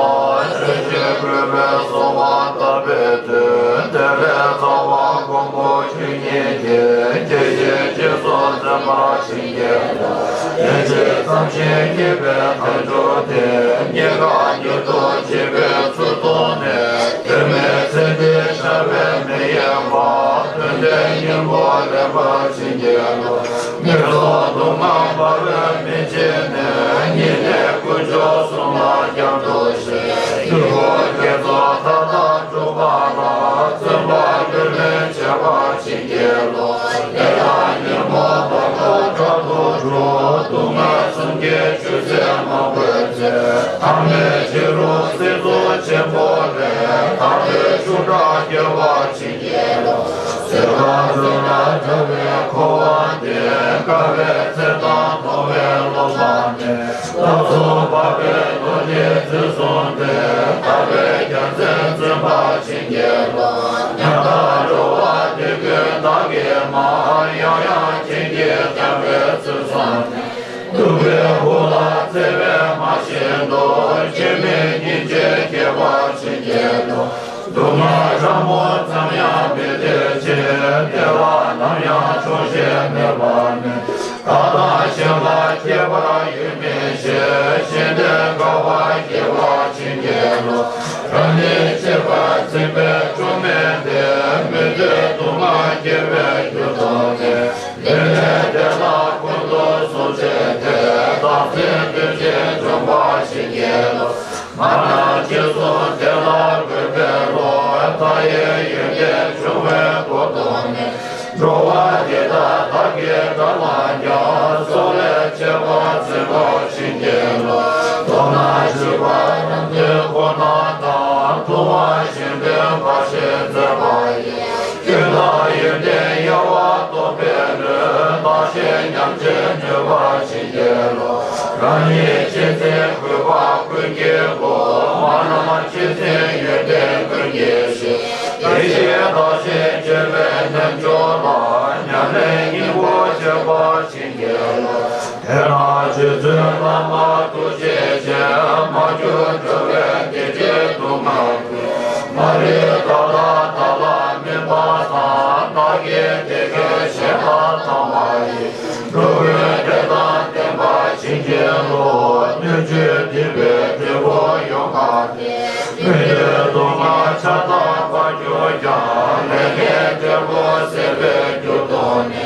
ཆོས་ཀྱི་གུས་པས་གསོལ་བ་བཏབ་པའི་མཐུས། དེ་ལས་རྩ་བ་མགོན་པོ་ཆོས་ཉིད་ཀྱི། དགྱེས་བཞིན་རྗེས་སུ་འཛིན་པར་བྱིན་གྱིས་རློབས། ལན་གཅིག་བརྩམས་ཤིང་དགྱེས་པའི་མཐར་གྱུར་ཏེ། སྙིང་ག་ཉིད་དུ་བྱིས་པའི་ཚུལ་བཟུང་ནས། དོན་མེད་ཚེ་འདིའི་བྱ་བས་མི་གཡེང་བར། དོན་ལྡན་སྙིང་པོ་ལེན་པར་བྱིན་གྱིས་རློབས། ངན་སོང་སྡུག་བསྔལ་འབར་བའི་མུན་ཆད་ནས། ཉེས་ལས་ཀུན་སྦྱོང་གསུམ་ལ་སྐྱབས་འགྲོ་ཞིང་། སྡིག་པའི་དགེ་ཚོགས་མཐའ་དག་འགྲུབ་པ་ལ། བརྩོན་པ་ལྷུར་ལེན་བྱེད་པར་བྱིན་གྱིས་རློབས། ལས་དང་ཉོན་མོངས་བར་དོ་ཕྲག་ཏུ་འགྲོ། སྡུག་བསྔལ་གསུམ་གྱི་ཆུ་ཚན་མང་པོའི་ཚེ། ཐ་མལ་ཕྱི་རོལ་སྲིད་མཚོ་ཆེན་པོ་ལས། ཐར་པའི་ཤུགས་དྲག་སྐྱེ་བར་བྱིན་གྱིས་རློབས། ཚེ་དང་བཙུན་ལ་བྲལ་བའི་འཁོར་བ་འདས། དཀའ་བའི་ཚེ་དང་ཐོབ་པའི་བློ་བཟང་ནས། བསླབ་གསུམ་འཕགས་པའི་རྡོ་རྗེའི་ཚུལ་བཟུང་སྟེ། ཐར་པའི་རྒྱལ་མཚན་འཛིན་པར་བྱིན་གྱིས་རློབས། ཉམ་ཐག་འགྲོ་བ་འདི་ཀུན་བདག་གིས་མར། ཡང་ཡང་བྱིན་གྱིས་བརླབ་པའི་ཚུལ་བཟུང་ནས། སྡུག་པའི་ཁུར་ལ་བརྩེ་བས་མ་བཞེས་ཏོ། ཆོས་མིན་སྙིང་རྗེ་སྐྱེ་བར་བྱིན་གྱིས་རློབས། སྡུག་བསྔལ་ཕྲ་མོ་ཙམ་ཡང་མི་འདོད་ཅིང་། བདེ་བ་ནམ་ཡང་འབྱུང་བཞིན་མེད་པར་སྨོན། བདག་དང་གཞན་ལ་ཁྱད་པར་ཡོད་མིན་ཞེས། གཞན་དོན་དགའ་བ་སྐྱེ་བར་བྱིན་གྱིས་རློབས། རང་ཉིད་གཅེས་པར་འཛིན་པའི་བཅོས་མིན་ཏེ། མི་འདོད་སྡུག་བསྔལ་སྐྱེ་བའི་རྒྱུ་དང་ནི། ལས་ངན་འདི་དག་ཀུན་ཏུ་བཟོད་བྱེད་དེ། བདག་འཛིན་གདོན་བཞི་འཇོམས་པར་བྱིན་གྱིས་རློབས། མ་ན་ཅི་བཟུང་དེ་ལ་གུས་པའི་བློ། མཐའ་ཡས་ཡོན་ཏན་འབྱུང་བའི་གོ་དོན་ནི། འགྲོ་བ་འདི་དག་བདག་གིས་དགྲར་ལངས་ཀྱང་། སྲོག་ལས་གཅེས་པར་འཛིན་པར་བྱིན་གྱིས་རློབས། མདོར་ན་འཇིགས་པ་རྣམས་ཀྱི་འཁོར་རྣམས་དང་། ལྟུང་བ་གཞན་དོན་འབའ་ཞིག་མཛད་པ་ཡི། སྐྱོན་དང་ཡོན་ཏན་དབྱེ་བ་རྟོགས་པའི་བློས། བདག་གཞན་མཉམ་བརྗེར་ནུས་པར་བྱིན་གྱིས་རློབས། རང་ཉིད་གཅེས་འཛིན་རྒུད་པ་ཀུན་གྱི་སྒོ། མ་ན་ཆེད་འཛིན་ཡོན་ཏན་ཀུན་གྱི་གཞི། དེ་བཞིན་བདག་གཞན་བརྗེ་བའི་རྣལ་འབྱོར་ལ། ཉམས་ལེན་སྙིང་པོ་སྤྱད་པར་བྱིན་གྱིས་རློབས། དེས་ན་རྗེ་བཙུན་བླ་མ་ཐུགས་རྗེ་ཅན། མར་གྱུར་འགྲོ་བའི་བདེ་སྐྱིད་སྡུག་བསྔལ་ཀུན། མ་རིག་ལྟ་བ་དག་ལ་སྨིན་པ་དང་། བདག་གི་བདེ་སྐྱིད་གཞན་ལ་བཏང་བ་ཡི། འགྲོ་ཀུན་བདེ་དང་ལྡན་པར་བྱིན་གྱིས་རློབས། སྣོད་བཅུད་བདེ་བའི་འབྲས་བུ་ཡོངས་བསྔགས་ཏེ། ལས་ངན་འབྲས་བུ་སེལ་བའི་རྒྱུར་གདོད་ནས།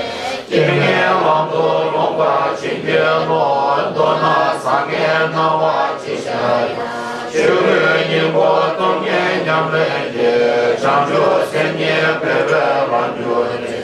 རྐྱེན་ངན་ལམ་དུ་ལྷུང་བར་བྱིན་གྱིས་རློབས། མདོར་ན་བཟང་ངན་སྣང་བ་ཅི་ཤར་ཡང་། ཆོས་སྐུའི་སྙིང་པོ་སྟོབས་ལྡན་ཉམས་ལེན་གྱིས། བྱང་ཆུབ་སེམས་ཉིད་འཕེལ་བའི་ལམ་གྱུར་ཏེ།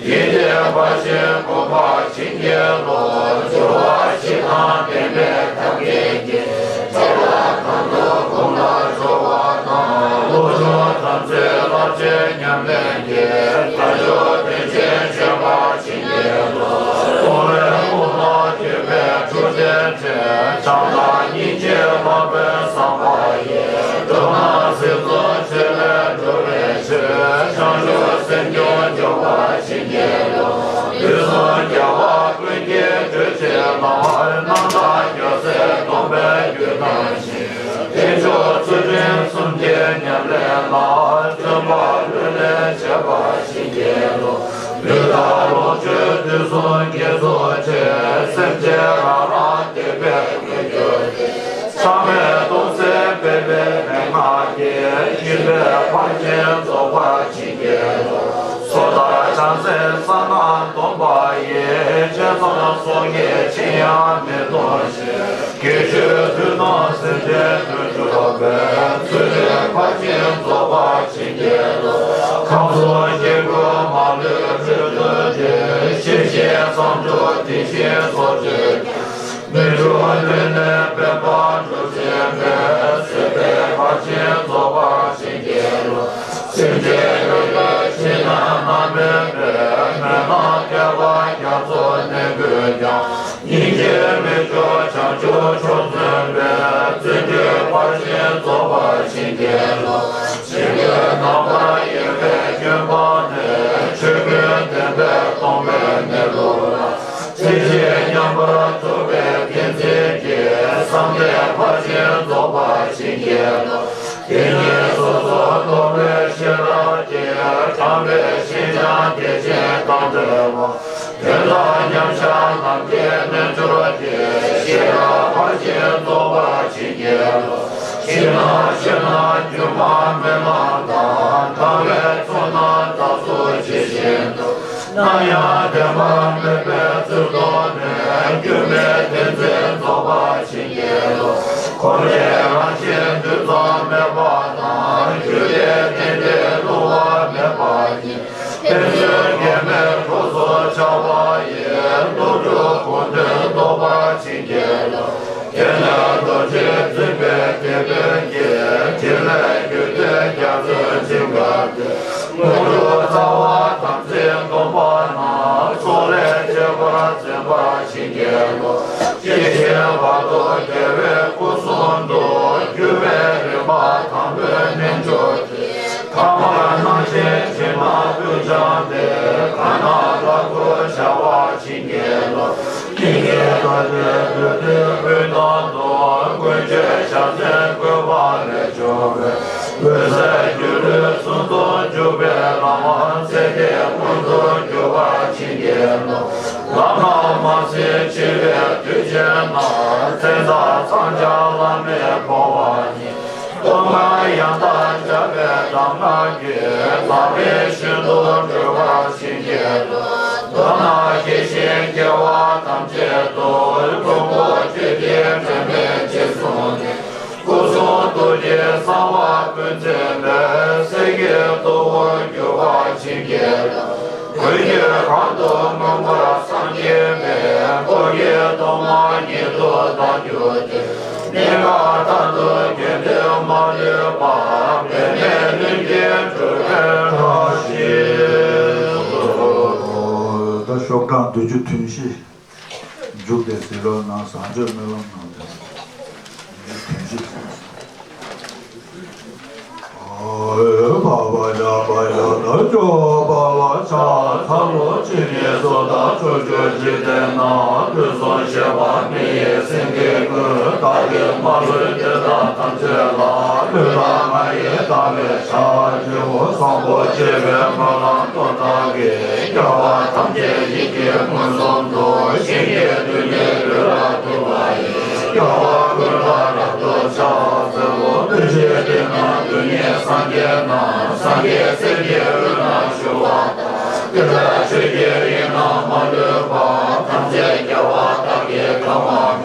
ཡིད་བདེ་བར་ཆད་ཀུན་སྤངས་བྱིན་གྱིས་རློབས། སྦྱོར་བ་བཞི་དང་ལྡན་པའི་ཐབས་མཁས་ཀྱིས། ཐེག་པ་གང་དུ་བསྒོམ་ལ་སྦྱོར་བ་དང་། བློ་སྦྱོང་དམ་ཚིག་རླབས་ཆེན་ཉམས་ལེན་གྱིས། དལ་འབྱོར་དོན་ཆེན་སྤྱད་པར་བྱིན་གྱིས་རློབས། སྟོང་ལས་དབུ་མ་ཐོན་པའི་གྲུབ་བདེ་འཕྲད། བྱམས་དང་སྙིང་རྗེ་ལྷག་པའི་བསམ་པ་ཡིས། འགྲོ་རྣམས་སྲིད་མཚོ་ཆེ་ལས་སྒྲོལ་བའི་ཕྱིར། བྱང་ཆུབ་སེམས་མཆོག་འཇོམས་པར་བྱིན་གྱིས་རློབས། དུས་གསུམ་རྒྱལ་བ་ཀུན་གྱི་གདུལ་བྱའི་བླ། རྣམ་དག་རྒྱལ་སྲས་སྟོན་པའི་རྒྱུད་དང་བཅས། རྟེན་མཆོག་ཚུལ་ཁྲིམས་སུམ་བརྒྱའི་ཉམས་ལེན་ལ། བརྩོན་པ་ལྷུར་ལེན་བྱེད་པར་བྱིན་གྱིས་རློབས། ལུས་དང་ལོངས་སྤྱོད་དུས་གསུམ་དགེ་ཚོགས་ཆེ། སེམས་ཅན་རང་རང་དད་པས་ཀུན་གྱུར་ཏེ། ཕྱག་མེད་སྟོང་གསལ་སྤེལ་བའི་མན་ངག་གིས། སྦྱིན་པའི་ཕར་ཕྱིན་རྫོགས་པར་བྱིན་གྱིས་རློབས། སོ་ཐར་བྱང་སེམས་གསང་སྔགས་སྡོམ་པ་ཡི། ཆེ་ཚང་སྲོག་གི་ཆེ་ཡང་མི་གཏོང་ཞིང་། དགེ་ཆོས་དུས་དང་སེམས་ཅན་དོན་སྒྲུབ་པའི། ཚུལ་ཁྲིམས་ཕར་ཕྱིན་རྫོགས་པར་བྱིན་གྱིས་རློབས། ཁམས་གསུམ་སྐྱེ་དགུའི་མ་ལུས་སྒྲོལ་ཚུལ་ཏེ། ཤེས་བཞིན་བསམ་སྒྲུབ་དེ་བཞིན་སྲོག་གཅོད་ཀྱང་། མི་འཁྲུགས་ལུས་ནི་པདྨ་འབྲུ་བཞིན་འཕེལ། སྲིད་པའི་ཕར་ཕྱིན་རྫོགས་པར་བྱིན་གྱིས་རློབས། སེམས་ཅན་ཡོངས་ཀྱི་ཕྱི་ནང་རྣམ་པའི་དཔལ། མན་ངག་བསྐལ་པ་རྒྱ་མཚོ་ནས་བཀོད་ཀྱང་། སྙིང་རྗེ་མི་སྐྱོ་བྱང་ཆུབ་མཆོག་བརྩོན་པའི། བརྩོན་འགྲུས་ཕར་ཕྱིན་རྫོགས་པར་བྱིན་གྱིས་རློབས། ཇི་སྙེད་རྣམ་པར་དབྱེ་བའི་སྐྱོན་སྤངས་ནས། ཆོས་ཀུན་བདེན་པས་སྟོང་པའི་གནས་ལུགས་ལ། ཇི་བཞིན་མཉམ་པར་རྫོགས་པའི་བདེན་འཛིན་གྱིས། བསམ་གཏན་ཕར་ཕྱིན་རྫོགས་པར་བྱིན་གྱིས་རློབས། དེ་ཉིད་སོ་སོར་རྟོག་པའི་ཤེས་རབ་ཀྱིས། དྲངས་པའི་ཤིན་སྦྱངས་བདེ་ཆེན་དང་བྲལ་བ། དོན་དམ་མཉམ་གཞག་ལམ་གྱི་རྣལ་འབྱོར་གྱིས། ཤེས་རབ་ཕར་ཕྱིན་རྫོགས་པར་བྱིན་གྱིས་རློབས། ཕྱི་ནང་ཕྱི་ནང་སྒྱུ་མ་མེད་ལམ་དང་། དག་པའི་ཚོགས་རྣམས་དག་སུ་ཇི་བཞིན་དུ། ནམ་ཡང་བདེན་པ་མེད་པའི་ཚུལ་རྟོགས་ནས། སྒྱུ་མའི་བདེན་འཛིན་རྫོགས་པར་བྱིན་གྱིས་རློབས། གོམས་པའི་རང་བཞིན་འདུས་ཙམ་མེད་པ་དང་། རྒྱུད་དེ་བདེན་བདེན་བསླུ་བ་མེད་པ་ཉིད། ཕན་ཚུན་འགལ་མེད་གྲོགས་སུ་འཆར་བ་ཡི། སློབ་ཕྲུག་གོ་དོན་རྟོགས་པར་བྱིན་གྱིས་རློབས། དེ་ནས་རྡོ་རྗེ་འཛིན་པའི་དེད་དཔོན་གྱིས། ཕྲིན་ལས་རྒྱུད་སྡེ་རྒྱ་མཚོའི་འཇིམ་དཀར་སྟེ། དངོས་གྲུབ་རྩ་བ་དམ་ཚིག་སྡོམ་པ་རྣམས། ཚོགས་ལས་ཆད་པར་འཛིན་པར་བྱིན་གྱིས་རློབས། སྐྱེ་ཤི་བར་དོ་རྒྱལ་བའི་སྐུ་གསུང་དུ། འགྱུར་བའི་རིམ་པ་དང་པོའི་རྣལ་འབྱོར་གྱིས། ཐ་མལ་སྣང་ཞེན་དྲི་མ་ཀུན་སྦྱངས་ཏེ། གང་རྣམས་ལ་སྐུར་བྱ་བ་བྱིན་གྱིས་རློབས། སྙིང་གི་བདག་ཏུ་འདུས་ཏེ་སྤུན་དང་དུ། ཀུན་སྤྱོད་བྱ་སེམས་བཀོད་པ་ལས་བྱུང་བའི། འོད་གསལ་སྒྱུ་ལུས་ཟུང་དུ་འཇུག་པའི་ལམ། ཚེ་འདིའི་མངོན་དུ་གྱུར་པར་བྱིན་གྱིས་རློབས། ལམ་རྣམས་མ་ཟིན་འཆི་བའི་དུས་ཆེན་ན། མཚན་རྟགས་ཚངས་བྱ་བླ་མེད་འཁོར་བ་ཉིད། སྟོན་ཁ་ཡང་དག་འཇམ་པའི་གདམས་ངག་གིས། ལམ་རིམ་བཞིན་དུ་སྒྲོལ་བར་བྱིན་གྱིས་རློབས། མདོར་ན་དགེ་ཞིང་དགེ་བ་ཐམས་ཅད་དུ། ཀྲུང་གོ་ཆོས་ཀྱི་འབྲེལ་མེད་ཅེས་གསུངས་ནས། སྐུ་གསུང་ཐུགས་ཀྱི་གསང་བ་ཀུན་འཛིན་པའི། སྲས་ཀྱི་གཙོ་བོར་གྱུར་པར་བྱིན་གྱིས་རློབས། ཀུན་གྱི་གང་དུ་མངོན་པར་སངས་རྒྱས་པའི། འཁོར་གྱི་སྟོང་པ་ཉིད་དུ་བདག་གྱུར་ཏེ། གནས་སྐབས་མཐར་ཐུག་དགེ་འདུན་མ་ལུས་པ། འབད་མེད་ལྷུན་གྱིས་གྲུབ་པའི་བཀྲ་ཤིས་སུ། ད་ཤོག་གྲངས་བདུན་ཅུ་དོན་བཞི། མཇུག་སྟེ་ཟིལ་གནོན་གནང་། བཟང་སྤྱོད་སྨོན་ལམ་གནང་། དོན་བཞི། ཨོ། འཕགས་པ་ཞབས་པད་ཡང་དག་སྐྱོབ་པ་ལ་ཕྱག་འཚལ་ལོ། ཇི་སྙེད་སུ་དག་ཕྱོགས་བཅུའི་འཇིག་རྟེན་ན། དུས་གསུམ་གཤེགས་པ་མི་ཡི་སེང་གེ་ཀུན། བདག་གིས་མ་ལུས་འདི་དག་ཐམས་ཅད་ལ། ལུས་དང་ངག་ཡིད་དག་པའི་ཕྱག་བགྱིའོ། བཟང་པོ་སྤྱོད་པའི་སྨོན་ལམ་མཐའ་དག་གིས། རྒྱལ་བ་ཐམས་ཅད་ཡིད་ཀྱིས་མངོན་སུམ་དུ། ཞིང་གི་རྡུལ་སྙེད་ལུས་ལ་ཐུག་པ་ཡིས། རྒྱལ་བ་ཀུན་ལ་རབ་ཏུ་ཕྱག་འཚལ་ལོ། སྟོན་པའི་སྟེང་ན་རྡུལ་སྙེད་ སངས་རྒྱས་རྣམས་སངས་རྒྱས་སྲས་ཀྱི་དབུས་ན་བཞུགས་པ་དང་། དེ་ལྟར་ཆོས་ཀྱི་དབྱིངས་རྣམས་མ་ལུས་པ། ཐམས་ཅད་རྒྱལ་བ་དག་གིས་གང་བར་མོས།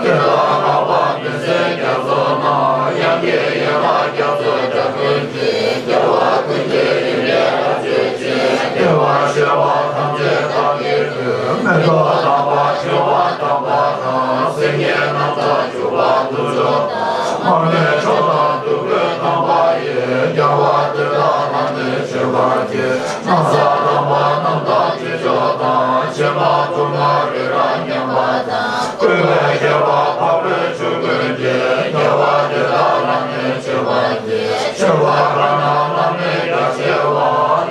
དེ་ལྟར་ལྷག་པར་མི་འཛིན་རྒྱ་མཚོ་རྣམས། དབྱངས་ཀྱི་ཡན་ལག་རྒྱ་མཚོ་སྒྲ་ཀུན་གྱིས། རྒྱལ་བ་ཀུན་གྱི་ཡིད་ལ་རབ་བརྗོད་ཅིང་། བདེ་བར་གཤེགས་པ་ཐམས་ཅད་བདག་གིས་བཏུད། མེ་ཏོག་དམ་པ་ཕྲེང་བ་དམ་པ་དང་། སིལ་སྙན་རྣམ་དག་བྱུག་པ་དུག་མཆོག་དང་། མར་མེ་མཆོག་དང་བདུག་སྤོས་དམ་པ་ཡིས། རྒྱལ་བ་དེ་དག་ལ་ནི་མཆོད་པར་བགྱི། ན་བཟའ་དམ་པ་རྣམས་དང་དྲི་མཆོག་དང་། ཕྱེ་མ་ཁུ་མ་རི་རབ་མཉམ་པ་དང་། བཀོད་པའི་བསྐལ་པ་འཕགས་པའི་ཆོས་ཀུན་གྱི། རྒྱལ་བ་དེ་དག་ལ་ནི་མཆོད་པར་བགྱི། མཆོད་པ་གང་རྣམས་བླ་མེད་རྒྱ་ཆེ་བ།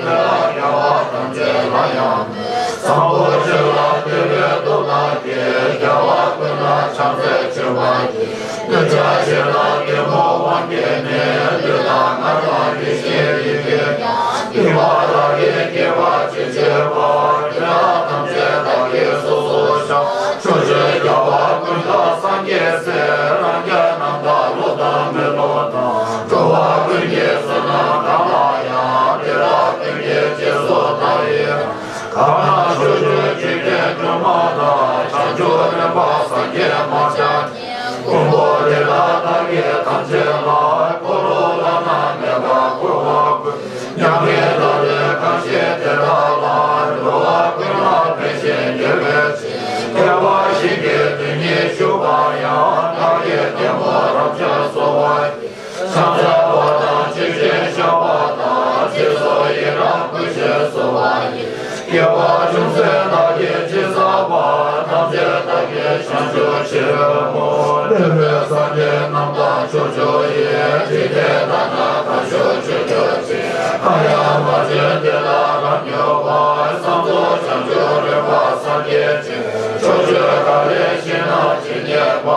དེ་དག་རྒྱལ་བ་ཐམས་ཅད་ལ་ཡང་མོས། བཟང་པོ་སྤྱོད་ལ་དད་པའི་སྟོབས་དག་གིས། རྒྱལ་བ་ཀུན་ལ་ཕྱག་འཚལ་མཆོད་པར་བགྱི། འདོད་ཆགས་ཞེ་སྡང་གད་མོ་དབང་གིས་ནི། ལུས་དང་ངག་དང་ཡིད་བཞིན་ཉིད་ཀྱིས་ཀྱང་། སྡིག་པ་དག་གིས་བསྐྱེད་པ་ཅི་མཆིས་པ། དེ་དག་ཐམས་ཅད་བདག་གིས་སོ་སོར་བཤགས། ཕྱོགས་བཅུའི་རྒྱལ་བ་ཀུན་དང་སངས་རྒྱས་སྲས། རང་རྒྱལ་རྣམ་དག་བློ་དང་མི་སློབ་དང་། འགྲོ་བ་ཀུན་གྱི་བསོད་ནམས་གང་ལ་ཡང་། དེ་དག་ཀུན་གྱི་རྗེས་སུ་བདག་ཡི་རང་། གང་ན་ཕྱོགས་བཅུའི་འཇིག་རྟེན་སྒྲོན་མ་དང་། བྱང་ཆུབ་སེམས་དཔའ་སངས་རྒྱས་མ་ཆགས་ཅན། མགོན་པོ་དེ་དག་བདག་གིས་ཐམས་ཅད་ལ། འཁོར་ལོ་བླ་ན་མེད་པར་བསྐོར་བར་བསྐུལ། མྱ་ངན་འདའ་སྟོན་གང་བཞེད་དེ་དག་ལ། འགྲོ་བ་ཀུན་ལ་ཕན་ཞིང་དགེ་བའི་ཆེད། དགེ་བ་བཞི་ཡི་དོན་གཉིས་ཞུ་བར་ཡང་། བདག་གིས་ལྟད་མོ་རབ་འབྱམས་གསོལ་བ་ཡི། ཕྱག་འཚལ་བ་དང་ཆོས་སྤྱན་བཤགས་པ་དང་། རྗེས་སུ་ཡི་རང་བསྐུལ་ཞིང་གསོལ་བ་ཡི། དགེ་བ་ཅུང་ཟད་བདག་གིས་ཅི་བསགས་པ། ཐམས་ཅད་བདག་གིས་བྱང་ཆུབ་ཕྱིར་བསྔོ། འདོད་པའི་སངས་རྒྱས་རྣམས་དང་ཕྱོགས་བཅུ་ཡི། འཇིག་རྟེན་དག་ན་གང་བཞུགས་བྱོན་གྱུར་ཅིག་གང་ཡང་མ་བྱོན་དེ་དག་རབ་མྱུར་བར། བསམ་རྫོགས་བྱང་ཆུབ་རོལ་པ་སངས་རྒྱས་ཀྱི། ཕྱོགས་བཅུ་ག་ལས་ཞིང་རྣམས་ཇི་སྙེད་པ།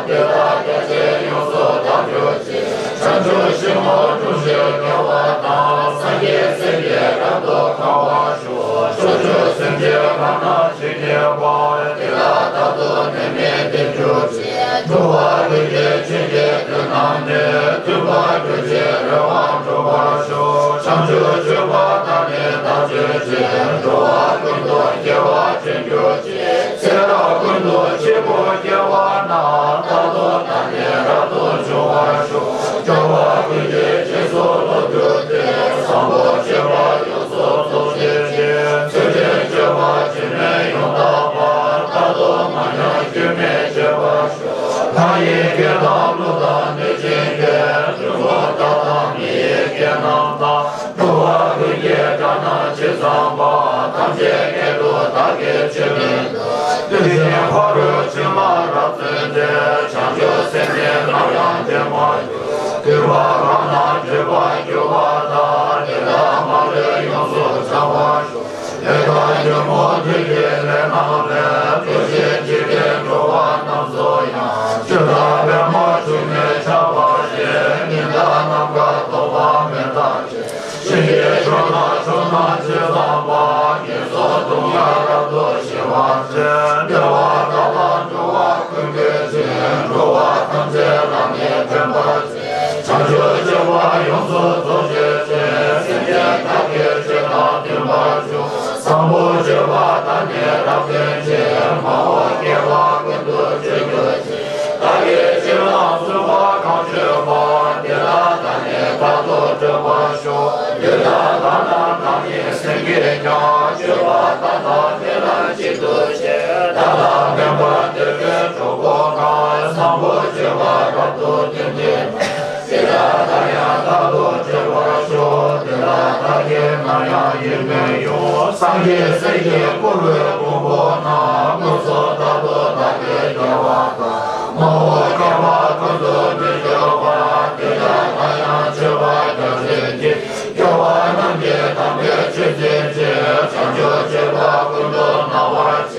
དེ་དག་རྒྱ་ཆེར་ཡོངས་སུ་དག་གྱུར་ཅིག་བྱང་ཆུབ་ཤིང་འོག་འབྱུང་བཞིའི་དགེ་བ་དང་། སངས་རྒྱས་སྲས་ཀྱིས་རབ་ཏུ་གང་བར་ཤོག་ཕྱོགས་བཅུའི་སེམས་ཅན་གང་རྣམས་ཇི་སྙེད་པ། དེ་དག་རྟག་ཏུ་ནད་མེད་བདེ་གྱུར་ཅིག་འགྲོ་བ་ཀུན་གྱི་ཆོས་ཀྱི་དོན་རྣམས་ནི། མཐུན་པར་གྱུར་ཅིང་རེ་བ་འགྲུབ་པར་ཤོག་བྱང་ཆུབ་སྤྱོད་པ་དག་ནི་བདག་སྤྱོད་ཅིང་། འགྲོ་བ་ཀུན་ཏུ་སྐྱེ་བ་ཅན་གྱུར་ཅིག་ཚེ་རབས་ཀུན་ཏུ་འཆི་འཕོ་སྐྱེ་བ་རྣམས། རྟག་ཏུ་བདག་ནི་རབ་ཏུ་འབྱུང་བར་ཤོག་སྐྱོབ་པ་ཀུན་གྱི་རྗེས་སུ་བདག་གྱུར་ཏེ། བཟང་པོ་སྤྱོད་པ་ཡོངས་སུ་རྫོགས་བྱེད་ཅིང་། ཚུལ་ཁྲིམས་སྤྱོད་པ་འབྱོར་མེད་ཡང་དག་པ། རྟག་ཏུ་མ་ཉམས་སྐྱོན་མེད་སྤྱོད་པར་ཤོག་བདག་ཡི་སྐད་དང་གླུ་དང་གནོད་སྦྱིན་སྐད། གྲུལ་བུམ་དག་དང་མི་ཡི་སྐད་རྣམས་དང་། འགྲོ་བ་ཀུན་གྱི་སྒྲ་རྣམས་ཇི་ཙམ་པ། ཐམས་ཅད་སྐད་དུ་བདག་གིས་ཆོས་བསྟན་ཏོ། དེ་བཞིན་ཕ་རོལ་ཕྱིན་ལ་རབ་བརྩོན་ཏེ། བྱང་ཆུབ་སེམས་ནི་ནམ་ཡང་བརྗེད་མ་གྱུར། འདོད་པ་གང་རྣམས་འགྲུབ་པར་གྱུར་པ་དག་དེ་དག་མ་ལུས་ཡོངས་སུ་བྱང་བར་ཤོག་ལས་དང་ཉོན་མོངས་བདུད་ཀྱི་ལས་རྣམས་ལས། གྲོལ་ཞིང་འཇིག་རྟེན་འགྲོ་བ་རྣམས་སུ་ཡང་། སྤྱོད་ལ་པདྨོ་འབྱུང་གནས་ཆགས་པ་ཞེས། ཉི་ཟླ་ནམ་མཁའ་སྟོང་པ་མེ་ལྟར་བརྗིད། ཞིང་གི་ཆོས་རྣམས་ཕྱོགས་རྣམས་ཇི་ཙམ་པ། ངན་སོང་སྡུག་བསྔལ་རབ་ཏུ་ཞི་བར་བྱེད། བདེ་བ་དག་ལ་འགྲོ་བ་ཀུན་འགོད་ཅིང་། འགྲོ་བ་ཐམས་ཅད་ལ་ནི་ཕན་པར་བྱེད། བྱང་ཆུབ་སྤྱོད་པ་ཡོངས་སུ་རྫོགས་བྱེད་ཅིང་། སེམས་ཅན་དག་གི་ཆོས་དང་མཐུན་པར་འཇུག་བཟང་པོ་སྤྱོད་པ་དག་ནི་རབ་སྟོན་ཅིང་། མ་འོངས་བསྐལ་པ་ཀུན་ཏུ་སྤྱོད་གྱུར་ཅིག་བདག་གིས་ཕྱིར་ལམ་བཟོད་པ་གང་སྤྱོད་པ། དེ་དག་དང་ནི་རྟག་ཏུ་སྤྲོད་པར་ཤོག་ལུས་དང་ངག་དང་བདག་ཉིད་སེམས་ཀྱིས་ཀྱང་། སྤྱོད་པ་དག་དང་དེ་རྣམས་གཅིག་ཏུ་བྱེད། བདག་དང་ཕན་པར་འདོད་པའི་གྲོགས་པོ་གང་། བཟང་པོ་སྤྱོད་པ་རབ་ཏུ་སྟོན་ཏེ། དེ་དག་དང་ཡང་རྟག་ཏུ་སྤྲོད་པར་ཤོག་དེ་དག་བདག་གིས་ནམ་ཡང་ཡིད་མི་དབྱུང་། སངས་རྒྱས་སྲས་ཀྱིས་བསྐོར་བའི་དགོན་པོ་རྣམས། དངོས་སུ་རྟག་ཏུ་བདག་གིས་རྒྱལ་བ་དང་། མ་འོངས་བསྐལ་པ་ཀུན་ཏུ་མི་སྐྱོ་བར། དེ་དག་དང་ཡང་མཆོད་པ་རྒྱ་ཆེར་བགྱི། སྐྱོབ་པ་རྣམས་ཀྱི་དམ་པའི་ཆོས་འཛིན་ཅིང་། བྱང་ཆུབ་སྤྱོད་པ་ཀུན་ཏུ་སྣང་བར་བྱེད།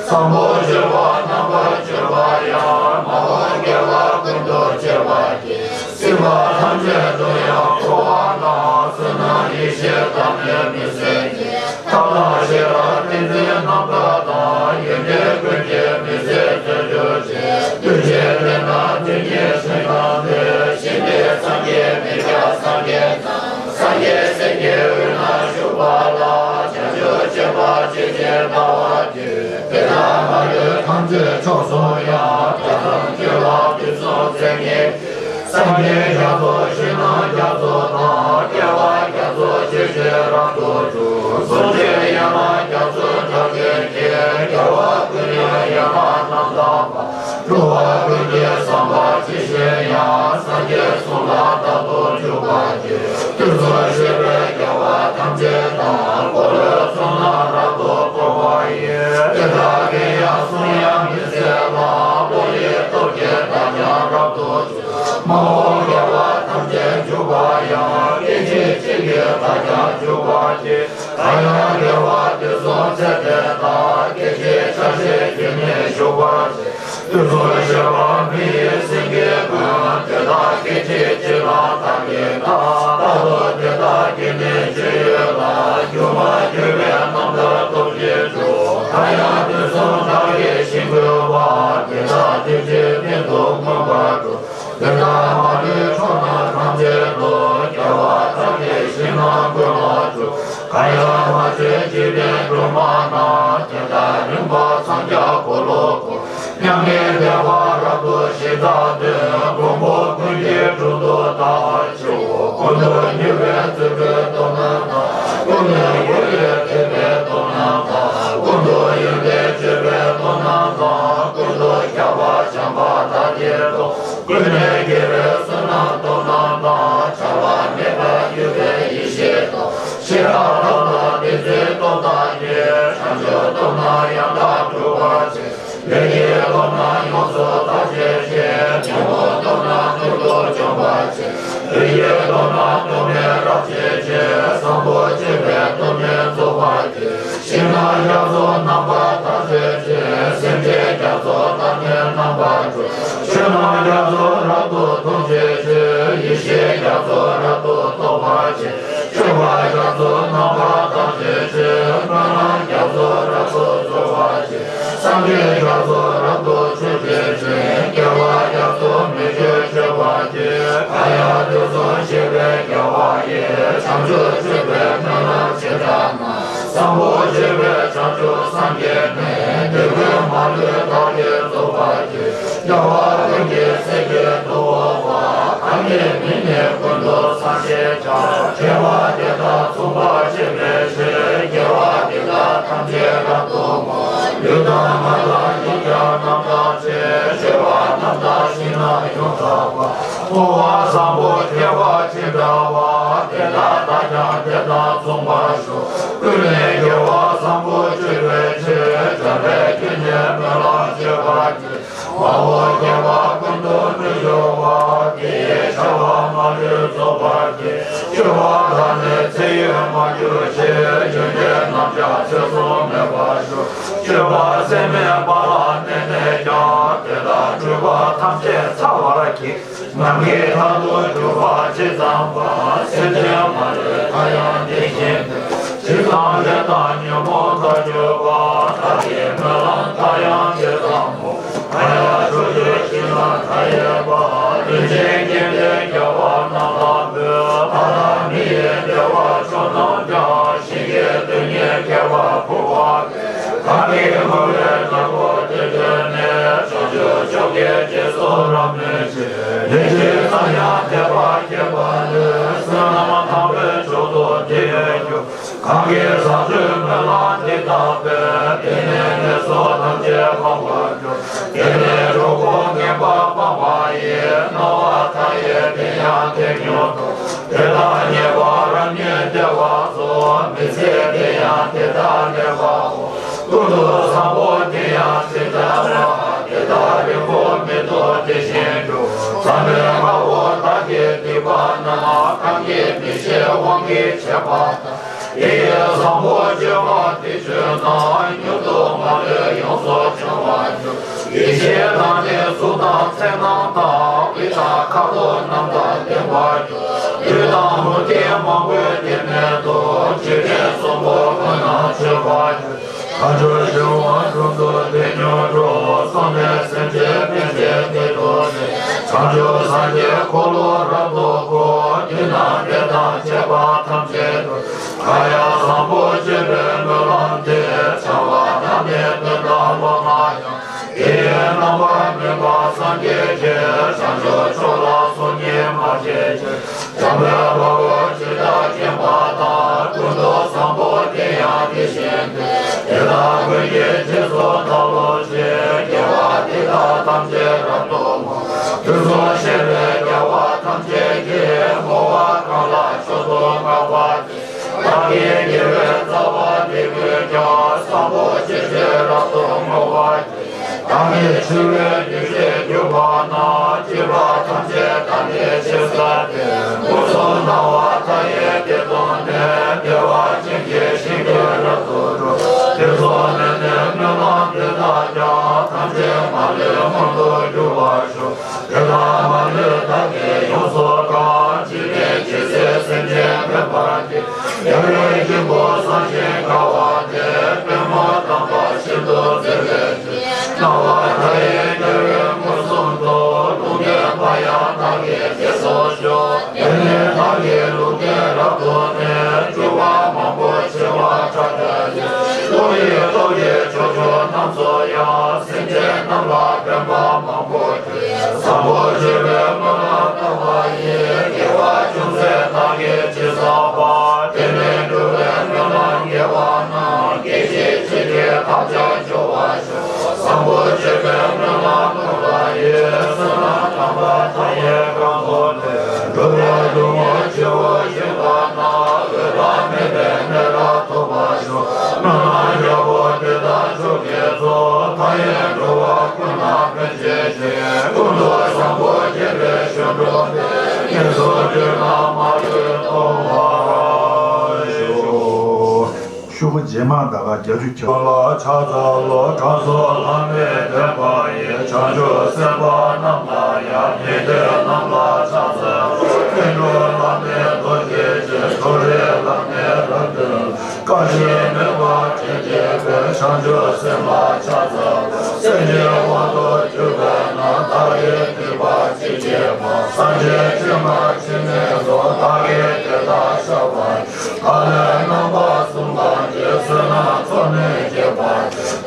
བཟང་པོ་སྤྱོད་པ་རྣམ་པར་སྤྱོད་པ་ཡང་། མ་འོངས་བསྐལ་པ་ཀུན་ཏུ་སྤྱད་པར་བགྱི། སྲིད་པ་ཐམས་ཅད་དུ་ཡང་འཁོར་བ་ན། བསོད་ནམས་ཡེ་ཤེས་དག་ནི་མི་ཟད་ཅིང་། ཐབས་དང་ཤེས་རབ་ཏིང་འཛིན་རྣམ་དག་དང་། ཡོན་ཏན་ཀུན་གྱིས་མི་ཟད་མཛེས་གྱུར་ཅིག་དུས་གཅིག་དེ་ན་དེ་ཉིད་སེམས་དང་ལྡན། ཞིང་དེར་སངས་རྒྱས་མི་སྐྱ་སངས་རྒྱས་ གསུང་ཆོས་ཡན་ལག་རྒྱ་མཚོའི་སྒྲ་སྐད་ཀྱིས། རྒྱལ་བ་ཀུན་ལས་ཡན་ལག་རྣམ་དག་པ། འགྲོ་བ་ཀུན་གྱི་བསམ་པ་ཇི་བཞིན་དབྱངས། སངས་རྒྱས་གསུང་ལ་རྟག་ཏུ་འཇུག་པར་བགྱི། དུས་གསུམ་གཤེགས་པའི་རྒྱལ་བ་ཐམས་ཅད་དང་། འཁོར་ལོའི་ཚོགས་རྣམས་རབ་ཏུ་བསྐོར་བ་ཡི། དེ་དག་གི་ཡང་གསུང་ཡང་མི་ཟད་ལ། བློ་ཡི་སྟོབས་ཀྱིས་བདག་ཀྱང་རབ་ཏུ་འཇུག་མ་འོངས་རྒྱལ་བ་ཐམས་ཅད་འཇུག་པ་ཡང་། སྐད་ཅིག་གཅིག་གིས་བདག་ཀྱང་འཇུག་པར་བགྱི། གང་ཡང་དགེ་བ་དུས་གསུམ་ཚེ་འདས་དག་སྐད་ཅིག་ཆ་ཤས་ཀྱིས་ནི་གཞོམ་པར་བྱེད། དུས་གསུམ་གཤེགས་པ་མི་ཡི་སེང་གེ་ཀུན། དེ་དག་སྐད་ཅིག་གཅིག་ལ་བདག་གིས་བལྟ། རྟག་ཏུ་དེ་དག་གི་ནི་སྤྱོད་ཡུལ་ལ། སྒྱུ་མར་གྱུར་པའི་རྣམ་ཐར་སྟོབས་ཀྱིས་འགྲོ། གང་ཡང་དུས་གསུམ་བདག་གིས་ཞིང་བཀོད་པ། དེ་དག་དུས་གཅིག་རྟེན་དུ་མངོན་པར་འགྲོ། དེ་དག་མ་ལུས་ཕྱོགས་རྣམས་ཐམས་ཅད་དུ། རྒྱལ་བ་བདག་གིས་ཞིང་རྣམས་བཀོད་པར་འགྱུར། གང་ཡང་མ་བྱོན་འཇིག་རྟེན་སྒྲོན་མ་རྣམས། དེ་དག་རིམ་པར་འཚང་རྒྱ་འཁོར་ལོ་བསྐོར། མྱ་ངན་འདས་པ་རབ་ཏུ་ཞི་དང་ལྡན། མགོན་པོ་ཀུན་གྱི་དྲུང་དུ་བདག་ཕྱིར་རོ། ཀུན་ཏུ་མྱུར་བའི་རྩོད་པའི་སྟོབས་རྣམས་དང་། ཀུན་ནས་རྒོལ་བའི་ཐེག་པའི་སྟོབས་རྣམས་དང་། ཀུན་ཏུ་ཡོན་ཏན་སྤྱོད་པའི་སྟོབས་རྣམས་དང་། ཀུན་ཏུ་ཁྱབ་པ་བྱམས་པ་དང་ལྡན་སྟོབས། ཀུན་ནས་རྒྱལ་བའི་བསོད་ནམས་སྟོབས་རྣམས་དང་། བྱ་བ་མེད་པར་གྱུར་པའི་ཡེ་ཤེས་སྟོབས། ཤེས་རབ་སྟོབས་དང་ཏིང་འཛིན་སྟོབས་དང་ནི། བྱང་ཆུབ་སྟོབས་རྣམས་ཡང་དག་སྒྲུབ་པར་བྱེད། ལས་ཀྱི་སྟོབས་རྣམས་ཡོངས་སུ་དག་བྱེད་ཅིང་། ཉོན་མོངས་སྟོབས་རྣམས་མཐར་ཐུག་འཇོམས་པར་བྱེད། ལུས་ཀྱི་སྟོབས་རྣམས་སྟོབས་མེད་རབ་བྱེད་ཅིང་། བཟང་པོ་སྤྱོད་པའི་སྟོབས་ནི་རྫོགས་པར་བྱེད། ཞིང་རྣམས་རྒྱ་མཚོ་རྣམ་པར་དག་བྱེད་ཅིང་། སེམས་ཅན་རྒྱ་མཚོ་དག་ནི་རྣམ་པར་སྒྲོལ། ཆོས་རྣམས་རྒྱ་མཚོ་རབ་ཏུ་མཐོང་བྱེད་ཅིང་། ཡེ་ཤེས་རྒྱ་མཚོ་རབ་ཏུ་རྟོགས་པར་བྱེད། སྤྱོད་པ་རྒྱ་མཚོ་རྣམ་པར་དག་བྱེད་ཅིང་། སྨོན་ལམ་རྒྱ་མཚོ་རབ་ཏུ་རྫོགས་པར་བྱེད། སངས་རྒྱས་རྒྱ་མཚོ་རབ་ཏུ་མཆོད་བྱེད་ཅིང་། དགེ་བ་རྒྱ་མཚོ་མི་བསྐྱོད་སྤྱོད་པར་བགྱི། གང་ཡང་དུས་གསུམ་གཤེགས་པའི་རྒྱལ་བ་ཡི། བྱང་ཆུབ་སྤྱོད་པའི་སྨོན་ལམ་ཇི་ལྟར་ན། བཟང་པོ་སྤྱོད་པས་བྱང་ཆུབ་སངས་རྒྱས་ནས། དེ་ཀུན་མ་ལུས་བདག་གིས་རྫོགས་པར་བགྱི། རྒྱལ་བ་ཀུན་གྱི་སྲས་ཀྱི་ཐུ་བོ་པ། གང་གི་མིང་ནི་ཀུན་ཏུ་སངས་རྒྱས་བྱ། ཁྱད་པར་དེ་དག་མཚུངས་པ་ཅིས་མེད་ཅེས། དགེ་བ་འདི་དག་ཐམས་ཅད་རབ་ཏུ་བསྔོ། ལུས་དང་ངག་དང་ཡིད་ཀྱང་རྣམ་དག་ཅིང་། སྤྱོད་པ་རྣམ་དག་ཞིང་རྣམས་ཡོངས་དག་པ། བསྔོ་བ་བཟང་པོ་ཁྱད་པར་ཅི་འདྲ་བ། དེ་དག་བདག་ཀྱང་དེ་དང་མཚུངས་པར་ཤོག །ཀུན་ནས་དགེ་བ་བཟང་པོ་སྤྱོད་པའི་ཕྱིར། བྱམས་པའི་རྒྱུད་ནས་སྨོན་ལམ་བརྗོད་པར་བགྱི། མ་འོངས་བསྐལ་པ་ཀུན་ཏུ་མི་འགྱུར་བར། དེ་ཡི་བྱ་བ་མ་ལུས་རྫོགས་པར་བགྱི། སྤྱོད་པ་དག་ནི་ཚེ་ཡུན་མ་གྱུར་ཕྱིར། ཡོན་ཏན་རྣམས་ཀྱང་ཚེ་གཟུངས་མེད་པར་ཤོག །སྤྱོད་པ་སེམས་མེད་པ་ལ་གནས་ནས་ཀྱང་། དེ་དག་སྤྲུལ་པ་ཐམས་ཅད་ཚར་བར་བགྱི། ནམ་མཁའི་མཐར་ཐུག་གྱུར་པ་ཇི་ཙམ་པ། སེམས་ཅན་མ་ལུས་མཐའ་ཡང་དེ་བཞིན་ཏེ། ཇི་ཙམ་ལས་དང་ཉོན་མོངས་དག་གྱུར་པ། བདག་གི་སྨོན་ལམ་མཐའ་ཡང་དེ་ཙམ་མོ། གང་ཡང་ཕྱོགས་བཅུའི་ཞིང་རྣམས་མཐའ་ཡས་པ། རིན་ཆེན་སྐྱེམས་དེ་རྒྱལ་བ་རྣམས་ལ་ཕུལ། ལྷ་དང་མི་ཡི་བདེ་བ་མཆོག་རྣམས་ཀྱང་། ཞིང་གི་རྡུལ་སྙེད་ཁྱད་པར་འཕགས་པ། གང་གིས་བསྔོ་བའི་ནག་པོ་དེ་བཏོན་ནས། བྱང་ཆུབ་མཆོག་གི་རྗེས་སུ་རབ་གནས་ཤིང་། ལན་ཅིག་ཙམ་ཡང་དད་པ་བསྐྱེད་པ་ནི། བསོད་ནམས་དམ་པའི་མཆོག་ཏུ་དེ་འགྱུར། གང་གིས་བཟང་སྤྱོད་སྨོན་ལམ་འདི་དག་བས། དེ་ནས་ངན་སོང་ཐམས་ཅད་སྤང་བར་འགྱུར། དེ་ནས་གྲོགས་པོ་ངན་པ་སྤངས་པ་ཡི། སྣང་བ་མཐའ་ཡས་དེ་ཡང་དེ་མྱུར་དུ། དེ་དག་ཉེས་པ་རབ་ཉིད་བདེ་བ་སོགས། མི་ཚེ་དེ་ཡང་དེ་ལྟར་ལེགས་པའོ། ཀུན་ཏུ་བཟང་པོ་དེ་ཡང་ཇི་ལྟར་བ། དེ་དག་རིང་པོ་མི་ཐོགས་དེ་བཞིན་དུ། བསམ་པའི་དཔའ་བོ་བདག་གིས་སྡིག་པ་རྣམས། གང་གིས་མི་ཤེས་དབང་གིས་བྱས་པ་དག །དེ་ཡི་བཟང་པོ་སྤྱོད་པ་དེ་བརྗོད་ན། མྱུར་དུ་མ་ལུས་ཡོངས་སུ་བྱང་བར་འགྱུར། ཡེ་ཤེས་དང་ནི་གཟུགས་དང་ཚེར་སྣང་དང་། དབུས་དང་ཁ་དོག་རྣམས་དང་ལྡན་པར་འགྱུར། ལུས་དང་མུ་ཏིག་མང་པོའི་ལྡེ་མིག་ཏུ། འཇིག་རྟེན་གསུམ་པོ་ཀུན་ན་མཆོད་པར་འགྱུར། མཁའ་འགྲོ་ཆེན་པོ་དྲུང་དུ་དེ་མྱུར་འགྲོ། སོང་ནས་སེམས་ཅན་ཕན་བདེ་དེ་ཐོབ་ནས། བྱང་ཆུབ་སངས་རྒྱས་འཁོར་ལོ་རབ་ཏུ་བསྐོར། དུས་རྣམས་དེ་དང་བཅས་པ་ཐམས་ཅད་དུ། གང་ཡང་བཟང་པོ་སྤྱོད་པའི་སྨོན་ལམ་འདི། བྱ་བ་རྣམས་ནི་དོན་དམ་པ་མ་ཡིན། དེ་ཡི་རྣམ་པར་སྨིན་པ་སངས་རྒྱས་ཀྱིས། བྱང་ཆུབ་མཆོག་ལ་སོམ་ཉི་མ་བྱེད་ཅིག །འཇམ་དཔལ་དཔའ་བོས་ཇི་ལྟར་མཁྱེན་པ་དང་། ཀུན་ཏུ་བཟང་ དེ་ཡང་དེ་བཞིན་ཏེ། དེ་དག་ཀུན་གྱི་རྗེས་སུ་བདག་སློབ་ཅིང་། དགེ་བ་འདི་དག་ཐམས་ཅད་རབ་ཏུ་བསྔོ། དུས་གསུམ་གཤེགས་པའི་རྒྱལ་བ་ཐམས་ཅད་ཀྱིས། བསྔོ་བ་གང་ལ་མཆོག་ཏུ་བསྔགས་པ་དེས། བདག་གི་དགེ་བའི་རྩ་བ་འདི་ཀུན་ཀྱང་། བཟང་པོ་སྤྱོད་ཕྱིར་རབ་ཏུ་བསྔོ་བར་བགྱི། བདག་ནི་འཆི་བའི་དུས་བྱེད་གྱུར་པ་ན། སྐྱེས་པ་ཐམས་ཅད་བདག་ནི་ཕྱིར་བསལ་ཏེ། སྐུ་གསུམ་སྣང་བ་མཐའ་ཡས་སྟེང་དུ་གནས། བདེ་བ་ཅན་གྱི་ཞིང་དུ་རབ་ཏུ་འགྲོ། དེ་ཚོགས་ནི་ནི་སྨོན་ལམ་འདི་དག་ཀྱང་། ཐམས་ཅད་མ་ལུས་མངོན་དུ་འགྱུར་བར་ཤོག། དེ་དག་མ་ལུས་བདག་གིས་ཡོངས་སུ་བཀང་། འཇིག་རྟེན་ཇི་སྲིད་སེམས་ཅན་ཕན་པར་བགྱི། རྒྱལ་བའི་སྙིང་པོ་བཟང་ཞིང་དགའ་བ་དེས། པདྨོ་དམ་པ་ཤིན་ཏུ་མཛེས་པའི་ཕྱིར། སྣང་བ་མཐའ་ཡས་རྒྱལ་བའི་མངོན་སུམ་དུ། ལུང་བསྟན་པ་ཡང་བདག་གིས་རྗེས་སུ་ཞུ། དེ་ནས་བདག་གིས་ལུང་བསྟན་རབ་ཏུ་བསྟན། སྤྲུལ་པ་མང་པོ་བྱེ་བ་ཕྲག་བརྒྱ་ཡིས། ཀློང་ཡི་སྟོབས་ཀྱིས་ཕྱོགས་བཅུ་རྣམས་སུ་ཡང་། སེམས་ཅན་རྣམས་ལ་ཕན་པ་མང་པོ། བཟང་པོ་སྤྱོད་པའི་སྨོན་ལམ་བཏབ་པ་ཡིས། དགེ་བ་ཅུང་ཟད་བདག་གིས་ཅི་བསགས་པ། དེ་ནི་འགྲོ་བའི་སྨོན་ལམ་དགེ་བ་རྣམས། སྐད་ཅིག་གཅིག་གིས་ཐམས་ཅད་འབྱོར་བར་ཤོག། བཟང་པོ་སྤྱོད་པའི་སྨོན་ལམ་བཏབ་པ་ཡིས། བསོད་ནམས་དམ་པ་མཐའ་ཡས་གང་བསགས་ཏེ། འགྲོ་བའི་སྡུག་བསྔལ་ཆེ་བ་ཞི་བ་དང་། འོད་དཔག་མེད་པའི་གནས་རབ་ཐོབ་པར་ཤོག། སྨོན་ལམ་རྒྱལ་པོ་འདི་དག་མཆོག་གི་གཙོ། མཐའ་ཡས་འགྲོ་བ་ཀུན་ལ་ཕན་བྱེད་ཅིང་། ཀུན་ཏུ་བཟང་པོ་སྤྱོད་པའི་ཞིང་འགྲོ་བའི། དངོས་སུ་སྤྱོད་པ་མ་ལུས་ཐོབ་པར་ཤོག། ཤོག། རྗེས་མ་ད་ག་བརྒྱད་ཅུ་གྱ་ལ་ཕྱག་འཚལ་ལོ། དྲང་སྲོང་ལྷ་མིའི་བསྟན་པ་ཡི། བྱང་ཆུབ་སེམས་དཔའ་རྣམས་ལ་ཡང་། དགེ་འདུན་རྣམས་ལ་ཕྱག་འཚལ་ལོ། ཕྱིན་དྲུག་བླ་མའི་རྡོ་རྗེ་ཅན། མཐོ་རིས་བླ་མའི་རབ་བརྟན། བཀའ་བཞིན་ནུས་པ་ཅན་གྱི་དཔལ། བྱང་ཆུབ་སེམས་ལ་ཕྱག་འཚལ་ལོ། སེམས་ཅན་དབང་དུ་གྱུར་པས་ན། བདག་གི་སྡིག་པ་ཅི་བགྱིས་པ། སངས་རྒྱས་ཕྱིར་མ་ཕྱིན་ནས་སུ། བདག་གིས་དེ་ལྟར་བཤགས་པ། བདག་ལས་རྣམ་པ་གསུམ་ཀ་གི། བསོད་ནམས་ཚོགས་ནི་བགྱིས་པ།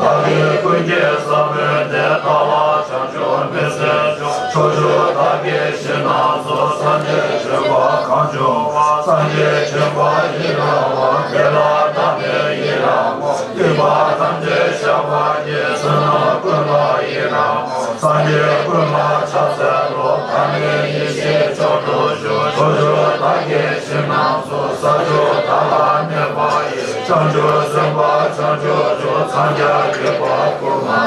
བདག་གིས་ཀུན་གྱི་ས་བོན་འདི། བདག་ལ་བྱང་ཆུབ་མི་བཟད་མཆོག། ཕྱོགས་བཅུ་དག་གི་ཞིང་རྣམས་སུ། སངས་རྒྱས་ཆེན་པོ་གང་བྱུང་བ། སངས་རྒྱས་ཆེན་པོ་ཡི་རང་བ། དེ་ལ་བདག་ནི་ཡི་རང་ངོ་། སྡིག་པ་ཐམས་ཅད་བཤགས་པར་བགྱི། བསོད་ནམས་ཀུན་ལ་ཡི་རང་ངོ་། སངས་རྒྱས་ཀུན་ལ་ཕྱག་འཚལ་ལོ། བདག་ནི་ཡེ་ཤེས་མཆོག་ཏུ་གྱུར། ཕྱོགས་བཅུ་དག་གི་ཞིང་རྣམས་སུ། ས་བཅུ་དག་ལ་གནས་པ་ཡི། བྱང་ཆུབ་སེམས་དཔའ་བྱང་ཆུབ་མཆོག། འཚང་རྒྱ་གྱུར་པ་ཀུན་ལ།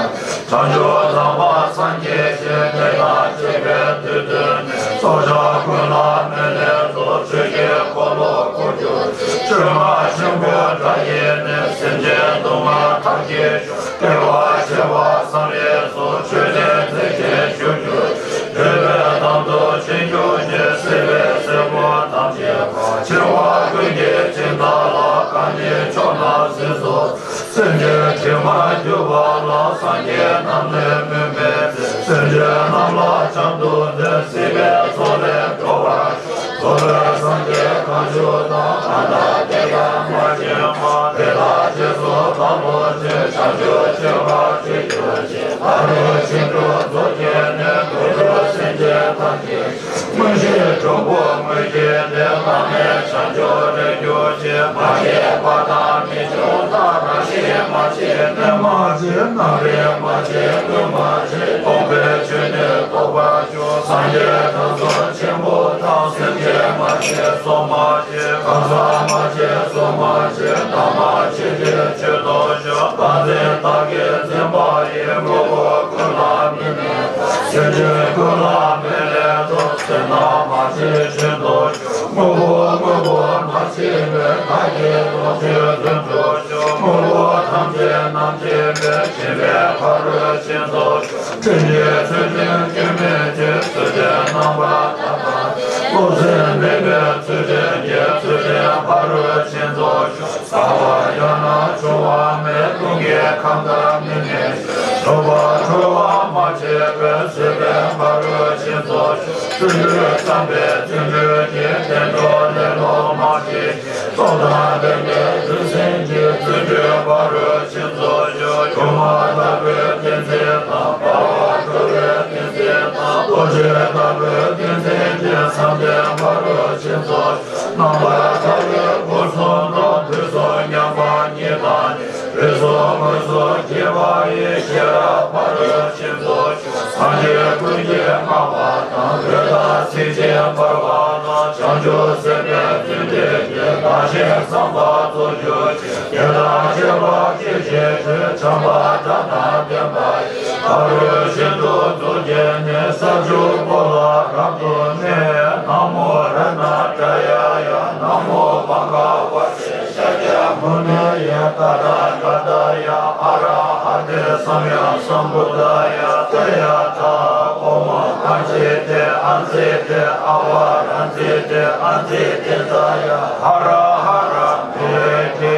བྱང་ཆུབ་དམ་པ་སངས་རྒྱས་ཞིང་། དེ་དང་བཅས་པའི་དུས་གདོད་ནས། སྲོག་ཆགས་ཀུན་ལ་སྨན་སླད་དོ། ཆོས་ཀྱི་འཁོར་ལོ་བསྐོར་གྱུར་ཅིག། བཅོས་མ་ཆེན་པོ་དགྲ་ཡི་ནི། སེམས་ཅན་སྡུག་བསྔལ་ཐར་གྱི་ཤོག། བདེ་བ་ཆེ་བ་བསམ་ཡས་སུ། ཆོས་ཀྱི་མཛེས་ཆེན་ཞུ་གྱུར་ཅིག། འདོད་པའི་དམ་དུ་ཆེན་གྱུར་ཅིག། སྲིད་པའི་སྲིན་པོ་ཐམས་ཅད་པ། འཆིང་བ་ཀུན་གྱི་འཆིང་བདག་ལ། གང་ཉིད་མཆོག་རྣམས་སྲིད་སོགས། སེམས་ཅན་དྲི་མ་གྱུར་པ་ལ། སངས་རྒྱས་རྣམས་ནི་མུ་མེད་ཚེ། སེམས་ཅན་རྣམས་ལ་བྱམས་སྡུག་འདི། སྲིད་པའི་མཚོ་ལས་སྒྲོལ་བར་ཤོག། རྫོགས་པའི་སངས་རྒྱས་གང་བྱུང་དང་། ཨ་ནཱ་ཀྱེ་ཏ་མ་ཅན་མ། དེ་དག་རྗེས་སུ་བདག་སློབ་ཅིང་། བྱང་ཆུབ་སྤྱོད་པ་སྤྱོད་གྱུར་ཅིག། ཕ་རོལ་ཕྱིན་དྲུག་རྫོགས་བགྱིས་ནས། འགྲོ་དྲུག་སེམས་ཅན་ཐམས་ཅད། མངོན་ཤེས་སྒྲོམ་བུ་དངོས་བརྒྱད་དེ། བླ་མེད་བྱང་ཆུབ་རེག་གྱུར་ཅིག། མ་སྐྱེས་པ་དང་མི་འབྱུང་ལྟར། རང་བཞིན་མ་སྐྱེས་གནས་མ་སྐྱེས། རྣམ་རིག་མ་སྐྱེས་དངོས་མ་སྐྱེས། སྟོང་པའི་ཆོས་ནི་རྟོགས་པར་འགྱུར། སངས་རྒྱས་དྲང་སྲོང་ཆེན་པོ་དང་། སེམས་ཅན་མ་སྐྱེས་སོ་མ་སྐྱེས། གང་ཟག་མ་སྐྱེས་སོ་མ་སྐྱེས། དམ་པ་ཆོས་ཀྱི་ཆོས་སྟོབས་ཤོག། བར་འཛིན་བདག་གིས་འཛིན་པ་ཡི། དངོས་པོ་ཀུན་ལ་མི་གནས། སེམས་ཅན་ཀུན་ལ་མི་གནས་སོ། སེར་སྣ་མ་སྐྱེས་ཆོས་སྟོབས་ཤོག། དངོས་པོ་དངོས་པོ་མ་སྐྱེས་པའི། བདག་གིས་སྟོབས་ཆེན་ལྷུན་གྲུབ་ཤོག། དངོས་པོ་ཐམས་ཅད་རྣམ་མཁྱེན་པའི། མཁྱེན་པའི་ཕ་རོལ་ཕྱིན་རྫོགས་ཤོག། ཕྲིན་ལས་ཚུལ་ཁྲིམས་སྐྱོན་མེད་ཀྱི། ཚུལ་ཁྲིམས་རྣམ་པར་དག་པ། བློ་སེམས་མེད་པའི་ཚུལ་ཁྲིམས་ཀྱི། ཚུལ་ཁྲིམས་ཕ་རོལ་ཕྱིན་རྫོགས་ཤོག། ཟག་པ་ཡང་ན་འབྱུང་བ་མེད། རླུང་གི་ཁམས་དང་མི་གནས། འགྲོ་བ་འཁྲུལ་བ་མ་སྐྱེས་པའི། བཟོད་པའི་ཕ་རོལ་ཕྱིན་རྫོགས་ཤོག། བརྩོན་འགྲུས་བརྩམས་པའི་བརྩོན་འགྲུས་ཀྱིས། བདེ་འགྲོ་ལེ་ལོ་མ་སྐྱེས་ཤིང་། སྟོབས་དང་ལྡན་པའི་རིག་འཛིན་གྱི། བརྩོན་འགྲུས་ཕ་རོལ་ཕྱིན་རྫོགས་ཤོག། སྒྱུ་མ་ལྟ་བུའི་ཏིང་འཛིན་དང་། འབར་བ་འགྲོ་བའི་ཏིང་འཛིན་དང་། རྡོ་རྗེ་ལྟ་བུའི་ཏིང་འཛིན་གྱི། བསམ་གཏན་ཕ་རོལ་ཕྱིན་རྫོགས་ཤོག། རྣམ་པར་ཐར་པའི་སྐུ་གསུང་ཐུགས། དུས་གསུམ་མཉམ་པ། སོགས་བགྱིས་པ་ཡི་ཤེས་རབ་ཕ་རོལ་ཕྱིན་མཚོན་ཆོས། སངས་རྒྱས་ཀུན་གྱིས་བསྔགས་པ་དང་། འོད་དཔག་ཚད་ཅན་འབར་བ་དང་། བྱང་ཆུབ་སེམས་དཔའི་བརྩོན་འགྲུས་ཀྱིས། བདག་གཞན་བསམ་པ་རྫོགས་གྱུར་ཅིག་དེ་དག་སྤྱད་པ་སྐད་ཅིག་གིས། བྱམས་པ་དགྲ་དང་ལྡན་པ་ཡི། ཕ་རོལ་ཕྱིན་དྲུག་རྫོགས་བྱས་ནས། ས་བཅུ་པོ་ལ་རབ་ཏུ་གནས། ན་མོ་རཏྣ་ཏྲ་ཡ་ཡ། ན་མོ་བྷ་ག་ཝ་ཏེ། ཤཱཀྱ་མུ་ནེ་ཡ། ཏ་ཐཱ་ག་ཏཱ་ཡ། ཨ་ར་ཧ་ཏེ། སམ་ཡཀ་སམ་བུདྡྷཱ་ཡ། ཏདྱ་ཐཱ། ཨོཾ་ཨ་ཙི་ཏེ་ཨ་ཙི་ཏེ། ཨ་བ་ར་ཙི་ཏེ་ཨ་ཙི་ཏདྱ་ཐཱ། ཧ་ར་ཧ་ར་མེ་ཏེ།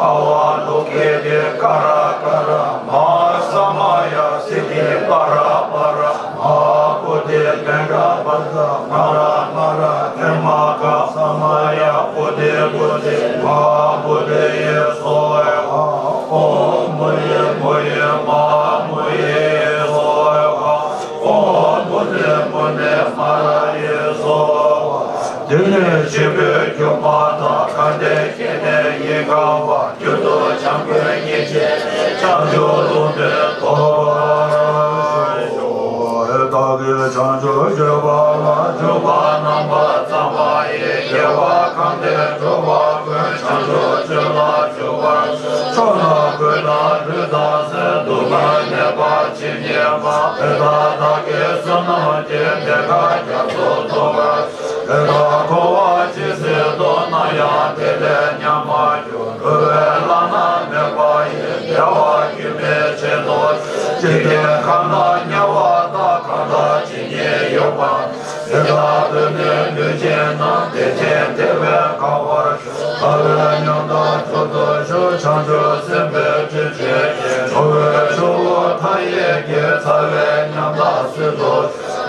ཨ་བ་ལོ་ཀེ་ཏེ། ཀ་ར་ཀ་ར་མ་ཧཱ་ས་མ་ཡ། སིདྡྷི་པ་ར་པ་ར་མ་ཧཱ་བོ་དྷི། མེ་གྷ་བཛྲ་མ་ར་མ་ར་ཨེ་མ་གྷ་ས་མ་ཡ། བོ་དྷི་བོ་དྷི་མ་ཧཱ་བོ་དྷི་ཡེ་སྭཱ་ཧཱ། ཨོཾ་མུ་ནེ་མུ་ནེ་མ་ཧཱ་མུ་ནེ་ཡེ་སྭཱ་ཧཱ། ཨོཾ་མུ་ནེ་མུ་ནེ་མ་ར་ཡེ་སྭཱ་ཧཱ། འདི་ནི་སྐྱེས་བུའི་སྒྱུ་མ་དག །གལ་ཏེ་སྐྱེས་ནས་ཡིད་དགའ་བ། རྒྱུན་དུ་བྱམས་མགོན་ཉིད་ཀྱི་ནི། བྱང་ཆུབ་ལུང་དེ་ཐོབ་པར་ཤོག །བདག་གིས་བྱང་ཆུབ་སྤྱོད་པ་ལ། འཇུག་པ་རྣམ་པར་བརྩམས་པ་ཡི། དགེ་བ་གང་དེས་གྲུབ་པ་ཀུན། བྱང་ཆུབ་སྤྱོད་ལ་འཇུག་པར་ཤོག །ཕྱོགས་ན་ཀུན་ཏུ་ལུས་དང་ཟས། སྡུག་བསྔལ་ནད་པ་ཇི་སྙེད་མང་། དེ་དག་བདག་གིས་བསོད་ནམས་ཀྱིས། ཐེག་པ་རྒྱ་མཚོ་འཇོམས་པར་ཤོག །དེ་དག་འཁོར་བ་ཇི་སྲིད་དུ། ནམ་ཡང་བདེ་ལས་ཉམས་མ་གྱུར། འགྲོ་བའི་བླ་ན་མེད་པ་ཡི། བདེ་བ་རྒྱུན་མི་ཆད་དོ། འཇིག་རྟེན་ཁམས་ན་དམྱལ་བ་དག །གང་དག་ཇི་སྙེད་ཡོད་པ། དེ་དག་ཏུ་ནི་ལུས་ཅན་རྣམས། བདེ་ཅན་བདེ་བས་དགའ་བར་ཤོག །དགའ་བའི་ཉམས་དང་མཆོག་ཏུ་གྱུར། བྱང་ཆུབ་སེམས་དཔའི་སྤྲིན་བཅས་ཀྱིས། འགྲོ་བའི་སྐྱེ་བོ་མཐའ་ཡས་ཀྱི། རྩ་བའི་ཉམས་དང་སྲིད་དུ།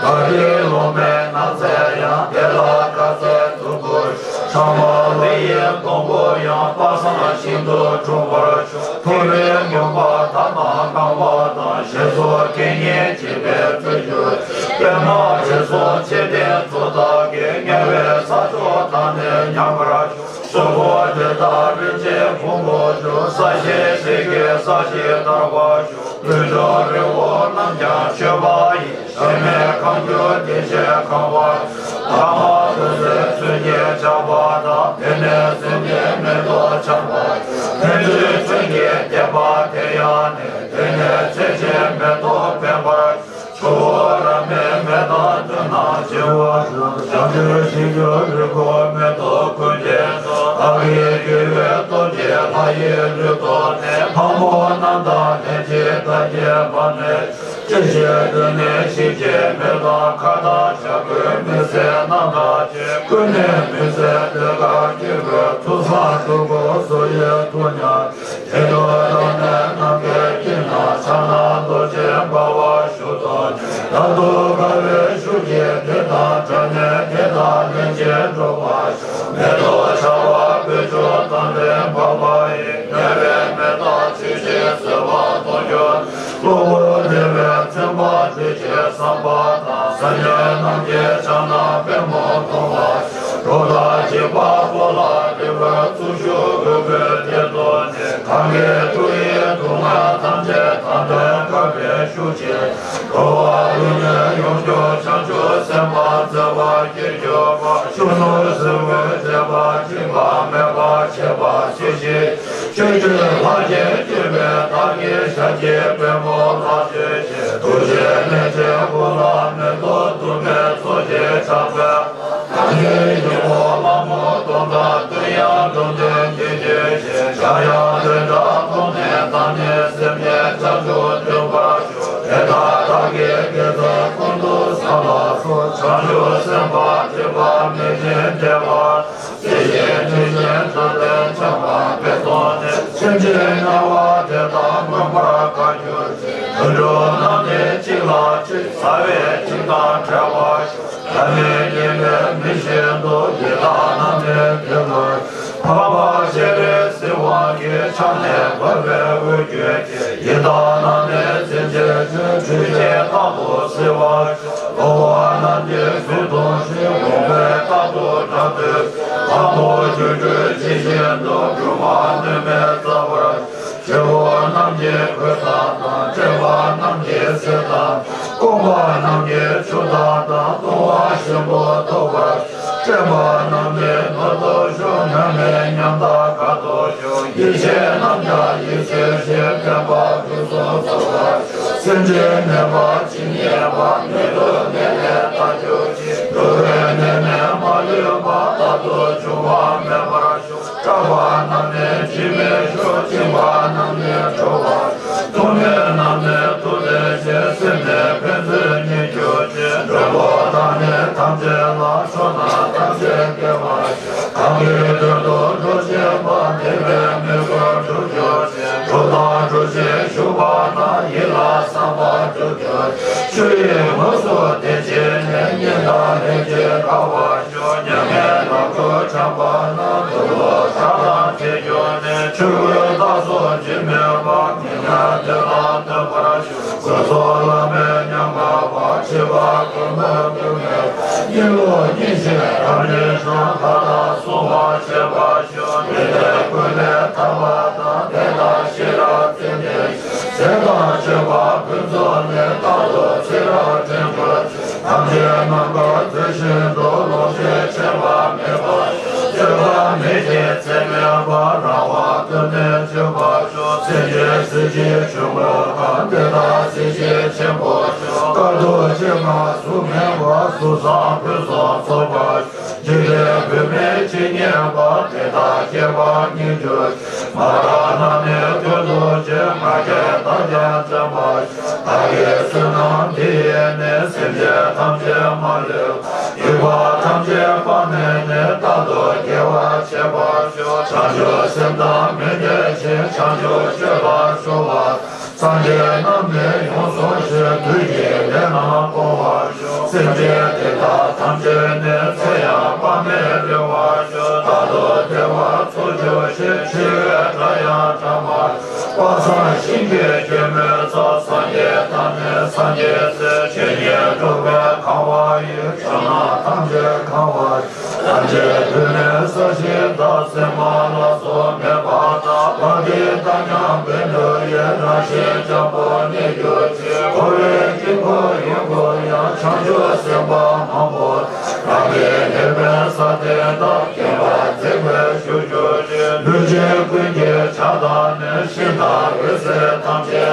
བདག་གི་ལུས་མེད་ན་ཚེ་ཡང་། བདེ་ལ་དགའ་ཚལ་འདུ་བུ། ཕྲ་མ་ལས་ཡིན་སྡོང་པོ་ཡང་། དཔག་བསམ་ཤིན་ཏུ་འཁྲུངས་པར་ཤོག །ཐུབ་པས་མངོན་པར་དག་དང་རྐང་པ་དང་། ཞེས་སོགས་དགེ་བསྙེན་བགྱིས་པས་སྤྲུལ་གྱུར་ཅིག །པདྨ་འབྱེད་སོགས་འཇིག་རྟེན་མཚོ་དག་གིས། དམྱལ་བའི་ས་ཕྱོགས་དག་ནས་ཉམས་པར་ཤོག །གསོན་པོ་དེ་དག་རིན་ཆེན་ཕུང་པོར་གྱུར། ས་གཞི་ཞིང་གི་ས་གཞིས་དར་བར་ཤོག །རྒུད་འཇོམས་རི་བོ་རྣམས་ཀྱང་མཆོད་པ་ཡི། གཞལ་མེད་ཁང་ཆུང་དེ་བཞིན་གང་བར། ཐ་མ་རྡུལ་ཚོན་ཚོན་གྱིས་ཁྱབ་པ་དང་། དེ་ནས་སེམས་ཅན་མེ་ཏོག་ཆགས་པ། ཕན་ཚུན་མཚོན་གྱིས་འདེབས་པ་དེ་ཡང་ནི། དེ་ནས་ཚེ་ཆེན་མེ་ཏོག་འཕེན་པར། ཆུ་བོ་རབ་མེད་མེ་དང་ལྡན་ན། བྱེ་བ་བཞིན་དུ་ཞིང་གི་རིགས་ཀུན། མེ་ཏོག་ཀུན་ལྡན་དུ། བདག་གི་དགེ་བའི་སྟོབས་ཀྱིས། ལྷ་ཡི་ལུས་ཐོབ་ནས། ལྷ་མོ་རྣམས་དང་ལྷན་ཅིག་ཏུ། བདག་གི་བ་ནས། ཅི་ཞིག་འདི་ནི་ཞིང་གི་མེ་དང་། ཁ་དང་ལྕགས་ཀྱུ་མིག་སེར་རྣམས་དང་བཅས། ཀུན་ནས་མིག་སེར་ལྟོས་དང་བཅས་པའི། ཐུགས་བསམ་སྤྲུལ་སྐུ་སོ་ཡི་ཐུགས་ཉིད། དེ་དག་བདག་ནི་ནམ་མཁའི་དཀྱིལ་ན། ཕྱག་ན་རྡོ་རྗེ་འབར་བ་བཞུགས་སུ་གསོལ། བདག་ཏུ་དགའ་བའི་ཤུགས་ཀྱིས། དེ་དང་བྲལ་ནས་དེ་དག་ལན་ཅིག་འགྲོགས་པར་ཤོག །མེ་ཏོག་ཆར་པ་སྤོས་ཆུ་དང་ལྡན་པ་ཡི། དམྱལ་བའི་མེ་སྟག་ཚིག་གཅིག་གསོད་པ་མཐོང་གྱུར། གློ་བུར་བདེ་བའི་མཚན་མ་འདོད་ཅིང་བསམ་པ་དང་། སེམས་ཅན་རྣམས་ཀྱི་ཕྱག་ན་པདྨོ་མཐོང་བ། གྲོགས་དང་བཅས་པ་པོ་ལ་རིག་པའི་གཙུག་གཞུག་འོད་སྐུ་དེ་ཐོབ་ནས། གང་གི་ཐུགས་ཡིད་སྡུག་བསྔལ་ཐམས་ཅད་དག་ནས་དགའ་བའི་ཤུགས་ཀྱིས། འགྲོ་བ་ཀུན་ནས་ཡོངས་སུ་བྱང་ཆུབ་སེམས་དཔའ་མཛད་པ་བཞིན་གྱུར་པ། གཞོན་ནུ་གཟུགས་པོའི་མཛེས་པ་འཇིགས་པ་མེད་པར་བྱེད་པ་སྲིད་ཞིའི་ཆོས་ཀྱི་ལྷ་ཆེན་བརྒྱུད་པའི་བདག་ཉིད་ཞལ་གྱི་པདྨོ་ལ་བཏུད་ཅིང་། ཐུགས་རྗེའི་མེ་ལྕེ་དབུ་ལ་མེ་ཏོག་དུ་མའི་ཚོགས་ཀྱིས་ཕྱག་འཚལ། ཡི་དམ་ལྷ་མོ་གདོང་དང་བསྟུན་ཡང་འགྲོ་དོན་མཐུན་འགྱུར་ཞིང་། འཇམ་དབྱངས་བདུན་ཕྲག་མཐོང་ནས་བདག་ནི་སེམས་ཅན་བྱང་ཆུབ་འདོད་པར་ཤོག །དེ་དག་བདག་གི་དགེ་རྩ་ཀུན་ཏུ་བསགས་ལ་སོགས། བྱང་ཆུབ་སེམས་དཔའ་ཐེག་པ་མི་འབྱེད་བདེ་བ། སྲིད་ཞིའི་མཐུན་རྐྱེན་དང་ལྡན་བྱམས་པ་དཔེ་མཐོང་ནས། སེམས་ཅན་དམྱལ་བ་དེ་དག་མངོན་པར་དགའ་གྱུར་ཅིག །དུད་འགྲོ་རྣམས་ནི་གཅིག་ལ་གཅིག །ཟ་བའི་ཁྱིམ་དང་བྲལ་བར་ཤོག །ལྷ་མིན་གཉིས་མེད་མི་བཞིན་དུ། ཡི་དྭགས་རྣམས་ནི་དེ་ལ། འཕགས་པ་སྤྱན་རས་གཟིགས་དབང་གིས། ཕྱག་ནས་འབབ་པའི་འོད་ཀྱི་དཀྱིལ། ཡི་དྭགས་རྣམས་ནི་འཛིན་བྱེད་ཅིང་། འཁྲུལ་རྐྱེན་རྟག་ཏུ་སེལ་བར་ཤོག །འགྲོ་བ་རྣམས་ཀྱི་གཟུགས་མཐོང་ཞིང་། འོངས་པའི་རྟག་ཏུ་བསྒྲགས་ཏེ། ལྷ་མོ་སྒྱུ་འཕྲུལ་ཇི་བཞིན་དུ། སྒྱུ་མ་བདེན་མེད་རྩ་བར། བྱེད་པོ་རྣམས་ཀྱི། སྐོམ་པ་རྣམས་ཀྱིས་ཆུ་དྭངས་དང་བཏུང་བ་ཞིམ་པོ་ཐོབ་པར་ཤོག་བཀྲེན་པ་རྣམས་ནི་ནུབ་ཏུ་ཤོག་ཉམས་ལེན་ཉམ་ཐག་དགའ་ཏོག་ཤོག་ཡེ་ཤེས་རྣམས་ཀྱང་ཡིད་ཚིམ་ཞིང་དྲན་པ་ཕུན་སུམ་ཚོགས་པར་ཤོག་སེམས་ཅན་ནད་པ་ཇི་སྙེད་པ་ནད་དུ་ནད་ལས་ཐར་གྱུར་ཅིག་འགྲོ་བའི་ནད་ནི་མ་ལུས་པ་རྟག་ཏུ་འབྱུང་བ་མེད་པར་ཤོག་སྐྲག་པ་རྣམས་ནི་ཇི་སྙེད་ཤོག །གཅིན་པ་རྣམས་ནི་གྲོལ་བར་ཤོག །སྡུག་བསྔལ་རྣམས་ནི་ཐུབ་བསྟན་ཞིང་། སེམས་ནི་ཕན་ཚུན་མཉེས་གྱུར་ཅིག །མགྲོན་པོ་དག་ནི་ཐམས་ཅད་ལ། ཕྱོགས་རྣམས་ཐམས་ཅད་བདེ་བར་ཤོག །གང་གི་དོན་དུ་འགྲོ་བཞིན་པ། བདེ་བའི་མོས་གུས་འགྲུབ་གྱུར་ཅིག །འགྲོ་དང་འགྲོ་བཞིན་བཞུགས་པ་རྣམས། ཡིད་ལ་བསམ་པ་འགྲུབ་གྱུར་ཅིག །ཆོས་ཡི་ངོས་སུ་བསྟན་བྱས་ནས། གཉེན་དང་ལྷན་ཅིག་དགའ་བར་ཤོག །མྱ་ངན་ལམ་དུ་འཁྱམས་པ་རྣམས། སྡུག་བསྔལ་དགྲ་དང་བྲལ་གྱུར་ནས། ཆོས་ཀུན་རྟག་སོགས་ཇི་སྙེད་པ། ངེས་ཉིད་དོན་དང་ལྡན་པར་ཤོག །སྒོས་སུ་བླ་མེད་ཉམས་དགའ་བ། འཆི་བ་མགོན་པོ་མྱུར་མེད་པ། གཉིད་ལོག་གཉིད་ཤེས་རབ་རིག་ཤོག །ལྷ་དང་སྲུང་བར་བྱེད་པར་ཤོག །དེ་ལྟར་ཀུན་ལས་ཐར་པ་དང་། དེ་དག་ཤེས་རབ་བརྟན་ཏེ། ཟས་དང་མཆོད་པ་ཕུན་ཚོགས་ནས། རྟག་ཏུ་ཚེ་རབས་དྲན་གྱུར་ཅིག །ཐམས་ཅད་རྣམ་དཀར་མཛོད་བཞིན་དུ། ལོངས་སྤྱོད་ཆད་པ་མེད་པར་ཤོག །སྤྱོད་པ་མེད་ཅིང་ཚད་མེད་པ། རང་དབང་ཀུན་ནས་སྤྱོད་པར་ཤོག །སེམས་ཅན་གཟི་བརྗིད་ཆུ་བོ་གང་། དེ་དག་གཟི་བརྗིད་ཆེན་པོར་ཤོག །དཀའ་སྡུག་སྤྱན་དང་གཟུགས་མེད་པ། གཟུགས་བཟང་ཕུན་སུམ་ཚོགས་པར་ཤོག །འཇིག་རྟེན་བུད་མེད་ཇི་སྙེད་པ། དེ་དག་སྐྱེ་བ་སྙེད་གྱུར་ཅིག །མ་རིག་རྣམས་ནི་ཀུན་སློང་ཅན། ང་རྒྱལ་དག་ཀྱང་བཅོམ་པར་ཤོག །བདག་གི་བསོད་ནམས་འདི་ཡིས་ནི། སེམས་ཅན་ཐམས་ཅད་མ་ལུས་པ། ཡུལ་འཕགས་ཐམས་ཅད་དཔག་མེད་ནས། རྟག་ཏུ་དགེ་བ་བྱེད་པར་ཤོག །བྱང་ཆུབ་སེམས་དང་མི་འབྲལ་ཞིང་། བྱང་ཆུབ་སྤྱོད་ལ་གཤོག་པ། སངས་རྒྱས་རྣམས་ནི་ཡོངས་བཟུང་ཞིང་། བདུད་ཀྱི་ལས་རྣམས་སྤོང་བར་ཤོག །སེམས་ཅན་དེ་དག་ཐམས་ཅད་ནི། ཚེ་ཡང་དཔག་མེད་རིང་བར་ཤོག །རྟག་ཏུ་བདེ་བ་འཚོ་གྱུར་ཅིག །འཆི་བའི་སྒྲ་ཡང་གྲག་མ། དཔག་བསམ་ཤིང་གི་སྐྱེད་མོས་ཚལ། སངས་རྒྱས་དང་ནི་སངས་རྒྱས་སྲས། ཇི་སྙེད་འགྲོ་བས་གང་བ་ཡི། ཕྱོགས་རྣམས་ཐམས་ཅད་གང་བར། ཐམས་ཅད་དུས་ནི་ས་གཞི་དང་། སྲན་མ་ལ་སོགས་མེད་པ་དག །བ་དན་དག་ཀྱང་འབེབས་འགྲུབ་ཡི། རང་བཞིན་འཇམ་པོར་གནས་གྱུར་ཅིག །འཁོར་བའི་དཀྱིལ་འཁོར་ཡོངས་བསྐོར་ཡང་། བྱང་ཆུབ་སེམས་དཔའ་མང་པོ་དག །རང་གི་ལེགས་པའི་ས་སྟེང་དག །བརྒྱན་པར་མཛད་པས་བཞུགས་གྱུར་ཅིག །ལུས་ཅན་ཀུན་གྱི་ཕྱག་དང་ནི། ཤིང་དང་འོད་ཟེར་ཐམས་ཅད་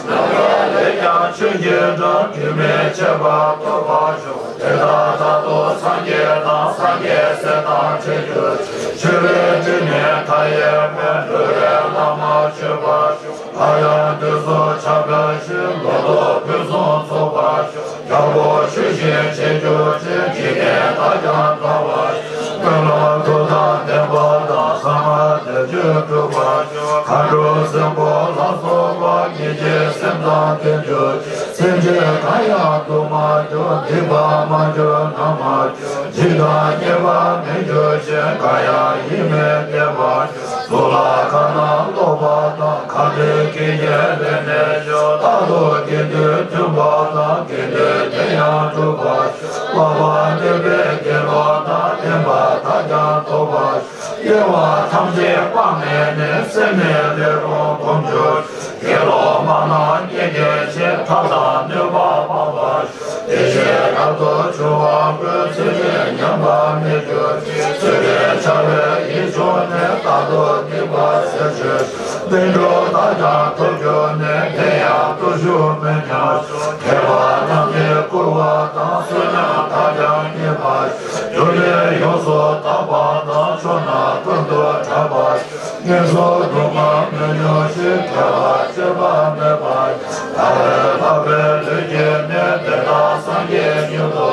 རྣམ་པར་རྒྱལ་ཀྱང་། ཆོས་ཀྱི་སྒྲ་རྒྱུན་མི་འཆད་པར་ཐོས་པར་ཤོག །དེ་དག་རྟག་ཏུ་སངས་རྒྱས་དང་། སངས་རྒྱས་སྲས་དང་འཕྲད་གྱུར་ཅིག །འཆི་བའི་སྒྲ་ནི་མཐའ་ཡས་པས། འགྲོ་བའི་ལམ་མ་ཆོད་པར་ཤོག །སླར་ཡང་དུས་སུ་ཆགས་པའི་ཕྱིར། ལོག་རྟོག་ཕུན་སུམ་ཚོགས་པར་ཤོག །རྒྱལ་པོ་ཆོས་བཞིན་བྱེད་གྱུར་ཅིག །འཇིག་རྟེན་དག་ཀྱང་དགའ་བར་ཤོག །སྨོན་ལམ་མཐུ་དང་ལྡན་པ་དང་། གསང་སྔགས་བཟླས་བརྗོད་འགྲུབ་པར་ཤོག །མཁའ་འགྲོ་སྲིན་པོ་ལ་སོགས་པ། ཉེས་བྱས་སེམས་དང་ལྡན་གྱུར་ཅིག །སེམས་ཅན་གང་ཡང་སྡུག་མ་གྱུར། སྡིག་པ་མ་གྱུར་ནག་མ་གྱུར། འཇིགས་དང་བརྙས་པ་མེད་གྱུར་ཅིག །གང་ཡང་ཡིད་མི་བདེ་བར་གྱུར། གཟུགས་ལ་ཁ་ན་རློབ་པ་དང་། ཁ་འདོན་གྱི་ཡན་ལེན་ནས་ཤོག །རྟག་ཏུ་དགེ་འདུན་མཐུན་པ་དང་། དགེ་འདུན་དེ་ཡང་སྒྲུབ་པར་ཤོག །བསླབ་པ་སྟོན་པའི་དགེ་སློང་དང་། བསྟན་པ་དག་ཀྱང་ཐོབ་པར་ཤོག །དབྱེ་བ་ཐམས་ཅད་དཔག་མེད་ནས། སེམས་ནི་ལས་རུང་གོམས་གྱུར་ཅིག །དགེ་སློང་མ་རྣམས་མཉེས་བསྐྱེད་ཅིང་། ཐབས་དང་ནུས་པ་སྤང་བར་ཤོག །དེ་བཞིན་རབ་ཏུ་བྱུང་བ་ཀུན། ཚུལ་ཁྲིམས་ཉམས་པ་མེད་གྱུར་ཅིག །ཚུལ་ཁྲིམས་འཆལ་བའི་ཡིད་བྱུང་ནས། རྟག་ཏུ་སྡིག་པ་སེལ་གྱུར་ཅིག །བསྟན་འགྲོ་དག་ཀྱང་ཐོབ་གྱུར་ནས། དེ་ཡང་བརྟུལ་ཞུགས་མི་ཉམས་ཤོག །མཁས་པ་རྣམས་ཀྱིས་བཀུར་བ་དང་། བསོད་ནམས་དག་ཀྱང་བརྙེས་པར་ཤོག །རྒྱུ་ནི་ཡོངས་སུ་དག་པ་དང་། ཕྱོགས་རྣམས་ཀུན་ཏུ་གྲགས་པར་ཤོག །ངན་སོང་སྡུག་བསྔལ་མི་མྱོང་ཞིང་། ཐོས་པ་སྤྱོད་པ་མེད་པ་ཡང་། ལྷ་ལས་ལྷག་པའི་ལུས་ཀྱིས་ནི། དེ་དག་སངས་རྒྱས་མྱུར་དུ་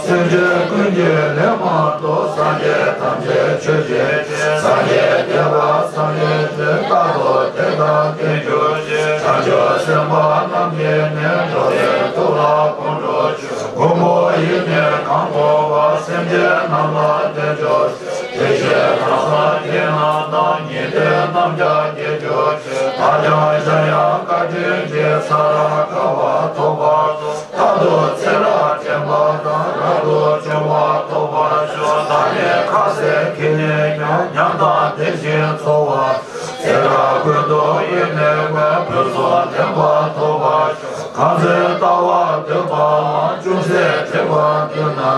སེམས་ཅན་ཀུན་གྱི་ལས་མང་དུ། སངས་རྒྱས་ཐམས་ཅད་མཆོད་བྱེད་ཅིང་། སངས་རྒྱས་བསྟན་པ་བཟང་ལེགས་ཀྱིས། རྟག་ཏུ་དེ་དག་བསྟན་གྱུར་ཅིག །བྱང་ཆུབ་སེམས་དཔའ་རྣམས་ཀྱིས་ནི། འགྲོ་དོན་ཐུབ་ལ་དགོངས་འགྲོ་ཅིག །མགོན་པོ་ཡིས་ནི་གང་གོ་བ། སེམས་ཅན་རྣམས་ལ་བསྟན་གྱུར་ཅིག །དེ་བཞིན་ནགས་ཚལ་དེ་རྣམས་དང་། ཉན་ཐོས་རྣམས་ཀྱང་དགྱེས་གྱུར་ཅིག །བདག་ཀྱང་འཇམ་དབྱངས་བཀའ་དྲིན་གྱིས། ས་ར་དགའ་བ་ཐོབ་པར་ཤོག །རྟག་ཏུ་ཚེ་རབས་དྲན་པ་དང་། རབ་ཏུ་བྱུང་བ་ཐོབ་པར་ཤོག །བདག་ནི་ཁ་ཟས་ཁས་ལེན་ཀྱང་། ཉམས་དང་ལྡན་ཞིང་འཚོ་བ། ཚེ་རབས་ཀུན་ཏུ་ཡིད་ ནས་བོད་སོགས་བདེན་པ་ཐོབ་པར་ཤོག་གང་ཚེ་ལྟ་བ་འདོད་པའང་ཅུང་ཟད་དྲེགས་པར་འདོད་ན།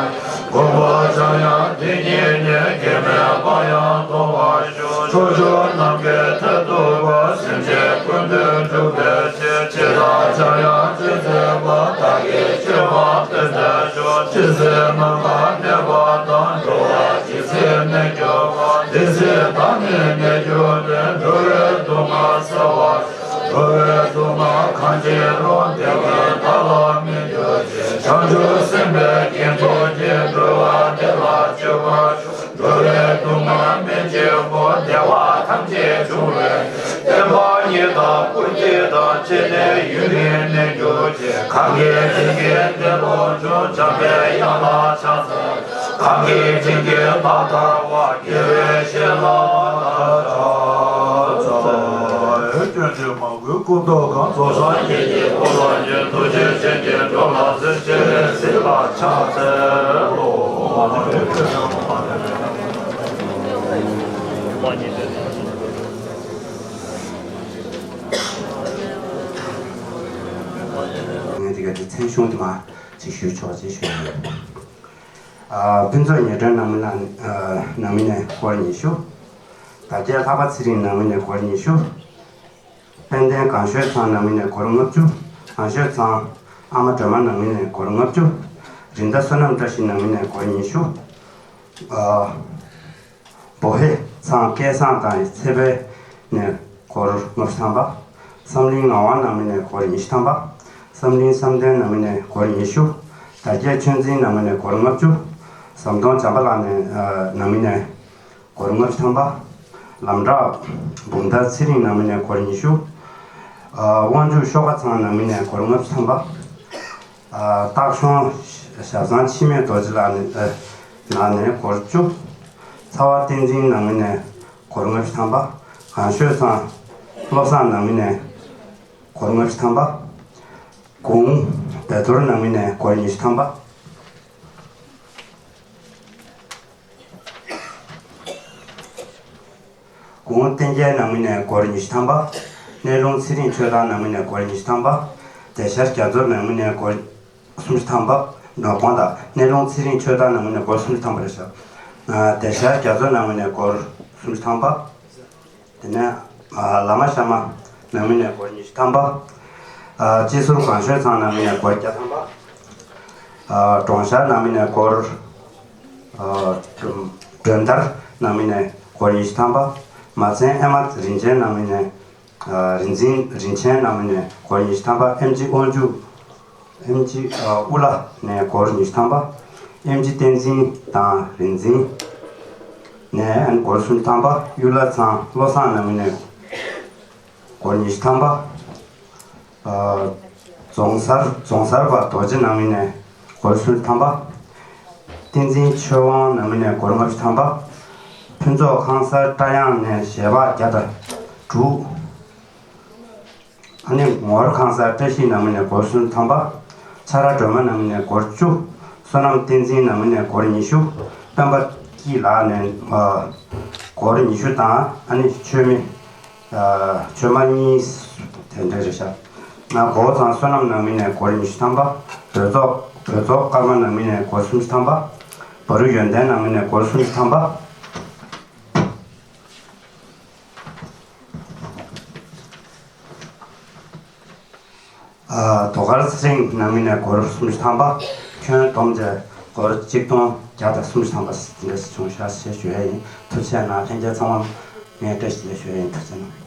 མགོན་པོ་འཇམ་དབྱངས་དེ་ཉིད་ཉིད། སྐྱེ་མེད་པ་ཡང་ཐོབ་པར་ཤོག་ཕྱོགས་བཅུ་ནམ་མཁའི་མཐས་གཏུགས་པ། སེམས་ཅན་ཀུན་དོན་སྒྲུབ་པའི་ཕྱིར། ཇི་ལྟར་འཇམ་དབྱངས་སྤྱན་མཛེས་པ། བདག་གིས་ཆོས་པ་སྟོན་པར་ཤོག་ཇི་སྲིད་ནམ་མཁའ་གནས་པ་དང་། འགྲོ་བ་ཇི་སྲིད་གནས་གྱུར་པ། དེ་སྲིད་བདག་ནི་གནས་གྱུར་ནས། འགྲོ་བའི་སྡུག་བསྔལ་སེལ་བར་ཤོག་འགྲོ་བའི་སྡུག་བསྔལ་གང་ཞིག་རུང་། བདེ་བ་བདག་ལ་སྨིན་གྱུར་ཅིག་བྱང་ཆུབ་སེམས་དཔའི་དགེ་འདུན་གྱིས། འགྲོ་བ་བདེ་ལ་སྤྱོད་པར་ཤོག་འགྲོ་བའི་སྡུག་བསྔལ་སྨན་གཅིག་པུ། བདེ་བ་ཐམས་ཅད་འབྱུང་བའི་བསྟན་པ་ཉིད་དང་སྐུ་སྐྱེ་དང་། བཅས་ཏེ་ཡུན་རིང་གནས་གྱུར་ཅིག་གང་གིས་བྱིན་གྱིས་བརླབ་ཏུ་འཇུག་འཇམ་པའི་དབྱངས་ལ་ཕྱག་འཚལ། གང་གིས་བྱིན་གྱིས་བརླབས་དང་བ། དགེ་བའི་བཤེས་ལ་བདག་ཕྱག་འཚལ། སྐྱོན་བརྗོད་མ་གོས་སྐུ་མདོག་གང་། རྫོགས་སངས་རྒྱས་ཀྱི་སྐུ་ལ་འགྱུར། ཐུགས་རྗེ་ཅན་གྱིས་འགྲོ་ལ་གཟིགས། ཆེ་བའི་གཟིགས་ལ་ཕྱག་འཚལ་ལོ། ངས་དེ་ག་དེ་མཚན་གཞུང་དེ་མ་ཅིག་ཞུ་ཆོག་ཅེས་ཞུ་ཡོད། ཨ། ཕུན་ཚོགས་ཉི་སྒྲོན་ནང་མི་ན། ཨ། ནང་མི་ནས་སྒོར་ཉི་ཤུ། དར་རྒྱས་ལྷག་པ་ཚེ་རིང་ནང་མི་ནས་སྒོར་ཉི་ཤུ། དཔལ་ལྡན་གངས་ཤོད་ཚང་ནང་མི་ནས་སྒོར་ལྔ་བཅུ། གངས་ཤོད་ཚང་ཨ་མ་སྒྲོལ་མ་ནང་མི་ནས་སྒོར་ལྔ་བཅུ། རིན་ཟླ་བསོད་ནམས་བཀྲ་ཤིས་ནང་མི་ནས་སྒོར་ཉི་ཤུ། ཨ། བོ་ཧེ་ཚང་སྐལ་བཟང་དང་ཚེ་འཕེལ་ནས་སྒོར་ལྔ་བཅུ་ཐམ་པ། བསམ་གླིང་ངག་དབང་ནང་མི་ནས་སྒོར་ཉི་ཤུ་ཐམ་པ། བསམ་གླིང་བསམ་གཏན་ནང་མི་ནས་སྒོར་ཉི་ཤུ། དར་རྒྱས་ཆོས་འཛིན་ནང་མི་ནས་སྒོར་ལྔ་བཅུ། ཟམ་གདོང་བྱམས་པ་ལགས་ནས། ཨ། ནང་མི་ནས་སྒོར་ལྔ་བཅུ་ཐམ་པ། ལམ་བྲག་འབུམ་ཐར་ཚེ་རིང་ནང་མི་ནས་སྒོར་ཉི་ཤུ། ཨ། དབང་ཕྱུག་ཤོ་ཁ་ཚང་ནང་མི་ནས་སྒོར་ལྔ་བཅུ་ཐམ་པ། ཨ། སྟག་ཤོང་ཞབས་བཟང་འཆི་མེད་རྡོ་རྗེ་ལགས་ནས། ཨ། ལགས་ནས་སྒོར་བཅུ། ཚ་བ་བསྟན་འཛིན་ནང་མི་ནས་སྒོར་ལྔ་བཅུ་ཐམ་པ། གངས་ཤོད་ཚང་བློ་བཟང་ནང་མི་ནས་སྒོར་ལྔ་བཅུ་ཐམ་པ། གུང་བདེ་རྡོར་ནང་མི་ནས་སྒོར་ཉི་ཤུ་ཐམ་པ། གུང་བསྟན་རྒྱལ་ནང་མི་ནས་སྒོར་ཉི་ཤུ་ཐམ་པ། སྣེ་ལུང་ཚེ་རིང་ཆོས་ཐང་ནང་མི་ནས་སྒོར་ཉི་ཤུ་ཐམ་པ། བདེ་ཤར་རྒྱ་མཚོ་ནང་མི་ནས་སྒོར་སུམ་ཅུ་ཐམ་པ། ནོར་གོང་དང་སྣེ་ལུང་ཚེ་རིང་ཆོས་ཐང་ནང་མི་ནས་སྒོར་སུམ་ཅུ་ཐམ་པ་རེད་ཤག་ཨ། བདེ་ཤར་རྒྱ་མཚོ་ནང་མི་ནས་སྒོར་སུམ་ཅུ་ཐམ་པ། དེ་ནས། ཨ། བླ་མ་ཤར་མ་ནང་མི་ནས་སྒོར་ཉི་ཤུ་ཐམ་པ། ཨ། སྤྱི་ཟུར་གངས་ཤོད་ཚང་ནང་མི་ནས་སྒོར་བརྒྱ་ཐམ་པ། ཨ། གྲོང་ཤར་ནང་མི་ནས་སྒོར། ཨ། སྒྲོན་དར་ནང་མི་ནས་སྒོར་ཉི་ཤུ་ཐམ་པ། མ་ཚན་ཨེ་མ་རིན་ཆེན་ནང་མི་ནས། ཨ། རིན་འཛིན་རིན་ཆེན་ནང་མི་ནས་སྒོར་ཉི་ཤུ་ཐམ་པ། ཨེམ་ཆི་དབང་ཕྱུག་ཨེམ་ཆི། ཨ། ཨུ་ལ་ནས་སྒོར་ཉི་ཤུ་ཐམ་པ། ཨེམ་ཆི་བསྟན་འཛིན་དང་རིག་འཛིན་ནས་སྒོར་སུམ་ཅུ་ཐམ་པ། གཡུ་ལ་ཚང་བློ་བཟང་ནང་མི་ནས་སྒོར་ཉི་ཤུ་ཐམ་པ། ཨ། རྫོང་སར་རྫོང་སར་པ་རྡོ་རྗེ་ནང་མི་ནས་སྒོར་སུམ་ཅུ་ཐམ་པ། བསྟན་འཛིན་ཆོས་དབང་ནང་མི་ནས་སྒོར་ལྔ་བཅུ་ཐམ་པ། ཕུན་ཚོགས་ཁང་གསར་སྐྲ་ཡང་ནས་ཞལ་འབག་བརྒྱ་དང་དྲུག་ཨ་ནི་ངོར་ཁང་གསར་བཀྲ་ཤིས་ནང་མི་ནས་སྒོར་སུམ་ཅུ་ཐམ་པ། ཆ་ར་སྒྲོལ་མ་ནང་མི་ནས་སྒོར་བཅུ། བསོད་ནམས་བསྟན་འཛིན་ནང་མི་ནས་སྒོར་ཉི་ཤུ། སྤེན་པ་སྐྱིད་ལགས་ནས། ཨ། སྒོར་ཉི་ཤུ་དང་། ཨ་ནི་ཆོས་མི། ཨ། ཆོས་མ་གཉིས་དེ་འདྲ་རེད་ཤག་ང་གོ་ཚང་བསོད་ནམས་ནང་མི་ནས་སྒོར་ཉི་ཤུ་ཐམ་པ། བོད་ཚོགས་བོད་ཚོགས་ཀརྨ་ནང་མི་ནས་སྒོར་སུམ་ཅུ་ཐམ་པ། བ་རུ་ཡོན་ཏན་ནང་མི་ནས་སྒོར་སུམ་ཅུ་ཐམ་པ། ཨ། དོ་དཀར་ཚེ་རིང་ནང་མི་ནས་སྒོར་སུམ་ཅུ་ཐམ་པ། ཁྱོན་བསྡོམས་བྱས་སྒོར་ཆིག་སྟོང་བརྒྱ་དང་སུམ་ཅུ་ཐམ་པ་འདི་འདྲ་ཞིག་བྱུང་ཤག་ཞེས་ཞུ་ཡ་ཡིན། ཐུགས་རྗེ་གནང་། ལྷན་རྒྱས་ཚང་མ་ངས་བཀྲ་ཤིས་བདེ་ལེགས་ཞུ་ཡ་ཡིན། ཐུགས་རྗེ་གནང་།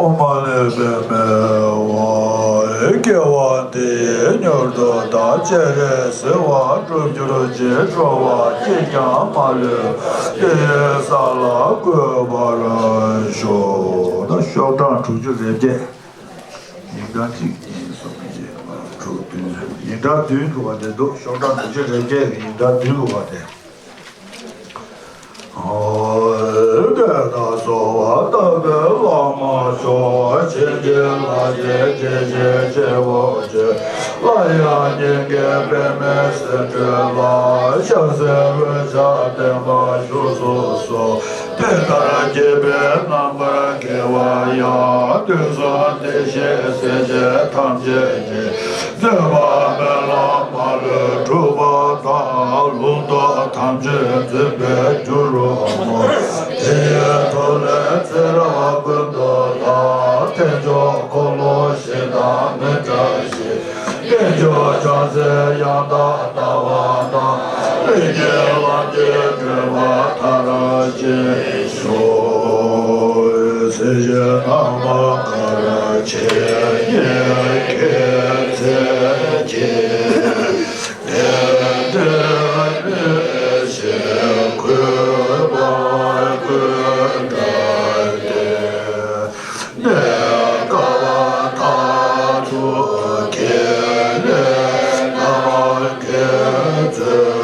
ཨོཾ་མ་ཎི་པདྨེ་ཧཱུྃ། སྐྱེ་བ་འདི་མྱུར་དུ་བདག་སྤྱན་རས་གཟིགས་དབང་འགྲུབ་གྱུར་ཅིག་འགྲོ་བ་གཅིག་ཀྱང་མ་ལུས་པའི་ས་ལ་འགོད་པར་ཤོག་ཤོག་གྲངས་དྲུག་ཅུ་རེ་བརྒྱད། ཉིན་གྲངས་གཅིག་གཉིས་གསུམ་བཞི་ལྔ་དྲུག་བདུན་ཚོད་ཡིན། སྒྲ་བདུན་དགོས་པ་དེ་འདུག་ཤོག་སྒྲ་མི་ཆེ་རེ་བརྒྱད་ཀྱི་སྒྲ་བདུན་དགོས་པ་དེ། དེ་དག་གསོལ་བ་བཏབ་པའི་བླ་མ་མཆོག །བྱིན་གྱིས་བརླབ་ཕྱིར་དགྱེས་ཕྱིར་མཆོད་པར་བྱོན། སླར་ཡང་སྙིང་གའི་པདྨའི་སེང་ཕྲེང་ལ། ཕྱག་འཚལ་འོད་ཆགས་ལྡན་པ་བཞུགས་སུ་གསོལ། དེ་ལྟར་དགྱེས་པའི་རྣམ་པར་དགེ་བ་ཡང་། དུས་གསུམ་བདེ་གཤེགས་སྲས་བཅས་ཐམས་ཅད་ཀྱི། བརྩེ་བ་སྨོན་ལམ་མ་ལུས་འགྲུབ་པ་དང་། ལུང་རྟོགས་དམ་ཆོས་འཛིན་པའི་རྒྱུ་རུ་བསྔོ། དེ་ཡི་མཐུ་ལས་ཚེ་རབས་ཀུན་ཏུ་བདག །དལ་འབྱོར་འཁོར་ལོ་བཞི་དང་མི་འབྲལ་ཞིང་། དཀོན་མཆོག་བྱང་སེམས་ཡང་དག་ལྟ་བ་དང་། ལྷུན་གྱིས་ལམ་གྱིས་བསྒྲོད་པ་མཐར་ཕྱིན་ཤོག །སེམས་ཅན་རྣམས་ཀྱི་བཀའ་དྲིན་རྗེས་ཀྱི་ཚེ་ཀྱི་དེ་འདྲའི་ལས་ཤིག་གུས་པ་ཀུན་བཏང་སྟེ། གནས་སྐབས་མཐར་ཐུག་དགེ་ལེགས་རྣམས་དགེ་ཚུལ།